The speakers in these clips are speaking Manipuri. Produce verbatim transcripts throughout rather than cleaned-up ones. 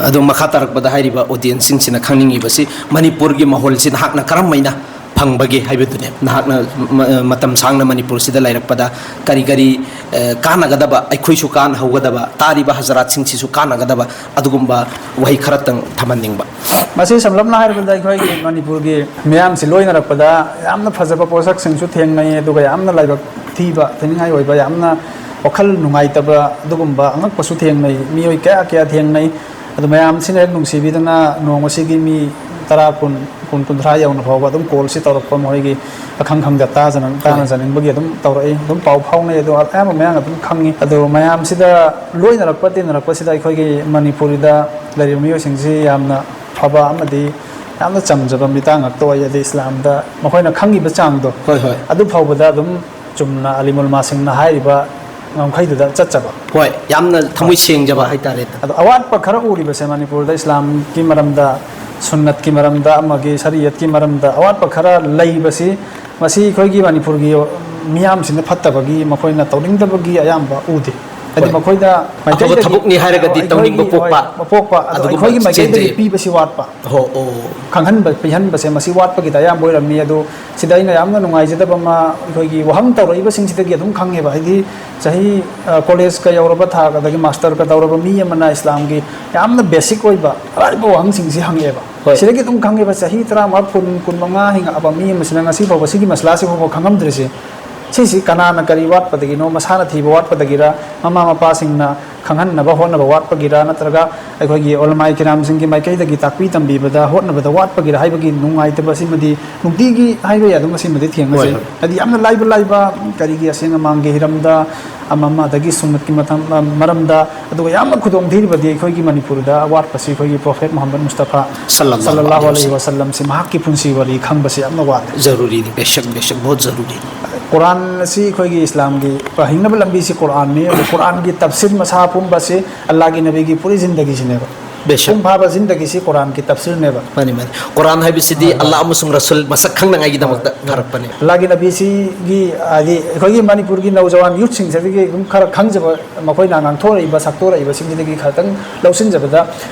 ꯑꯗꯣ ꯃꯈꯥ ꯇꯥꯔꯛꯄꯗ ꯍꯥꯏꯔꯤꯕ ꯑꯣꯗꯤꯌꯦꯟꯁꯁꯤꯡꯁꯤꯅ ꯈꯪꯅꯤꯡꯉꯤꯕꯁꯤ ꯃꯅꯤꯄꯨꯔꯒꯤ ꯃꯍꯣꯜꯁꯤ ꯅꯍꯥꯛꯅ ꯀꯔꯝ ꯍꯥꯏꯅ ꯐꯪꯕꯒꯦ ꯍꯥꯏꯕꯗꯨꯅꯦ꯫ ꯅꯍꯥꯛꯅ ꯃ-, ꯃꯇꯝ ꯁꯥꯡꯅ ꯃꯅꯤꯄꯨꯔꯁꯤꯗ ꯂꯩꯔꯛꯄꯗ ꯀꯔꯤ ꯀꯔꯤ, ꯑ, ꯀꯥꯟꯅꯒꯗꯕ, ꯑꯩꯈꯣꯏꯁꯨ ꯀꯥꯟꯅꯍꯧꯒꯗꯕ, ꯇꯥꯔꯤꯕ ꯍꯖꯔꯥꯠꯁꯤꯡꯁꯤꯁꯨ ꯀꯥꯟꯅꯒꯗꯕ ꯑꯗꯨꯒꯨꯝꯕ ꯋꯥꯍꯩ ꯈꯔꯇꯪ ꯊꯝꯍꯟꯅꯤꯡꯕ꯫ ꯃꯁꯤ ꯁꯝꯂꯞꯅ ꯍꯥꯏꯔꯕꯗ ꯑꯩꯈꯣꯏꯒꯤ ꯃꯅꯤꯄꯨꯔꯒꯤ ꯃꯤꯌꯥꯝꯁꯤ ꯂꯣꯏꯅꯔꯛꯄꯗ ꯌꯥꯝꯅ ꯐꯖꯕ ꯄꯣꯠꯁꯛꯁꯤꯡꯁꯨ ꯊꯦꯡꯅꯩ, ꯑꯗꯨꯒ ꯌꯥꯝꯅ ꯂꯥꯏꯕꯛ ꯊꯤꯕ, ꯊꯤꯅꯤꯡꯉꯥꯏ ꯑꯣꯏꯕ, ꯌꯥꯝꯅ ꯋꯥꯈꯜ ꯅꯨꯡꯉꯥꯏꯇꯕ ꯑꯗꯨꯒꯨꯝꯕ ꯑꯉꯛꯄꯁꯨ ꯊꯦꯡꯅꯩ꯫ ꯃꯤꯑꯣꯏ ꯀꯌꯥ ꯀꯌꯥ ꯊꯦꯡꯅꯩ꯫ ꯑꯗꯨ ꯃꯌꯥꯝꯁꯤꯅ ꯍꯦꯛ ꯅꯨꯡꯁꯤꯕꯤꯗꯨꯅ ꯅꯣꯡꯃꯁꯤꯒꯤ ꯃꯤ ꯇꯔꯥ, ꯀꯨꯟ, ꯀꯨꯟ, ꯀꯨꯟꯊ꯭ꯔꯥ ꯌꯧꯅ ꯐꯥꯎꯕ ꯑꯗꯨꯝ ꯀꯣꯜꯁꯤ ꯇꯧꯔꯛꯄ, ꯃꯈꯣꯏꯒꯤ ꯑꯈꯪ ꯈꯪꯗ ꯇꯥꯖꯅ-, ꯍꯣꯏ꯫ ꯇꯥꯟꯅꯖꯅꯤꯡꯕꯒꯤ ꯑꯗꯨꯝ ꯇꯧꯔꯛꯏ, ꯑꯗꯨꯝ ꯄꯥꯎ ꯐꯥꯎꯅꯩ꯫ ꯑꯗꯣ ꯑꯌꯥꯝꯕ ꯃꯌꯥꯝ ꯑꯗꯨꯝ ꯈꯪꯉꯤ꯫ ꯑꯗꯣ ꯃꯌꯥꯝꯁꯤꯗ ꯂꯣꯏꯅꯔꯛꯄ ꯇꯤꯟꯅꯔꯛꯄꯁꯤꯗ ꯑꯩꯈꯣꯏꯒꯤ ꯃꯅꯤꯄꯨꯔꯤꯗ ꯂꯩꯔꯤꯕ ꯃꯤꯑꯣꯏꯁꯤꯡꯁꯤ ꯌꯥꯝꯅ ꯐꯕ ꯑꯃꯗꯤ ꯌꯥꯝꯅ ꯆꯝꯖꯕ ꯃꯤꯇꯥ ꯉꯥꯛꯇ ꯑꯣꯏ꯫ ꯑꯗꯩ ꯏꯁꯂꯥꯝꯗ ꯃꯈꯣꯏꯅ ꯈꯪꯉꯤꯕ ꯆꯥꯡꯗꯣ, ꯍꯣꯏ, ꯍꯣꯏ꯫ ꯑꯗꯨ ꯐꯥꯎꯕꯗ ꯑꯗꯨꯝ ꯆꯨꯝꯅ ꯑꯂꯤꯃꯨꯜ ꯃꯥꯁꯤꯡꯅ ꯍꯥꯏꯔꯤꯕ ꯉꯝꯈꯩꯗꯨꯗ ꯆꯠꯆꯕ꯫ ꯍꯣꯏ, ꯌꯥꯝꯅ ꯊꯃꯣꯏ ꯍꯣꯏ꯫ ꯁꯦꯡꯖꯕ ꯍꯣꯏ꯫ ꯍꯥꯏꯇꯥꯔꯦ꯫ ꯑꯗꯣ ꯑꯋꯥꯠꯄ ꯈꯔ ꯎꯔꯤꯕꯁꯦ ꯃꯅꯤꯄꯨꯔꯗ ꯏꯁꯂꯥꯝꯒꯤ ꯃꯔꯝꯗ, ꯁꯨꯟꯅꯠꯀꯤ ꯃꯔꯝꯗ, ꯑꯃꯒꯤ ꯁꯔꯤꯌꯠꯀꯤ ꯃꯔꯝꯗ ꯑꯋꯥꯠꯄ ꯈꯔ ꯂꯩꯕꯁꯤ, ꯃꯁꯤ ꯑꯩꯈꯣꯏꯒꯤ ꯃꯅꯤꯄꯨꯔꯒꯤ ꯃꯤꯌꯥꯝꯁꯤꯡꯅ ꯐꯠꯇꯕꯒꯤ, ꯃꯈꯣꯏꯅ ꯇꯧꯅꯤꯡꯗꯕꯒꯤ ꯑꯌꯥꯝꯕ ꯎꯗꯦ꯫ ꯍꯥꯏꯗꯤ ꯍꯣꯏ꯫ ꯃꯈꯣꯏꯗ ꯑꯐꯕ ꯃꯩꯇꯩꯗꯒꯤ ꯊꯕꯛꯅꯤ ꯍꯥꯏꯔꯒꯗꯤ ꯑꯩꯈꯣꯏꯒꯤ, ꯇꯧꯅꯤꯡꯕ ꯍꯣꯏ, ꯄꯣꯛꯄ, ꯄꯣꯛꯄ, ꯑꯗꯣ ꯑꯗꯨꯒꯨꯝꯕ ꯑꯩꯈꯣꯏꯒꯤ ꯃꯩꯇꯩꯗꯒꯤ ꯆꯦꯟꯖꯩ꯫ ꯄꯤꯕꯁꯤ ꯋꯥꯠꯄ꯫ ꯍꯣ, ꯑꯣ꯫ ꯈꯪꯍꯟꯕ, ꯄꯤꯍꯟꯕꯁꯦ ꯃꯁꯤ ꯋꯥꯠꯄꯒꯤꯗ ꯑꯌꯥꯝꯕ ꯑꯣꯏꯔꯝꯃꯤ꯫ ꯑꯗꯣ ꯁꯤꯗ ꯑꯩꯅ ꯌꯥꯝꯅ ꯅꯨꯡꯉꯥꯏꯖꯗꯕ ꯑꯃ, ꯑꯩꯈꯣꯏꯒꯤ ꯋꯥꯍꯪ ꯇꯧꯔꯛꯏꯕꯁꯤꯡꯁꯤꯗꯒꯤ ꯑꯗꯨꯝ ꯈꯪꯉꯦꯕ꯫ ꯍꯥꯏꯗꯤ ꯆꯍꯤ, ꯑ, ꯀꯣꯂꯦꯖꯀ ꯌꯧꯔꯕ ꯊꯥꯛ, ꯑꯗꯒꯤ ꯃꯥꯁꯇꯔꯒ ꯇꯧꯔꯕ ꯃꯤ ꯑꯃꯅ ꯏꯁꯂꯥꯝꯒꯤ ꯌꯥꯝꯅ ꯕꯦꯁꯤꯛ ꯑꯣꯏꯕ ꯑꯔꯥꯏꯕ ꯋꯥꯍꯪꯁꯤꯡꯁꯤ ꯍꯪꯉꯛꯑꯦꯕ꯫ ꯍꯣꯏ꯫ ꯁꯤꯗꯒꯤ ꯑꯗꯨꯝ ꯈꯪꯉꯦꯕ, ꯆꯍꯤ ꯇꯔꯥꯃꯉꯥ, ꯀꯨꯟ, ꯀꯨꯟꯃꯉꯥ ꯍꯤꯡꯉꯛꯑꯕ ꯃꯤ ꯑꯃꯁꯤꯅ ꯉꯁꯤ ꯐꯥꯎꯕ ꯁꯤꯒꯤ ꯃꯁꯂꯥꯁꯤ ꯐꯥꯎꯕ ꯈꯪꯉꯝꯗ꯭ꯔꯤꯁꯦ꯫ ꯁꯤꯁꯤ ꯀꯅꯥꯅ ꯀꯔꯤ ꯋꯥꯠꯄꯗꯒꯤꯅꯣ? ꯃꯁꯥꯅ ꯊꯤꯕ ꯋꯥꯠꯄꯗꯒꯤꯔ, ꯃꯃꯥ ꯃꯄꯥꯁꯤꯡꯅ ꯈꯪꯍꯟꯅꯕ ꯍꯣꯠꯅꯕ ꯋꯥꯠꯄꯒꯤꯔ, ꯅꯠꯇ꯭ꯔꯒ ꯑꯩꯈꯣꯏꯒꯤ ꯎꯂꯃꯥꯏ ꯀꯤꯔꯥꯝꯁꯤꯡꯒꯤ ꯃꯥꯏꯀꯩꯗꯒꯤ ꯇꯥꯛꯄꯤ ꯇꯝꯕꯤꯕꯗ ꯍꯣꯠꯅꯕꯗ ꯋꯥꯠꯄꯒꯤꯔ ꯍꯥꯏꯕꯒꯤ ꯅꯨꯡꯉꯥꯏꯇꯕ ꯑꯁꯤꯃꯗꯤ ꯅꯨꯡꯇꯤꯒꯤ ꯍꯥꯏꯕ ꯌꯥꯏ, ꯑꯗꯨꯝ ꯑꯁꯤꯃꯗꯤ ꯊꯦꯡꯅꯖꯩ꯫ ꯍꯣꯏ, ꯍꯣꯏ꯫ ꯍꯥꯏꯗꯤ ꯌꯥꯝꯅ ꯂꯥꯏꯕ ꯂꯥꯏꯕ ꯀꯔꯤꯒꯤ ꯑꯁꯦꯡ ꯑꯃꯥꯡꯒꯤ ꯍꯤꯔꯝꯗ, ꯑꯃ ꯑꯃ, ꯑꯗꯒꯤ ꯁꯨꯟꯅꯠꯀꯤ ꯃꯇꯝ, ꯃꯔꯝꯗ, ꯑꯗꯨꯒ ꯌꯥꯝꯅ ꯈꯨꯗꯣꯡꯊꯤꯔꯤꯕꯗꯤ ꯑꯩꯈꯣꯏꯒꯤ ꯃꯅꯤꯄꯨꯔꯗ ꯑꯋꯥꯠꯄꯁꯤ ꯑꯩꯈꯣꯏꯒꯤ ꯄ꯭ꯔꯣꯐꯦꯠ ꯃꯨꯍꯝꯃꯗ ꯃꯨꯁꯇꯐꯥ ꯁꯜꯂꯜꯂꯥꯍꯨ ꯁꯜꯂꯜꯂꯥꯍꯨ ꯑꯂꯩꯍꯤ ꯑꯂꯩꯍꯤ ꯋꯥꯁꯜꯂꯝ꯫ ꯋꯁꯜꯂꯝꯁꯤ, ꯃꯍꯥꯛꯀꯤ ꯄꯨꯟꯁꯤ ꯋꯥꯔꯤ ꯈꯪꯕꯁꯤ ꯌꯥꯝꯅ ꯋꯥꯠꯂꯦ꯫ ꯖꯔꯨꯔꯤꯅꯤ, ꯕꯦꯁꯛ, ꯕꯦꯁꯛ, ꯕꯍꯨꯠ ꯖꯔꯨꯔꯤꯅꯤ꯫ ꯀꯨꯔꯥꯟ ꯑꯁꯤ ꯑꯩꯈꯣꯏꯒꯤ ꯏꯁꯂꯥꯝꯒꯤ ꯍꯤꯡꯅꯕ ꯂꯝꯕꯤꯁꯤ ꯀꯨꯔꯥꯟꯅꯤ꯫ ꯑꯗꯨ ꯀꯨꯔꯥꯟꯒꯤ ꯇꯐꯁꯤꯔ ꯃꯁꯥ ꯄꯨꯝꯕꯁꯤ ꯑꯜꯂꯥꯍꯒꯤ ꯅꯕꯤꯒꯤ ꯄꯨꯔꯤ ꯖꯤꯟꯗꯒꯤꯁꯤꯅꯦꯕ꯫ ꯕꯦꯁꯛ꯫ ꯃꯄꯨꯡ ꯐꯥꯕ ꯖꯤꯟꯗꯒꯤꯁꯤ ꯀꯨꯔꯥꯟꯒꯤ ꯇꯐꯁꯤꯔꯅꯦꯕ꯫ ꯃꯥꯅꯤ, ꯃꯥꯅꯤ꯫ ꯀꯨꯔꯥꯟ ꯍꯥꯏꯕꯁꯤꯗꯤ ꯍꯣꯏ, ꯍꯣꯏ꯫ ꯑꯜꯂꯥꯍ ꯑꯃꯁꯨꯡ ꯔꯁꯨꯜ ꯃꯁꯛ ꯈꯪꯅꯉꯥꯏꯒꯤꯗꯃꯛꯇ ꯍꯣꯏ, ꯍꯣꯏ꯫ ꯊꯥꯔꯛꯄꯅꯤ꯫ ꯑꯜꯂꯥꯍꯒꯤ ꯅꯕꯤꯁꯤꯒꯤ, ꯍꯥꯏꯗꯤ, ꯑꯩꯈꯣꯏꯒꯤ ꯃꯅꯤꯄꯨꯔꯒꯤ ꯅꯧꯖꯋꯥꯟ ꯌꯨꯠꯁꯤꯡꯁꯤꯗꯒꯤ ꯑꯗꯨꯝ ꯈꯔ ꯈꯪꯖꯕ, ꯃꯈꯣꯏꯅ ꯉꯥꯡꯊꯣꯔꯛꯏꯕ, ꯁꯛꯇꯣꯔꯛꯏꯕꯁꯤꯡꯁꯤꯗꯒꯤ ꯈꯔꯇꯪ ꯂꯧꯁꯤꯟꯖꯕꯗ,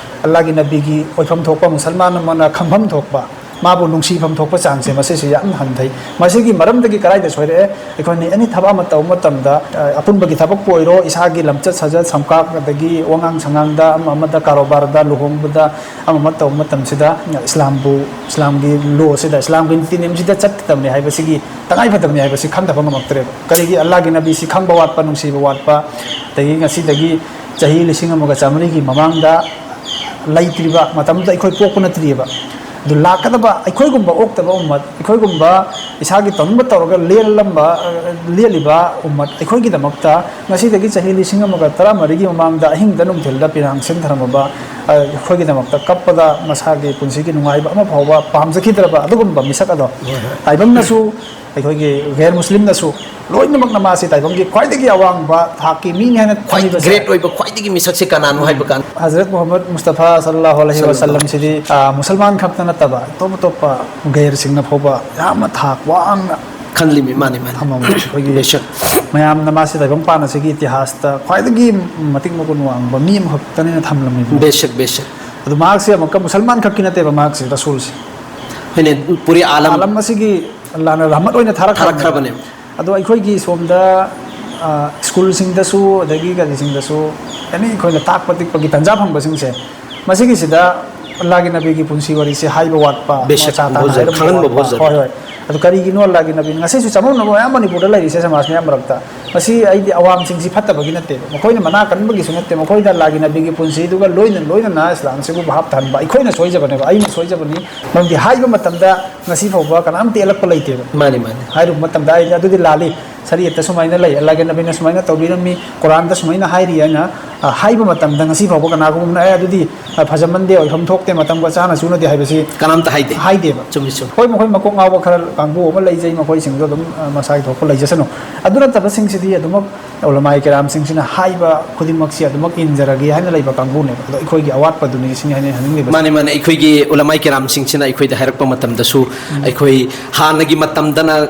ꯑꯜꯂꯥꯍꯒꯤ ꯅꯕꯤꯒꯤ ꯑꯣꯏꯐꯝ ꯊꯣꯛꯄ, ꯃꯨꯁꯜꯃꯥꯟ ꯑꯃꯅ ꯈꯪꯐꯝ ꯊꯣꯛꯄ, ꯃꯥꯕꯨ ꯅꯨꯡꯁꯤꯐꯝ ꯊꯣꯛꯄ ꯆꯥꯡꯁꯦ, ꯃꯁꯤꯁꯦ ꯌꯥꯝ ꯍꯟꯊꯩ꯫ ꯃꯁꯤꯒꯤ ꯃꯔꯝꯗꯒꯤ ꯀꯗꯥꯏꯗ ꯁꯣꯏꯔꯛꯑꯦ? ꯑꯩꯈꯣꯏꯅ ꯑꯦꯅꯤ ꯊꯕꯛ ꯑꯃ ꯇꯧꯕ ꯃꯇꯝꯗ, ꯑ, ꯑꯄꯨꯟꯕꯒꯤ ꯊꯕꯛꯄꯨ ꯑꯣꯏꯔꯣ, ꯏꯁꯥꯒꯤ ꯂꯝꯆꯠ ꯁꯥꯖꯠ, ꯁꯝꯀꯥꯛ, ꯑꯗꯒꯤ ꯋꯥꯉꯥꯡ ꯁꯉꯥꯡꯗ, ꯑꯃ ꯑꯃꯗ, ꯀꯔꯣꯕꯥꯔꯗ, ꯂꯨꯍꯣꯡꯕꯗ, ꯑꯃ ꯑꯃ ꯇꯧꯕ ꯃꯇꯝꯁꯤꯗ, ꯏꯁꯂꯥꯝꯕꯨ, ꯏꯁꯂꯥꯝꯒꯤ ꯂꯣꯁꯤꯗ, ꯏꯁꯂꯥꯝꯒꯤ ꯅꯤꯇꯤ ꯅꯤꯌꯝꯁꯤꯗ ꯆꯠꯀꯗꯕꯅꯤ ꯍꯥꯏꯕꯁꯤꯒꯤ, ꯇꯉꯥꯏꯐꯗꯕꯅꯤ ꯍꯥꯏꯕꯁꯤ ꯈꯪꯗꯕ ꯉꯝꯃꯛꯇ꯭ꯔꯦꯕ꯫ ꯀꯔꯤꯒꯤ? ꯑꯜꯂꯥꯍꯒꯤ ꯅꯕꯤꯁꯤ ꯈꯪꯕ ꯋꯥꯠꯄ, ꯅꯨꯡꯁꯤꯕ ꯋꯥꯠꯄ, ꯑꯗꯒꯤ ꯉꯁꯤꯗꯒꯤ ꯆꯍꯤ ꯂꯤꯁꯤꯡ ꯑꯃꯒ ꯆꯥꯃꯔꯤꯒꯤ ꯃꯃꯥꯡꯗ ꯂꯩꯇ꯭ꯔꯤꯕ, ꯃꯇꯝꯗꯨꯗ ꯑꯩꯈꯣꯏ ꯄꯣꯛꯄ ꯅꯠꯇ꯭ꯔꯤꯑꯕ꯫ ꯑꯗꯨ ꯂꯥꯛꯀꯗꯕ ꯑꯩꯈꯣꯏꯒꯨꯝꯕ ꯑꯣꯛꯇꯕ ꯎꯝꯃꯠ, ꯑꯩꯈꯣꯏꯒꯨꯝꯕ ꯏꯁꯥꯒꯤ ꯇꯧꯅꯤꯡꯕ ꯇꯧꯔꯒ ꯂꯦꯜꯂꯝꯕ, ꯑ, ꯂꯦꯜꯂꯤꯕ ꯎꯝꯃꯠ ꯑꯩꯈꯣꯏꯒꯤꯗꯃꯛꯇ ꯉꯁꯤꯗꯒꯤ ꯆꯍꯤ ꯂꯤꯁꯤꯡ ꯑꯃꯒ ꯇꯔꯥꯃꯔꯤꯒꯤ ꯃꯃꯥꯡꯗ ꯑꯍꯤꯡꯗ ꯅꯨꯡꯊꯤꯜꯗ ꯄꯤꯔꯥꯡ ꯁꯤꯟꯊꯔꯝꯃꯕ, ꯑ, ꯑꯩꯈꯣꯏꯒꯤꯗꯃꯛꯇ ꯀꯞꯄꯗ ꯃꯁꯥꯒꯤ ꯄꯨꯟꯁꯤꯒꯤ ꯅꯨꯡꯉꯥꯏꯕ ꯑꯃ ꯐꯥꯎꯕ ꯄꯥꯝꯖꯈꯤꯗ꯭ꯔꯕ ꯑꯗꯨꯒꯨꯝꯕ ꯃꯤꯁꯛ ꯑꯗꯣ, ꯍꯣꯏ, ꯍꯣꯏ꯫ ꯇꯥꯏꯕꯪꯅꯁꯨ, ꯑꯩꯈꯣꯏꯒꯤ ꯒꯩꯔ ꯃꯨꯁꯂꯤꯝꯅꯁꯨ ꯂꯣꯏꯅꯃꯛꯅ ꯃꯥꯁꯤ ꯇꯥꯏꯕꯪꯒꯤ ꯈ꯭ꯋꯥꯏꯗꯒꯤ ꯑꯋꯥꯡꯕ ꯊꯥꯛꯀꯤ ꯃꯤꯅꯤ ꯍꯥꯏꯅ ꯈ꯭ꯋꯥꯏ ꯊꯝꯃꯤꯕꯁꯦ꯫ ꯒ꯭ꯔꯦꯠ ꯑꯣꯏꯕ, ꯈ꯭ꯋꯥꯏꯗꯒꯤ ꯃꯤꯁꯛꯁꯦ ꯀꯅꯥꯅꯣ ꯍꯥꯏꯕ ꯀꯥꯟꯗ? ꯍꯖꯔꯠ ꯃꯨꯍꯝꯃꯗ ꯃꯨꯁꯇꯐꯥ ꯁꯜꯂꯜꯂꯥꯍꯨ ꯑꯂꯩꯍꯤ ꯁꯜꯂꯜꯂꯥꯍꯨ꯫ ꯋꯥꯁꯜꯂꯝꯁꯤꯗꯤ, ꯑ, ꯃꯨꯁꯜꯃꯥꯟ ꯈꯛꯇ ꯅꯠꯇꯕ ꯑꯇꯣꯞ ꯑꯇꯣꯞꯄ ꯒꯩꯔꯁꯤꯡꯅ ꯐꯥꯎꯕ ꯌꯥꯝꯅ ꯊꯥꯛ ꯋꯥꯡꯅ ꯈꯜꯂꯤꯃꯤ, ꯃꯥꯅꯤ, ꯃꯥꯅꯤ꯫ ꯊꯝꯃꯝꯃꯤ꯫ ꯑꯩꯈꯣꯏꯒꯤ ꯕꯦꯁꯛ꯫ ꯃꯌꯥꯝꯅ ꯃꯥꯁꯤ ꯇꯥꯏꯕꯪ ꯄꯥꯟ ꯑꯁꯤꯒꯤ ꯏꯇꯤꯍꯥꯁꯇ ꯈ꯭ꯋꯥꯏꯗꯒꯤ ꯃꯇꯤꯛ ꯃꯒꯨꯟ ꯋꯥꯡꯕ ꯃꯤ ꯑꯃꯈꯛꯇꯅꯦꯅ ꯊꯝꯂꯝꯃꯤꯕꯅꯤ꯫ ꯕꯦꯁꯛ, ꯕꯦꯁꯛ꯫ ꯑꯗꯨ ꯃꯍꯥꯛꯁꯦ ꯑꯃꯨꯛꯀ ꯃꯨꯁꯜꯃꯥꯟ ꯈꯛꯀꯤ ꯅꯠꯇꯦꯕ, ꯃꯍꯥꯛꯁꯦ ꯔꯁꯨꯜꯁꯦ꯫ ꯍꯣꯏꯅꯦ, ꯄꯨꯔꯤ ꯑꯥꯂꯝ꯫ ꯑꯥꯂꯝ ꯑꯁꯤꯒꯤ ꯑꯜꯂꯥꯍꯅ ꯔꯍꯃꯠ ꯑꯣꯏꯅ ꯊꯥꯔꯛꯈ꯭ꯔꯕꯅꯦ꯫ ꯊꯥꯔꯛꯈ꯭ꯔꯕꯅꯦ꯫ ꯑꯗꯣ ꯑꯩꯈꯣꯏꯒꯤ ꯁꯣꯝꯗ, ꯑ, ꯁ꯭ꯀꯨꯜꯁꯤꯡꯗꯁꯨ ꯑꯗꯒꯤ ꯀꯔꯤꯁꯤꯡꯗꯁꯨ ꯑꯦꯅꯤ ꯑꯩꯈꯣꯏꯅ ꯇꯥꯛꯄ ꯇꯤꯛꯄꯒꯤ ꯇꯟꯖꯥ ꯐꯪꯕꯁꯤꯡꯁꯦ, ꯃꯁꯤꯒꯤꯁꯤꯗ ꯑꯜꯂꯥꯍꯒꯤ ꯅꯕꯤꯒꯤ ꯄꯨꯟꯁꯤ ꯋꯥꯔꯤꯁꯦ ꯍꯥꯏꯕ ꯋꯥꯠꯄ, ꯕꯦꯁꯛ, ꯃꯆꯥ ꯇꯥꯅ ꯍꯣꯏ, ꯍꯥꯏꯔꯝꯕ ꯈꯪꯍꯟꯕ ꯋꯥꯠꯄ꯫ ꯍꯣꯏ꯫ ꯍꯣꯏ, ꯍꯣꯏ꯫ ꯑꯗꯨ ꯀꯔꯤꯒꯤꯅꯣ ꯑꯜꯂꯥꯍꯒꯤ ꯅꯕꯤꯅ? ꯉꯁꯤꯁꯨ ꯆꯃꯝꯅꯕ ꯃꯌꯥꯝ ꯃꯅꯤꯄꯨꯔꯗ ꯂꯩꯔꯤꯁꯦ, ꯁꯃꯥꯖ ꯃꯌꯥꯝ ꯃꯔꯛꯇ꯫ ꯃꯁꯤ ꯑꯩꯗꯤ ꯑꯋꯥꯝꯁꯤꯡꯁꯤ ꯐꯠꯇꯕꯒꯤ ꯅꯠꯇꯦꯕ, ꯃꯈꯣꯏꯅ ꯃꯅꯥ ꯀꯟꯕꯒꯤꯁꯨ ꯅꯠꯇꯦ, ꯃꯈꯣꯏꯗ ꯑꯜꯂꯥꯍꯒꯤ ꯅꯕꯤꯒꯤ ꯄꯨꯟꯁꯤꯗꯨꯒ ꯂꯣꯏꯅ ꯂꯣꯏꯅꯅ ꯏꯁꯂꯥꯝꯁꯤꯕꯨ ꯚꯥꯞ ꯇꯥꯍꯟꯕ ꯑꯩꯈꯣꯏꯅ ꯁꯣꯏꯖꯕꯅꯦꯕ, ꯑꯩꯅ ꯁꯣꯏꯖꯕꯅꯤ꯫ ꯃꯔꯝꯗꯤ ꯍꯥꯏꯕ ꯃꯇꯝꯗ ꯉꯁꯤ ꯐꯥꯎꯕ ꯀꯅꯥꯝꯇ ꯌꯦꯜꯂꯛꯄ ꯂꯩꯇꯦꯕ꯫ ꯃꯥꯅꯤ, ꯃꯥꯅꯤ꯫ ꯍꯥꯏꯔꯨꯕ ꯃꯇꯝꯗ ꯑꯩꯗꯤ ꯑꯗꯨꯗꯤ ꯂꯥꯜꯂꯤ꯫ ꯁꯔꯤꯌꯠꯇ ꯁꯨꯃꯥꯏꯅ ꯂꯩ, ꯑꯜꯂꯥꯍꯒꯤ ꯅꯕꯤꯅ ꯁꯨꯃꯥꯏꯅ ꯇꯧꯕꯤꯔꯝꯃꯤ, ꯀꯨꯔꯥꯟꯗ ꯁꯨꯃꯥꯏꯅ ꯍꯥꯏꯔꯤ ꯍꯥꯏꯅ, ꯑ, ꯍꯥꯏꯕ ꯃꯇꯝꯗ ꯉꯁꯤ ꯐꯥꯎꯕ ꯀꯅꯥꯒꯨꯝꯕꯅ, "ꯑꯦ, ꯑꯗꯨꯗꯤ, ꯑ, ꯐꯖꯃꯟꯗꯦ, ꯑꯣꯏꯐꯝ ꯊꯣꯛꯇꯦ, ꯃꯇꯝꯒ ꯆꯥꯅ ꯆꯨꯅꯗꯦ" ꯍꯥꯏꯕꯁꯤ ꯀꯅꯥꯝꯇ ꯍꯥꯏꯗꯦ꯫ ꯍꯥꯏꯗꯦꯕ꯫ ꯆꯨꯝꯃꯤ, ꯆꯨꯝꯃꯤ꯫ ꯍꯣꯏ, ꯃꯈꯣꯏ ꯃꯀꯣꯛ ꯉꯥꯎꯕ ꯈꯔ ꯀꯥꯡꯕꯨ ꯑꯃ ꯂꯩꯖꯩ, ꯃꯈꯣꯏꯁꯤꯡꯗꯣ ꯑꯗꯨꯝ, ꯑ, ꯃꯁꯥꯒꯤ ꯊꯣꯛꯄ ꯂꯩꯖꯁꯅꯨ꯫ ꯑꯗꯨ ꯅꯠꯇꯕꯁꯤꯡꯁꯤꯗꯤ ꯑꯗꯨꯃꯛ ꯎꯂꯃꯥꯏ ꯀꯤꯔꯥꯝꯁꯤꯡꯁꯤꯅ ꯍꯥꯏꯕ ꯈꯨꯗꯤꯡꯃꯛꯁꯤ ꯑꯗꯨꯃꯛ ꯏꯟꯖꯔꯒꯦ ꯍꯥꯏꯅ ꯂꯩꯕ ꯀꯥꯡꯕꯨꯅꯦꯕ꯫ ꯑꯗꯣ ꯑꯩꯈꯣꯏꯒꯤ ꯑꯋꯥꯠꯄꯗꯨꯅꯤ ꯁꯤꯅꯤ ꯍꯥꯏꯅ ꯍꯥꯏꯅꯤꯡꯂꯤꯕꯁꯦ꯫ ꯃꯥꯅꯦ, ꯃꯥꯅꯦ꯫ ꯑꯩꯈꯣꯏꯒꯤ ꯎꯂꯃꯥꯏ ꯀꯤꯔꯥꯝꯁꯤꯡꯁꯤꯅ ꯑꯩꯈꯣꯏꯗ ꯍꯥꯏꯔꯛꯄ ꯃꯇꯝꯗꯁꯨ, ꯎꯝ꯫ ꯑꯩꯈꯣꯏ ꯍꯥꯟꯅꯒꯤ ꯃꯇꯝꯗꯅ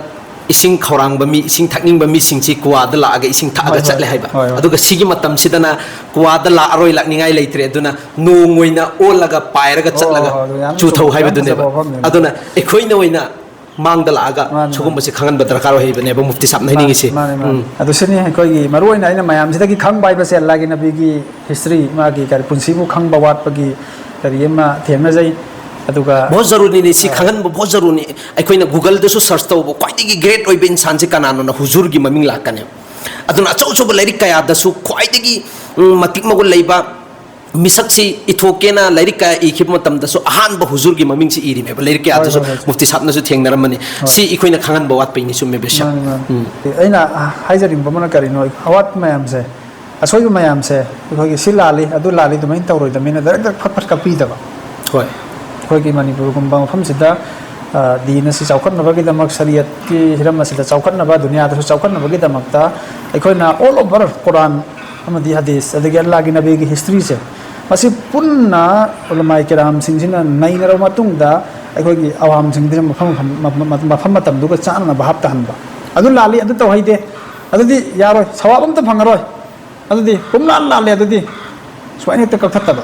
ꯏꯁꯤꯡ ꯈꯧꯔꯥꯡꯕ ꯃꯤ, ꯏꯁꯤꯡ ꯊꯛꯅꯤꯡꯕ ꯃꯤꯁꯤꯡꯁꯤ ꯀꯨꯋꯥꯗ ꯂꯥꯛꯑꯒ ꯏꯁꯤꯡ ꯊꯛꯑꯒ ꯍꯣꯏ, ꯍꯣꯏ꯫ ꯆꯠꯂꯦ ꯍꯥꯏꯕ꯫ ꯍꯣꯏ, ꯍꯣꯏ꯫ ꯑꯗꯨꯒ ꯁꯤꯒꯤ ꯃꯇꯝꯁꯤꯗꯅ ꯀꯨꯋꯥꯗ ꯂꯥꯛꯑꯔꯣꯏ, ꯂꯥꯛꯅꯤꯡꯉꯥꯏ ꯂꯩꯇ꯭ꯔꯦ, ꯑꯗꯨꯅ ꯅꯣꯡ ꯑꯣꯏꯅ ꯑꯣꯜꯂꯒ ꯄꯥꯏꯔꯒ ꯑꯣ, ꯆꯠꯂꯒ ꯑꯣ, ꯑꯗꯨ ꯌꯥꯝ ꯆꯨꯊꯧ ꯆꯨꯝ-, ꯌꯥꯝ ꯍꯥꯏꯕꯗꯨꯅꯦꯕ꯫ ꯐꯖꯕ ꯋꯥꯐꯝꯅꯦꯕ꯫ ꯑꯗꯨꯅ ꯑꯩꯈꯣꯏꯅ ꯑꯣꯏꯅ ꯃꯥꯡꯗ ꯂꯥꯛꯑꯒ ꯃꯥꯅꯦ, ꯃꯥꯅꯦ꯫ ꯁꯤꯒꯨꯝꯕꯁꯦ ꯈꯪꯍꯟꯕ ꯗꯔꯀꯥꯔ ꯑꯣꯏ ꯍꯥꯏꯕꯅꯦꯕ ꯃꯨꯐꯇꯤ ꯁꯥꯍꯕꯅ ꯃꯥꯅꯦ, ꯍꯥꯏꯅꯤꯡꯉꯤꯁꯦ꯫ ꯃꯥꯅꯦ, ꯃꯥꯅꯦ꯫ ꯎꯝ꯫ ꯑꯗꯨ ꯁꯤꯅꯤ ꯑꯩꯈꯣꯏꯒꯤ ꯃꯔꯨꯑꯣꯏꯅ ꯑꯩꯅ ꯃꯌꯥꯝꯁꯤꯗꯒꯤ ꯈꯪꯕ ꯍꯥꯏꯕꯁꯦ, ꯑꯜꯂꯥꯒꯤ ꯅꯕꯤꯒꯤ history, ꯃꯥꯒꯤ ꯀꯔꯤ ꯄꯨꯟꯁꯤꯕꯨ ꯈꯪꯕ ꯋꯥꯠꯄꯒꯤ ꯀꯔꯤ ꯑꯃ ꯊꯦꯡꯅꯖꯩ꯫ ꯑꯗꯨꯒ ꯕꯣꯠ ꯖꯔꯨꯔꯤꯅꯤ, ꯁꯤ ꯑ, ꯈꯪꯍꯟꯕ ꯕꯣꯠ ꯖꯔꯨꯔꯤꯅꯤ꯫ ꯑꯩꯈꯣꯏꯅ Google-ꯗꯁꯨ search ꯇꯧꯕ, ꯈ꯭ꯋꯥꯏꯗꯒꯤ great ꯑꯣꯏꯕ ꯏꯟꯁꯥꯟꯁꯤ ꯀꯅꯥꯅꯣꯅ ꯍꯨꯖꯨꯔꯒꯤ ꯃꯃꯤꯡ ꯂꯥꯛꯀꯅꯦꯕ꯫ ꯑꯗꯨꯅ ꯑꯆꯧ ꯑꯆꯧꯕ ꯂꯥꯏꯔꯤꯛ ꯀꯌꯥꯗꯁꯨ ꯈ꯭ꯋꯥꯏꯗꯒꯤ, ꯎꯝ, ꯃꯇꯤꯛ ꯃꯒꯨꯟ ꯂꯩꯕ ꯃꯤꯁꯛꯁꯤ ꯏꯊꯣꯛꯀꯦꯅ ꯂꯥꯏꯔꯤꯛ ꯀꯌꯥ ꯏꯈꯤꯕ ꯃꯇꯝꯗꯁꯨ ꯑꯍꯥꯟꯕ ꯍꯨꯖꯨꯔꯒꯤ ꯃꯃꯤꯡꯁꯤ ꯏꯔꯤꯃꯦꯕ꯫ ꯂꯥꯏꯔꯤꯛ ꯍꯣꯏ, ꯀꯌꯥꯗꯁꯨ ꯍꯣꯏ, ꯍꯣꯏ, ꯆꯨꯝꯃꯤ꯫ ꯃꯨꯐꯇꯤ ꯁꯥꯍꯕꯅꯁꯨ ꯊꯦꯡꯅꯔꯝꯃꯅꯤ꯫ ꯍꯣꯏ꯫ ꯁꯤ ꯑꯩꯈꯣꯏꯅ ꯈꯪꯍꯟꯕ ꯋꯥꯠꯄꯩꯅꯤ꯫ ꯆꯨꯝꯃꯦ, ꯕꯤꯁꯞ꯫ ꯃꯥꯅꯤ, ꯃꯥꯅꯤ꯫ ꯎꯝ꯫ ꯑꯩꯅ ꯍꯥꯏꯖꯅꯤꯡꯕ ꯑꯃꯅ ꯀꯔꯤꯅꯣ, ꯑꯋꯥꯠꯄ ꯃꯌꯥꯝꯁꯦ, ꯑꯁꯣꯏꯕ ꯃꯌꯥꯝꯁꯦ ꯑꯩꯈꯣꯏꯒꯤ ꯁꯤ ꯂꯥꯜꯂꯤ, ꯑꯗꯨ ꯂꯥꯜꯂꯤ ꯑꯗꯨꯃꯥꯏꯅ ꯇꯧꯔꯣꯏꯗꯕꯅꯤꯅ direct direct ꯐꯠ ꯐꯠ ꯀꯛꯄꯤꯗꯕ꯫ ꯍꯣꯏ꯫ ꯑꯩꯈꯣꯏꯒꯤ ꯃꯅꯤꯄꯨꯔꯒꯨꯝꯕ ꯃꯐꯝꯁꯤꯗ, ꯑ, ꯗꯤꯟ ꯑꯁꯤ ꯆꯥꯎꯈꯠꯅꯕꯒꯤꯗꯃꯛ, ꯁꯔꯤꯌꯠꯀꯤ ꯍꯤꯔꯝ ꯑꯁꯤꯗ ꯆꯥꯎꯈꯠꯅꯕ, ꯗꯨꯅꯤꯌꯥꯗꯁꯨ ꯆꯥꯎꯈꯠꯅꯕꯒꯤꯗꯃꯛꯇ ꯑꯩꯈꯣꯏꯅ all over ꯀꯨꯔꯥꯟ ꯑꯃꯗꯤ ꯍꯗꯤꯁ, ꯑꯗꯒꯤ ꯑꯜꯂꯥꯒꯤ ꯅꯕꯤꯒꯤ history-ꯁꯦ, ꯃꯁꯤ ꯄꯨꯟꯅ ꯎꯂꯃꯥꯏ ꯀꯤꯔꯥꯝꯁꯤꯡꯁꯤꯅ ꯅꯩꯅꯔꯕ ꯃꯇꯨꯡꯗ ꯑꯩꯈꯣꯏꯒꯤ ꯑꯋꯥꯝꯁꯤꯡꯗꯨꯅ ꯃꯐꯝ, ꯃꯐꯝ, ꯃꯐꯝ, ꯃꯐꯝ ꯃꯇꯝꯗꯨꯒ ꯆꯥꯟꯅꯅ ꯚꯥꯞ ꯇꯥꯍꯟꯕ꯫ ꯑꯗꯨ ꯂꯥꯜꯂꯤ, ꯑꯗꯨ ꯇꯧꯍꯩꯗꯦ, ꯑꯗꯨꯗꯤ ꯌꯥꯔꯣꯏ, ꯁꯋꯥꯕ ꯑꯝꯇ ꯐꯪꯉꯔꯣꯏ, ꯑꯗꯨꯗꯤ ꯄꯨꯝꯂꯥꯟ ꯂꯥꯜꯂꯦ, ꯑꯗꯨꯗꯤ ꯁꯨꯃꯥꯏꯅ ꯍꯦꯛꯇ ꯀꯛꯊꯠꯇꯕ꯫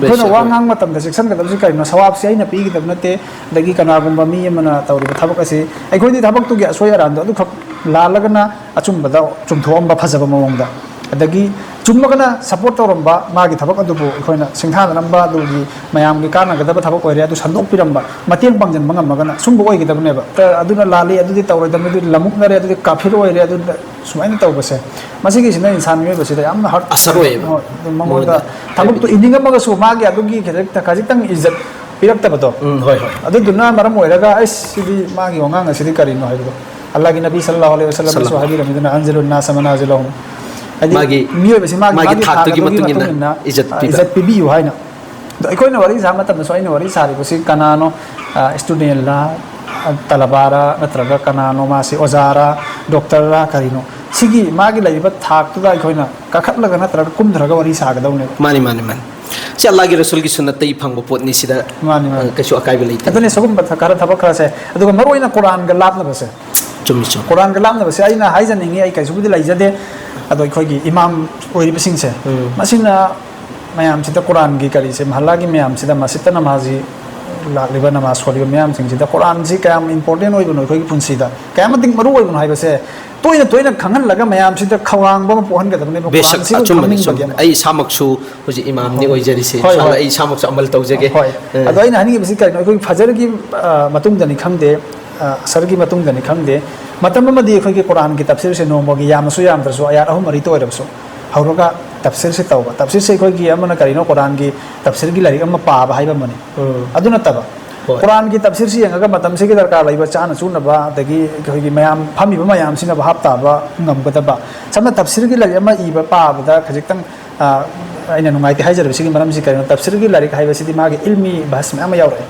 ꯑꯩꯈꯣꯏꯅ ꯕꯦꯁ, ꯋꯥ ꯍꯣꯏ꯫ ꯉꯥꯡꯕ ꯃꯇꯝꯗ ꯆꯦꯛꯁꯤꯟꯒꯗꯕꯁꯤ ꯀꯔꯤꯅꯣ? ꯁꯋꯥꯕꯁꯤ ꯑꯩꯅ ꯄꯤꯒꯗꯕ ꯅꯠꯇꯦ, ꯑꯗꯒꯤ ꯀꯅꯥꯒꯨꯝꯕ ꯃꯤ ꯑꯃꯅ ꯇꯧꯔꯤꯕ ꯊꯕꯛ ꯑꯁꯤ, ꯑꯩꯈꯣꯏꯗꯤ ꯊꯕꯛꯇꯨꯒꯤ ꯑꯁꯣꯏ ꯑꯔꯥꯟꯗꯣ ꯑꯗꯨꯈꯛ ꯂꯥꯜꯂꯒꯅ ꯑꯆꯨꯝꯕꯗ ꯆꯨꯝꯊꯣꯛꯑꯝꯕ ꯐꯖꯕ ꯃꯑꯣꯡꯗ, ꯑꯗꯒꯤ ꯆꯨꯝꯃꯒꯅ support ꯇꯧꯔꯝꯕ ꯃꯥꯒꯤ ꯊꯕꯛ ꯑꯗꯨꯕꯨ ꯑꯩꯈꯣꯏꯅ ꯁꯤꯡꯊꯥꯅꯔꯝꯕ, ꯑꯗꯨꯒꯤ ꯃꯌꯥꯝꯒꯤ ꯀꯥꯟꯅꯒꯗꯕ ꯊꯕꯛ ꯑꯣꯏꯔꯦ, ꯑꯗꯨ ꯁꯟꯗꯣꯛꯄꯤꯔꯝꯕ, ꯃꯇꯦꯡ ꯄꯥꯡꯁꯤꯟꯕ ꯉꯝꯃꯒꯅ ꯁꯨꯝꯕ ꯑꯣꯏꯒꯗꯕꯅꯦꯕ꯫ ꯑꯗꯨꯅ ꯂꯥꯜꯂꯤ, ꯑꯗꯨꯗꯤ ꯇꯧꯔꯣꯏꯗꯕꯅꯤ, ꯑꯗꯨꯗꯤ ꯂꯃꯨꯛꯅꯔꯦ, ꯑꯗꯨꯗꯤ ꯀꯥꯐꯤꯔ ꯑꯣꯏꯔꯦ, ꯑꯗꯨꯗ ꯁꯨꯃꯥꯏꯅ ꯇꯧꯕꯁꯦ, ꯃꯁꯤꯒꯤꯁꯤꯅ ꯏꯟꯁꯥꯟ ꯃꯤꯑꯣꯏꯕꯁꯤꯗ ꯌꯥꯝꯅ hurt ꯑꯁꯔ ꯑꯣꯏꯌꯦꯕ꯫ ꯍꯣꯏ, ꯑꯗꯨ ꯃꯉꯣꯟꯗ ꯃꯉꯣꯟꯗ ꯊꯕꯛꯇꯣ ꯍꯥꯏꯕꯗꯤ ꯏꯅꯤꯡꯉꯝꯃꯒꯁꯨ ꯃꯥꯒꯤ ꯑꯗꯨꯒꯤ ꯈꯖꯤꯛꯇ-, ꯈꯖꯤꯛꯇꯪ ꯏꯖꯠ ꯄꯤꯔꯛꯇꯕꯗꯣ꯫ ꯎꯝ, ꯍꯣꯏ, ꯍꯣꯏ꯫ ꯑꯗꯨꯗꯨꯅ ꯃꯔꯝ ꯑꯣꯏꯔꯒ, "ꯑꯩꯁ, ꯁꯤꯗꯤ ꯃꯥꯒꯤ ꯋꯥꯉꯥꯡ ꯑꯁꯤꯗꯤ ꯀꯔꯤꯅꯣ?" ꯍꯥꯏꯕꯗꯣ꯫ ꯑꯜꯂꯥꯍꯒꯤ ꯅꯕꯤ ꯁꯜꯂꯜꯂꯥꯍꯨ ꯑꯂꯩꯍꯤ ꯋꯁꯜꯂꯝꯅꯁꯨ ꯁꯜꯂꯝ꯫ ꯍꯥꯏꯕꯤꯔꯝꯃꯤꯗꯨꯅ, "ꯑꯟꯖꯤꯂꯨꯟ ꯅꯥꯁ ꯃꯅꯥꯖꯤꯂꯍꯨꯝ", ꯍꯥꯏꯗꯤ ꯃꯥꯒꯤ, ꯃꯤꯑꯣꯏꯕꯁꯤ ꯃꯥꯒꯤ, ꯃꯥꯒꯤ ꯃꯥꯒꯤ ꯊꯥꯛꯇꯨꯒꯤ ꯊꯥꯛ ꯑꯗꯨꯒꯤ ꯃꯇꯨꯡ ꯏꯟꯅ ꯃꯇꯨꯡ ꯏꯟꯅ, ꯏꯖꯠ ꯑ, ꯄꯤꯕ꯫ ꯏꯖꯠ ꯄꯤꯕꯤꯌꯨ ꯍꯥꯏꯅ꯫ ꯑꯗꯣ ꯑꯩꯈꯣꯏꯅ ꯋꯥꯔꯤ ꯁꯥꯕ ꯃꯇꯝꯗꯁꯨ ꯑꯩꯅ ꯋꯥꯔꯤ ꯁꯥꯔꯤꯕꯁꯤ ꯀꯅꯥꯅꯣ, ꯑ, ꯁ꯭ꯇꯨꯗꯦꯟꯂꯥ, ꯑ, ꯇꯂꯕꯥꯔꯥ, ꯅꯠꯇ꯭ꯔꯒ ꯀꯅꯥꯅꯣ ꯃꯥꯁꯤ ꯑꯣꯖꯥꯔꯥ, ꯗꯣꯛꯇꯔꯔꯥ ꯀꯔꯤꯅꯣ? ꯁꯤꯒꯤ ꯃꯥꯒꯤ ꯂꯩꯔꯤꯕ ꯊꯥꯛꯇꯨꯗ ꯑꯩꯈꯣꯏꯅ ꯀꯥꯈꯠꯂꯒ ꯅꯠꯇ꯭ꯔꯒ ꯀꯨꯝꯊꯔꯒ ꯋꯥꯔꯤ ꯁꯥꯒꯗꯧꯅꯦꯕ꯫ ꯃꯥꯅꯤ, ꯃꯥꯅꯤ, ꯃꯥꯅꯤ꯫ ꯁꯤ ꯑꯜꯂꯥꯍꯒꯤ ꯔꯁꯨꯜꯒꯤ ꯁꯨꯟꯅꯠꯇꯒꯤ ꯐꯪꯕ ꯄꯣꯠꯅꯤ, ꯁꯤꯗ, ꯃꯥꯅꯤ, ꯃꯥꯅꯤ꯫ ꯑ, ꯀꯩꯁꯨ ꯑꯀꯥꯏꯕ ꯂꯩꯇꯦ꯫ ꯑꯗꯨꯅꯦ, ꯁꯤꯒꯨꯝꯕ ꯊ-, ꯈꯔ ꯊꯕꯛ ꯈꯔꯁꯦ, ꯑꯗꯨꯒ ꯃꯔꯨ ꯑꯣꯏꯅ ꯀꯨꯔꯥꯟꯒ ꯂꯥꯞꯅꯕꯁꯦ꯫ ꯆꯨꯝꯃꯤ, ꯆꯨꯝꯃꯤ꯫ ꯀꯨꯔꯥꯟꯒ ꯂꯥꯞꯅꯕꯁꯦ ꯑꯩꯅ ꯍꯥꯏꯖꯅꯤꯡꯉꯤ, ꯑꯩ ꯀꯩꯁꯨꯕꯨꯗꯤ ꯂꯩꯖꯗꯦ꯫ ꯑꯗꯣ ꯑꯩꯈꯣꯏꯒꯤ ꯏꯃꯥꯝ ꯑꯣꯏꯔꯤꯕꯁꯤꯡꯁꯦ, ꯎꯝ꯫ ꯃꯁꯤꯅ ꯃꯌꯥꯝꯁꯤꯗ ꯀꯨꯔꯥꯟꯒꯤ ꯀꯔꯤꯁꯦ, ꯃꯍꯜꯂꯥꯒꯤ ꯃꯌꯥꯝꯁꯤꯗ ꯃꯁꯖꯤꯗꯇ ꯅꯃꯥꯖꯤ ꯂꯥꯛꯂꯤꯕ, ꯅꯃꯥꯖ ꯁꯣꯜꯂꯤꯕ ꯃꯌꯥꯝꯁꯤꯡꯁꯤꯗ ꯀꯨꯔꯥꯟꯁꯤ ꯀꯌꯥꯝ important ꯑꯣꯏꯕꯅꯣ ꯑꯩꯈꯣꯏꯒꯤ ꯄꯨꯟꯁꯤꯗ, ꯀꯌꯥꯝ ꯃꯇꯤꯛ ꯃꯔꯨ ꯑꯣꯏꯕꯅꯣ ꯍꯥꯏꯕꯁꯦ ꯇꯣꯏꯅ ꯇꯣꯏꯅ ꯈꯪꯍꯜꯂꯒ ꯃꯌꯥꯝꯁꯤꯗ ꯈꯧꯔꯥꯡꯕ ꯑꯃ ꯄꯣꯛꯍꯟꯒꯗꯕꯅꯦꯕ, ꯕꯦꯁꯛ, ꯀꯨꯔꯥꯟꯁꯤꯕꯨ ꯑꯆꯨꯝꯕꯅꯤ, ꯈꯪꯅꯤꯡꯕꯒꯤ ꯑꯆꯨꯝꯕꯅꯤ꯫ ꯑꯃ꯫ ꯑꯩ ꯏꯁꯥꯃꯛꯁꯨ ꯍꯧꯖꯤꯛ ꯏꯃꯥꯝꯅꯤ ꯍꯣꯏ꯫ ꯑꯣꯏꯖꯔꯤꯁꯦ꯫ ꯍꯣꯏ, ꯏꯟꯁꯥ ꯑꯜꯂꯥ, ꯍꯣꯏ꯫ ꯑꯩ ꯏꯁꯥꯃꯛꯁꯨ ꯑꯃꯜ ꯇꯧꯖꯒꯦ꯫ ꯍꯣꯏ꯫ ꯑ꯫ ꯑꯗꯣ ꯑꯩꯅ ꯍꯥꯏꯅꯤꯡꯉꯤꯕꯁꯤ ꯀꯔꯤꯅꯣ? ꯑꯩꯈꯣꯏꯒꯤ ꯐꯖꯔꯒꯤ, ꯑ, ꯃꯇꯨꯡꯗꯅꯤ ꯈꯪꯗꯦ, ꯑ, ꯑꯁꯔꯒꯤ ꯃꯇꯨꯡꯗꯅꯤ ꯈꯪꯗꯦ, ꯃꯇꯝ ꯑꯃꯗꯤ ꯑꯩꯈꯣꯏꯒꯤ ꯀꯨꯔꯥꯟꯒꯤ ꯇꯐꯁꯤꯔꯁꯦ ꯅꯣꯡꯃꯒꯤ ꯌꯥꯝꯃꯁꯨ ꯌꯥꯝꯗ꯭ꯔꯁꯨ ꯑꯌꯥꯠ ꯑꯍꯨꯝ ꯃꯔꯤꯇ ꯑꯣꯏꯔꯕꯁꯨ ꯍꯧꯔꯒ ꯇꯐꯁꯤꯔꯁꯦ ꯇꯧꯕ꯫ ꯇꯐꯁꯤꯔꯁꯦ ꯑꯩꯈꯣꯏꯒꯤ ꯑꯃꯅ ꯀꯔꯤꯅꯣ? ꯀꯨꯔꯥꯟꯒꯤ ꯇꯐꯁꯤꯔꯒꯤ ꯂꯥꯏꯔꯤꯛ ꯑꯃ ꯄꯥꯕ ꯍꯥꯏꯕ ꯑꯃꯅꯤ꯫ ꯎꯝ꯫ ꯑꯗꯨ ꯅꯠꯇꯕ, ꯍꯣꯏ꯫ ꯀꯨꯔꯥꯟꯒꯤ ꯇꯐꯁꯤꯔꯁꯤ ꯌꯦꯡꯉꯒ ꯃꯇꯝꯁꯤꯒꯤ ꯗꯔꯀꯥꯔ ꯂꯩꯕ ꯆꯥꯅ ꯆꯨꯅꯕ, ꯑꯗꯒꯤ ꯑꯩꯈꯣꯏꯒꯤ ꯃꯌꯥꯝ ꯐꯝꯃꯤꯕ ꯃꯌꯥꯝꯁꯤꯅ ꯚꯥꯞ ꯇꯥꯕ ꯉꯝꯒꯗꯕ, ꯁꯝꯅ ꯇꯐꯁꯤꯔꯒꯤ ꯂꯥꯏꯔꯤꯛ ꯑꯃ ꯏꯕ ꯄꯥꯕꯗ ꯈꯖꯤꯛꯇꯪ, ꯑ, ꯑꯩꯅ ꯅꯨꯡꯉꯥꯏꯇꯦ ꯍꯥꯏꯖꯔꯤꯕꯁꯤꯒꯤ ꯃꯔꯝꯁꯤ ꯀꯔꯤꯅꯣ? ꯇꯐꯁꯤꯔꯒꯤ ꯂꯥꯏꯔꯤꯛ ꯍꯥꯏꯕꯁꯤꯗꯤ ꯃꯥꯒꯤ ꯏꯜꯃꯤ ꯕꯍꯁ ꯃꯌꯥꯝ ꯑꯃ ꯌꯥꯎꯔꯛꯑꯦ꯫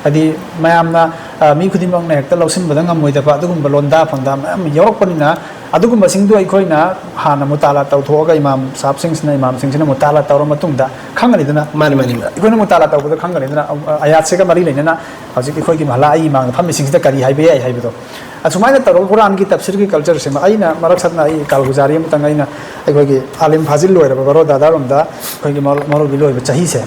ꯍꯥꯏꯗꯤ ꯃꯌꯥꯝꯅ, ꯑ, ꯃꯤ ꯈꯨꯗꯤꯡꯃꯛꯅ ꯍꯦꯛꯇ ꯂꯧꯁꯤꯟꯕꯗ ꯉꯝꯃꯣꯏꯗꯕ ꯑꯗꯨꯒꯨꯝꯕ ꯂꯣꯟꯗꯥ ꯐꯣꯟꯗꯥ ꯃꯌꯥꯝ ꯌꯥꯎꯔꯛꯄꯅꯤꯅ, ꯑꯗꯨꯒꯨꯝꯕꯁꯤꯡꯗꯨ ꯑꯩꯈꯣꯏꯅ ꯍꯥꯟꯅ ꯃꯨꯇꯥꯂꯥ ꯇꯧꯊꯣꯛꯑꯒ ꯏꯃꯥꯝ ꯁꯥꯍꯕꯁꯤꯡꯁꯤꯅ, ꯏꯃꯥꯝꯁꯤꯡꯁꯤꯅ ꯃꯨꯇꯥꯂꯥ ꯇꯧꯔ ꯃꯇꯨꯡꯗ ꯈꯪꯒꯅꯤꯗꯅ꯫ ꯃꯥꯅꯤ, ꯃꯥꯅꯤ, ꯃꯥꯅꯤ꯫ ꯑꯩꯈꯣꯏꯅ ꯃꯨꯇꯥꯂꯥ ꯇꯧꯕꯗ ꯈꯪꯒꯅꯤꯗꯅ, ꯑ, ꯑꯌꯥꯠꯁꯤꯒ ꯃꯔꯤ ꯂꯩꯅꯅ ꯍꯧꯖꯤꯛ ꯑꯩꯈꯣꯏꯒꯤ ꯃꯍꯜꯂꯥ ꯑꯩꯒꯤ ꯏꯃꯥꯡꯗ ꯐꯝꯃꯤꯁꯤꯡꯁꯤꯗ ꯀꯔꯤ ꯍꯥꯏꯕ ꯌꯥꯏ ꯍꯥꯏꯕꯗꯣ꯫ ꯑꯁꯨꯃꯥꯏꯅ ꯇꯧꯔꯒ ꯀꯨꯔꯥꯟꯒꯤ ꯇꯐꯁꯤꯔꯒꯤ ꯀꯜꯆꯔꯁꯤꯃ ꯑꯩꯅ ꯃꯔꯛ ꯁꯠꯅ ꯑꯩ ꯀꯥꯔꯒꯨꯖꯥꯔꯤ ꯑꯃꯇꯪ ꯑꯩꯅ ꯑꯩꯈꯣꯏꯒꯤ ꯑꯥꯂꯤꯝ ꯐꯥꯖꯤꯜ ꯂꯣꯏꯔꯕ ꯕꯔꯣꯗꯥꯗꯥꯔꯣꯝꯗ ꯑꯩꯈꯣꯏꯒꯤ ꯃꯔꯨ-, ꯃꯔꯨꯕꯤ ꯂꯣꯏꯕ ꯆꯍꯤꯁꯦ,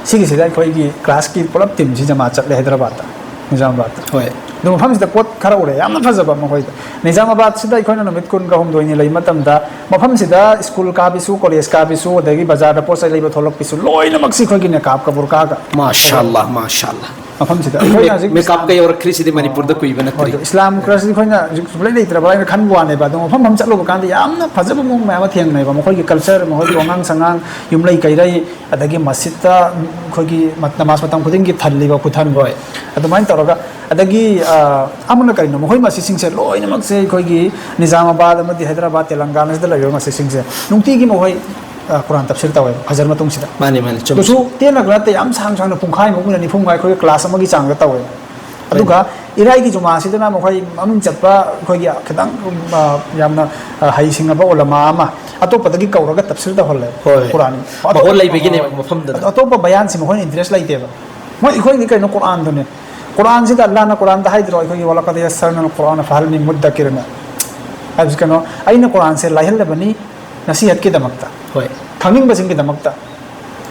ꯁꯤꯒꯤꯁꯤꯗ ꯑꯩꯈꯣꯏꯒꯤ ꯀ꯭ꯂꯥꯁꯀꯤ ꯄꯨꯂꯞ ꯇꯤꯝꯁꯤ ꯖꯃꯥ ꯆꯠꯂꯦ ꯍꯥꯏꯗ꯭ꯔꯕꯥꯗꯇ, ꯅꯤꯖꯥꯃꯥꯕꯥꯗꯇ꯫ ꯍꯣꯏ꯫ ꯑꯗꯨ ꯃꯐꯝꯁꯤꯗ ꯄꯣꯠ ꯈꯔ ꯎꯔꯦ, ꯌꯥꯝꯅ ꯐꯖꯕ ꯃꯈꯣꯏꯗ꯫ ꯅꯤꯖꯥꯃꯥꯕꯥꯗꯁꯤꯗ ꯑꯩꯈꯣꯏꯅ ꯅꯨꯃꯤꯠ ꯀꯨꯟꯒ ꯍꯨꯝꯗꯣꯏꯅꯤ ꯂꯩ ꯃꯇꯝꯗ ꯃꯐꯝꯁꯤꯗ ꯁ꯭ꯀꯨꯜ ꯀꯥꯕꯤꯁꯨ, ꯀꯣꯂꯦꯖ ꯀꯥꯕꯤꯁꯨ, ꯑꯗꯒꯤ ꯕꯖꯥꯔꯗ ꯄꯣꯠ ꯆꯩ ꯂꯩꯕ ꯊꯣꯛꯂꯛꯄꯤꯁꯨ ꯂꯣꯏꯅꯃꯛꯁꯤ ꯑꯩꯈꯣꯏꯒꯤ ꯅꯦꯀꯥꯞꯀ ꯕꯨꯔꯀꯥꯒ꯫ ꯃꯥꯁꯥ ꯑꯜꯂꯥ, ꯃꯥꯁꯥ ꯑꯜꯂꯥ꯫ ꯃꯐꯝꯁꯤꯗ ꯑꯩꯈꯣꯏꯅ ꯍꯧꯖꯤꯛ ꯃꯦꯀꯞꯀ ꯏꯁꯂꯥꯝ, ꯌꯧꯔꯛꯈ꯭ꯔꯤꯁꯤꯗꯤ ꯃꯅꯤꯄꯨꯔꯗ ꯀꯨꯏꯕ ꯅꯠꯇ꯭ꯔꯤ꯫ ꯍꯣꯏ, ꯏꯁꯂꯥꯝ ꯈꯔꯁꯤꯗꯤ ꯑꯩꯈꯣꯏꯅ ꯍꯧꯖꯤꯛ ꯁꯨꯡꯂꯩ ꯂꯩꯇ꯭ꯔꯕ꯭ꯔꯥ ꯍꯥꯏꯅ ꯈꯟꯕ ꯋꯥꯅꯦꯕ꯫ ꯑꯗꯣ ꯃꯐꯝ ꯑꯃ ꯆꯠꯂꯨꯕ ꯀꯥꯟꯗ ꯌꯥꯝꯅ ꯐꯖꯕ ꯃꯑꯣꯡ ꯃꯌꯥꯝ ꯑꯃ ꯊꯦꯡꯅꯩꯕ꯫ ꯃꯈꯣꯏꯒꯤ ꯀꯜꯆꯔ, ꯃꯈꯣꯏꯒꯤ ꯋꯥꯉꯥꯡ ꯁꯉꯥꯡ, ꯌꯨꯝꯂꯩ ꯀꯩꯔꯩ, ꯑꯗꯒꯤ ꯃꯁꯖꯤꯠꯇ ꯑꯩꯈꯣꯏꯒꯤ ꯅꯃꯥꯖ ꯃꯇꯝ ꯈꯨꯗꯤꯡꯒꯤ ꯊꯜꯂꯤꯕ ꯈꯨꯊꯟ, ꯍꯣꯏ꯫ ꯑꯗꯨꯃꯥꯏꯅ ꯇꯧꯔꯒ, ꯑꯗꯒꯤ ꯑ, ꯑꯃꯅ ꯀꯔꯤꯅꯣ, ꯃꯈꯣꯏ ꯃꯁꯖꯤꯠꯁꯤꯡꯁꯦ ꯂꯣꯏꯅꯃꯛꯁꯦ ꯑꯩꯈꯣꯏꯒꯤ ꯅꯤꯖꯥꯃꯥꯕꯥꯗ ꯑꯃꯗꯤ ꯍꯥꯏꯗ꯭ꯔꯕꯥꯗ, ꯇꯦꯂꯪꯒꯥꯅꯥꯁꯤꯗ ꯂꯩꯔꯤꯕ ꯃꯁꯖꯤꯠꯁꯤꯡꯁꯦ ꯅꯨꯡꯇꯤꯒꯤ ꯃꯈꯣꯏ ꯑ, ꯀꯨꯔꯥꯟ ꯇꯐꯁꯤꯔ ꯇꯧꯋꯦꯕ ꯐꯖꯔ ꯃꯇꯨꯡꯁꯤꯗ꯫ ꯃꯥꯅꯤ, ꯃꯥꯅꯤ, ꯆꯨꯝꯃꯤ, ꯀꯩꯁꯨ ꯆꯨꯝꯃꯤ꯫ ꯇꯦꯟꯅꯒ ꯅꯠꯇꯦ, ꯌꯥꯝ ꯁꯥꯡ ꯁꯥꯡꯅ ꯄꯨꯡꯈꯥꯏꯃꯨꯛ, ꯃꯤꯅꯠ ꯅꯤꯐꯨ ꯃꯉꯥꯏ ꯑꯩꯈꯣꯏꯒꯤ ꯀ꯭ꯂꯥꯁ ꯑꯃꯒꯤ ꯆꯥꯡꯗ ꯇꯧꯋꯦꯕ꯫ ꯑꯗꯨꯒ ꯏꯔꯥꯏꯒꯤ ꯖꯨꯃꯥꯁꯤꯗꯅ ꯃꯈꯣꯏ ꯃꯃꯤꯡ ꯆꯠꯄ ꯑꯩꯈꯣꯏꯒꯤ ꯈꯤꯇꯪ ꯑ, ꯌꯥꯝꯅ ꯑ, ꯍꯩꯁꯤꯡꯉꯕ ꯎꯂꯃꯥ ꯑꯃ ꯑꯇꯣꯞꯄꯗꯒꯤ ꯀꯧꯔꯒ ꯇꯐꯁꯤꯔ ꯇꯧꯍꯜꯂꯦꯕ ꯍꯣꯏ꯫ ꯀꯨꯔꯥꯟ꯫ ꯃꯒꯨꯟ ꯂꯩꯕꯒꯤꯅꯦꯕ ꯃꯐꯝꯗꯨꯗ꯫ ꯑꯗꯣ ꯑꯇꯣꯞꯄ ꯕꯌꯥꯟꯁꯤ ꯃꯈꯣꯏꯅ ꯏꯟꯇꯔꯦꯁ ꯂꯩꯇꯦꯕ꯫ ꯃꯣꯏ ꯑꯩꯈꯣꯏꯒꯤ ꯀꯩꯅꯣ ꯀꯨꯔꯥꯟꯗꯨꯅꯦ꯫ ꯀꯨꯔꯥꯟꯁꯤꯗ ꯑꯜꯂꯥꯍꯅ ꯀꯨꯔꯥꯟꯗ ꯍꯥꯏꯗ꯭ꯔꯣ ꯑꯩꯈꯣꯏꯒꯤ "ولقد يسرنا القرآن فهل من مدكر"ꯅ ꯍꯥꯏꯕꯁꯤ ꯀꯩꯅꯣ, "ꯑꯩꯅ ꯀꯨꯔꯥꯟꯁꯦ ꯂꯥꯏꯍꯜꯂꯕꯅꯤ ꯅꯁꯤꯍꯠꯀꯤꯗꯃꯛꯇ, ꯍꯣꯏ꯫ ꯈꯪꯅꯤꯡꯕꯁꯤꯡꯒꯤꯗꯃꯛꯇ꯫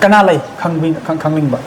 ꯀꯅꯥ ꯂꯩ ꯈꯪꯕꯤ-, ꯈꯪ-, ꯈꯪꯅꯤꯡꯕ?"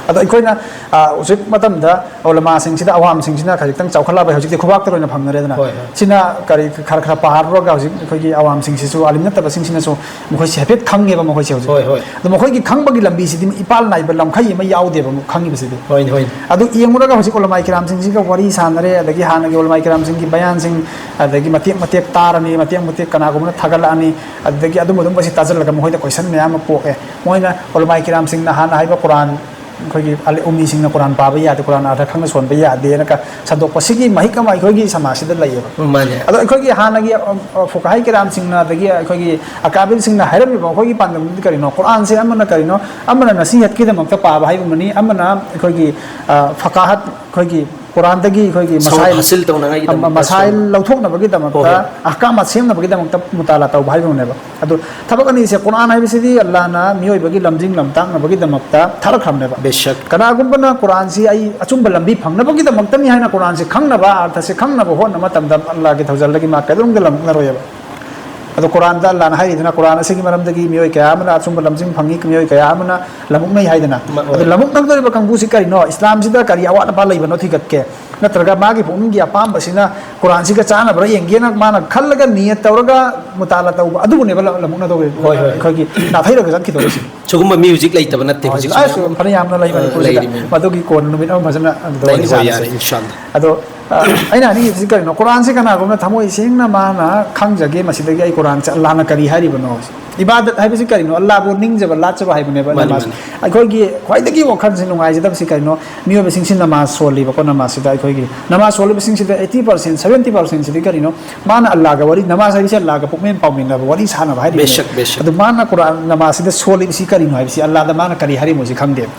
ꯑꯗꯣ ꯑꯩꯈꯣꯏꯅ, ꯑ, ꯍꯧꯖꯤꯛ ꯃꯇꯝꯗ ꯎꯂꯃꯥꯁꯤꯡꯁꯤꯗ, ꯑꯋꯥꯝꯁꯤꯡꯁꯤꯅ ꯈꯖꯤꯛꯇꯪ ꯆꯥꯎꯈꯠꯂꯛꯑꯕ, ꯍꯧꯖꯤꯛꯇꯤ ꯈꯨꯕꯥꯛꯇ ꯂꯣꯏꯅ ꯐꯪꯅꯔꯦꯗꯅ꯫ ꯍꯣꯏ, ꯍꯣꯏ꯫ ꯁꯤꯅ ꯀꯔꯤ ꯈꯔ ꯈꯔ ꯄꯥꯔꯨꯔꯒ ꯍꯧꯖꯤꯛ ꯑꯩꯈꯣꯏꯒꯤ ꯑꯋꯥꯝꯁꯤꯡꯁꯤꯁꯨ, ꯑꯥꯂꯤꯝ ꯅꯠꯇꯕꯁꯤꯡꯁꯤꯅꯁꯨ ꯃꯈꯣꯏꯁꯦ ꯍꯥꯏꯐꯦꯠ ꯈꯪꯉꯦꯕ ꯃꯈꯣꯏꯁꯦ ꯍꯧꯖꯤꯛ꯫ ꯍꯣꯏ, ꯍꯣꯏ꯫ ꯑꯗꯣ ꯃꯈꯣꯏꯒꯤ ꯈꯪꯕꯒꯤ ꯂꯝꯕꯤꯁꯤꯗꯤ ꯏꯄꯥꯜ ꯅꯥꯏꯕ ꯂꯝꯈꯩ ꯑꯃ ꯌꯥꯎꯗꯦꯕ ꯈꯪꯉꯤꯕꯁꯤꯗꯤ꯫ ꯍꯣꯏꯅꯦ, ꯍꯣꯏꯅꯦ꯫ ꯑꯗꯨ ꯌꯦꯡꯉꯨꯔꯒ ꯍꯧꯖꯤꯛ ꯎꯂꯃꯥꯏ ꯀꯤꯔꯥꯝꯁꯤꯡꯁꯤꯒ ꯋꯥꯔꯤ ꯁꯥꯟꯅꯔꯦ, ꯑꯗꯒꯤ ꯍꯥꯟꯅꯒꯤ ꯎꯂꯃꯥꯏ ꯀꯤꯔꯥꯝꯁꯤꯡꯒꯤ ꯕꯌꯥꯟꯁꯤꯡ, ꯑꯗꯒꯤ ꯃꯇꯦꯛ ꯃꯇꯦꯛ ꯇꯥꯔꯅꯤ, ꯃꯇꯦꯛ ꯃꯇꯦꯛ ꯀꯅꯥꯒꯨꯝꯕꯅ ꯊꯥꯒꯠꯂꯛꯑꯅꯤ, ꯑꯗꯨꯗꯒꯤ ꯑꯗꯨꯝꯕ ꯑꯗꯨꯝꯕꯁꯤ ꯇꯥꯁꯤꯜꯂꯒ ꯃꯈꯣꯏꯗ ꯀꯣꯏꯁꯟ ꯃꯌꯥꯝ ꯑꯃ ꯄꯣꯛꯑꯦ꯫ ꯃꯣꯏꯅ ꯎꯂꯃꯥꯏ ꯀꯤꯔꯥꯝꯁꯤꯡꯅ ꯍꯥꯟꯅ ꯍꯥꯏꯕ ꯀꯨꯔꯥꯟ, ꯑꯩꯈꯣꯏꯒꯤ ꯑꯂꯤ-, ꯎꯃꯤꯁꯤꯡꯅ ꯀꯨꯔꯥꯟ ꯄꯥꯕ ꯌꯥꯗꯦ, ꯀꯨꯔꯥꯟ ꯑꯥꯔꯊ ꯈꯪꯅ ꯁꯣꯟꯕ ꯌꯥꯗꯦꯅ ꯀ-, ꯁꯟꯗꯣꯛꯄ, ꯁꯤꯒꯤ ꯃꯍꯤꯛ ꯑꯃ ꯑꯩꯈꯣꯏꯒꯤ ꯁꯃꯥꯖꯁꯤꯗ ꯂꯩꯌꯦꯕ꯫ ꯃꯥꯅꯦ꯫ ꯑꯗꯣ ꯑꯩꯈꯣꯏꯒꯤ ꯍꯥꯟꯅꯒꯤ, ꯑ, ꯑ, ꯐꯨꯀꯥꯍꯥꯏ ꯀꯤꯔꯥꯝꯁꯤꯡꯅ, ꯑꯗꯒꯤ ꯑꯩꯈꯣꯏꯒꯤ ꯑꯀꯥꯕꯤꯜꯁꯤꯡꯅ ꯍꯥꯏꯔꯝꯃꯤꯕ ꯃꯈꯣꯏꯒꯤ ꯄꯥꯟꯗꯝꯗꯤ ꯀꯔꯤꯅꯣ? ꯀꯨꯔꯥꯟꯁꯦ ꯑꯃꯅ ꯀꯔꯤꯅꯣ? ꯑꯃꯅ ꯅꯁꯤꯍꯠꯀꯤꯗꯃꯛꯇ ꯄꯥꯕ ꯍꯥꯏꯕ ꯑꯃꯅꯤ, ꯑꯃꯅ ꯑꯩꯈꯣꯏꯒꯤ, ꯑ, ꯐꯀꯥꯍꯠ, ꯑꯩꯈꯣꯏꯒꯤ ꯀꯨꯔꯥꯟꯗꯒꯤ ꯑꯩꯈꯣꯏꯒꯤ ꯁꯧ ꯃꯁꯥꯏꯜ, ꯍꯥꯁꯤꯜ ꯇꯧꯅꯉꯥꯏꯒꯤꯗꯃꯛꯇ ꯃꯁꯥꯏꯜ ꯁꯨꯝ꯫ ꯂꯧꯊꯣꯛꯅꯕꯒꯤꯗꯃꯛꯇ, ꯍꯣꯏ, ꯍꯣꯏ꯫ ꯑꯍꯀꯥꯝ ꯑꯁꯦꯝꯅꯕꯒꯤꯗꯃꯛꯇ ꯃꯨꯇꯥꯂꯥ ꯇꯧꯕ ꯍꯥꯏꯕ ꯑꯃꯅꯦꯕ꯫ ꯑꯗꯣ ꯊꯕꯛ ꯑꯅꯤꯁꯦ, ꯀꯨꯔꯥꯟ ꯍꯥꯏꯕꯁꯤꯗꯤ ꯑꯜꯂꯥꯍꯅ ꯃꯤꯑꯣꯏꯕꯒꯤ ꯂꯝꯖꯤꯡ ꯂꯝꯇꯥꯛꯅꯕꯒꯤꯗꯃꯛꯇ ꯊꯥꯔꯛꯈ꯭ꯔꯕꯅꯦꯕ꯫ ꯕꯦꯁꯛ꯫ ꯀꯅꯥꯒꯨꯝꯕꯅ ꯀꯨꯔꯥꯟꯁꯤ ꯑꯩ ꯑꯆꯨꯝꯕ ꯂꯝꯕꯤ ꯐꯪꯅꯕꯒꯤꯗꯃꯛꯇꯅꯤ ꯍꯥꯏꯅ ꯀꯨꯔꯥꯟꯁꯤ ꯈꯪꯅꯕ, ꯑꯥꯔꯊꯁꯤ ꯈꯪꯅꯕ ꯍꯣꯠꯅꯕ ꯃꯇꯝꯗ ꯑꯜꯂꯥꯍꯒꯤ ꯊꯧꯖꯥꯜꯗꯒꯤ ꯃꯥ ꯀꯩꯗꯧꯅꯨꯡꯗ ꯂꯝꯂꯛꯅꯔꯣꯏꯑꯕ꯫ ꯑꯗꯣ ꯀꯨꯔꯥꯟꯗ ꯑꯜꯂꯥꯍꯅ ꯍꯥꯏꯔꯤꯗꯅ, ꯀꯨꯔꯥꯟ ꯑꯁꯤꯒꯤ ꯃꯔꯝꯗꯒꯤ ꯃꯤꯑꯣꯏ ꯀꯌꯥ ꯑꯃꯅ ꯑꯆꯨꯝꯕ ꯂꯝꯖꯤꯡ ꯐꯪꯉꯤ, ꯃꯤꯑꯣꯏ ꯀꯌꯥ ꯑꯃꯅ ꯂꯝꯃꯨꯛꯅꯩ ꯍꯥꯏꯗꯅ꯫ ꯃ-, ꯑꯗꯣ ꯍꯣꯏ꯫ ꯂꯝꯃꯨꯛꯅꯒꯗꯧꯔꯤꯕ ꯀꯥꯡꯕꯨꯁꯤ ꯀꯔꯤꯅꯣ? ꯏꯁꯂꯥꯝꯁꯤꯗ ꯀꯔꯤ ꯑꯋꯥꯠ ꯑꯄꯥ ꯂꯩꯕꯅꯣ ꯊꯤꯒꯠꯀꯦ꯫ ꯅꯠꯇ꯭ꯔꯒ ꯃꯥꯒꯤ ꯄꯨꯛꯅꯤꯡꯒꯤ ꯑꯄꯥꯝꯕꯁꯤꯅ ꯀꯨꯔꯥꯟꯁꯤꯒ ꯆꯥꯟꯅꯕ꯭ꯔꯥ ꯌꯦꯡꯒꯦꯅ ꯃꯥꯅ ꯈꯜꯂꯒ ꯅꯤꯌꯠ ꯇꯧꯔꯒ ꯃꯨꯇꯥꯂꯥ ꯇꯧꯕ, ꯑꯗꯨꯕꯨꯅꯦꯕ ꯂ-, ꯂꯃꯨꯛꯅꯗꯧꯔꯤꯕ꯫ ꯍꯣꯏ, ꯍꯣꯏ꯫ ꯑꯩꯈꯣꯏꯒꯤ ꯅꯥꯊꯩꯔꯒ ꯆꯠꯈꯤꯗꯧꯔꯤꯁꯦ꯫ ꯁꯤꯒꯨꯝꯕ ꯃꯤ ꯍꯧꯖꯤꯛ ꯂꯩꯇꯕ ꯅꯠꯇꯦ, ꯍꯣꯏ, ꯍꯧꯖꯤꯛꯁꯨ ꯑꯁ, ꯃꯌꯥꯝ, ꯐꯅ ꯌꯥꯝꯅ ꯂꯩ ꯑ, ꯃꯅꯤꯄꯨꯔꯁꯤꯗ꯫ ꯂꯩꯔꯤꯃꯤ꯫ ꯃꯗꯨꯒꯤ ꯀꯣꯟꯅ ꯅꯨꯃꯤꯠ ꯑꯃ ꯐꯖꯅ ꯑꯗꯨꯗ ꯂꯩꯅꯤ, ꯋꯥꯔꯤ ꯍꯣꯏ, ꯁꯥꯟꯅꯁꯦ꯫ ꯌꯥꯔꯦ, ꯏꯟꯁꯥꯜꯂꯥ꯫ ꯑꯗꯣ, ꯑ, ꯑꯩꯅ ꯍꯥꯏꯅꯤꯡꯉꯤꯕꯁꯤ ꯀꯔꯤꯅꯣ? ꯀꯨꯔꯥꯟꯁꯤ ꯀꯅꯥꯒꯨꯝꯕꯅ ꯊꯃꯣꯏ ꯁꯦꯡꯅ ꯃꯥꯅ ꯈꯪꯖꯒꯦ, ꯃꯁꯤꯗꯒꯤ ꯑꯩ ꯀꯨꯔꯥꯟꯁꯦ ꯑꯜꯂꯥꯍꯅ ꯀꯔꯤ ꯍꯥꯏꯔꯤꯕꯅꯣ? ꯏꯕꯥꯗꯠ ꯍꯥꯏꯕꯁꯤ ꯀꯔꯤꯅꯣ? ꯑꯜꯂꯥꯍꯕꯨ ꯅꯤꯡꯖꯕ, ꯂꯥꯠꯆꯕ ꯍꯥꯏꯕꯅꯦꯕ ꯃꯥꯅꯤ, ꯅꯃꯥꯖ꯫ ꯃꯥꯅꯤ꯫ ꯑꯩꯈꯣꯏꯒꯤ ꯈ꯭ꯋꯥꯏꯗꯒꯤ ꯋꯥꯈꯜꯁꯦ ꯅꯨꯡꯉꯥꯏꯖꯗꯕꯁꯤ ꯀꯔꯤꯅꯣ? ꯃꯤꯑꯣꯏꯕꯁꯤꯡꯁꯤ ꯅꯃꯥꯖ ꯁꯣꯜꯂꯤꯕꯀꯣ, ꯅꯃꯥꯖꯁꯤꯗ ꯑꯩꯈꯣꯏꯒꯤ ꯅꯃꯥꯖ ꯁꯣꯜꯂꯤꯕꯁꯤꯡꯁꯤꯗ eighty percent, seventy percent ꯁꯤꯗꯤ ꯀꯔꯤꯅꯣ? ꯃꯥꯅ ꯑꯜꯂꯥꯍꯒ ꯋꯥꯔꯤ, ꯅꯃꯥꯖ ꯍꯥꯏꯕꯁꯤ ꯑꯜꯂꯥꯍꯒ ꯄꯨꯛꯃꯦꯟ ꯄꯥꯎꯃꯤꯟꯅꯕ, ꯋꯥꯔꯤ ꯁꯥꯟꯅꯕ ꯍꯥꯏꯔꯤꯕꯅꯦꯕ꯫ ꯕꯦꯁꯛ, ꯕꯦꯁꯛ꯫ ꯑꯗꯨ ꯃꯥꯅ ꯀꯨꯔꯥꯟ ꯅꯃꯥꯖꯁꯤꯗ ꯁꯣꯜꯂꯤꯕꯁꯤ ꯀꯔꯤꯅꯣ ꯍꯥꯏꯕꯁꯤ, ꯑꯜꯂꯥꯍꯗ ꯃꯥꯅ ꯀꯔꯤ ꯍꯥꯏꯔꯤꯃꯣꯁꯤ ꯈꯪꯗꯦꯕ꯫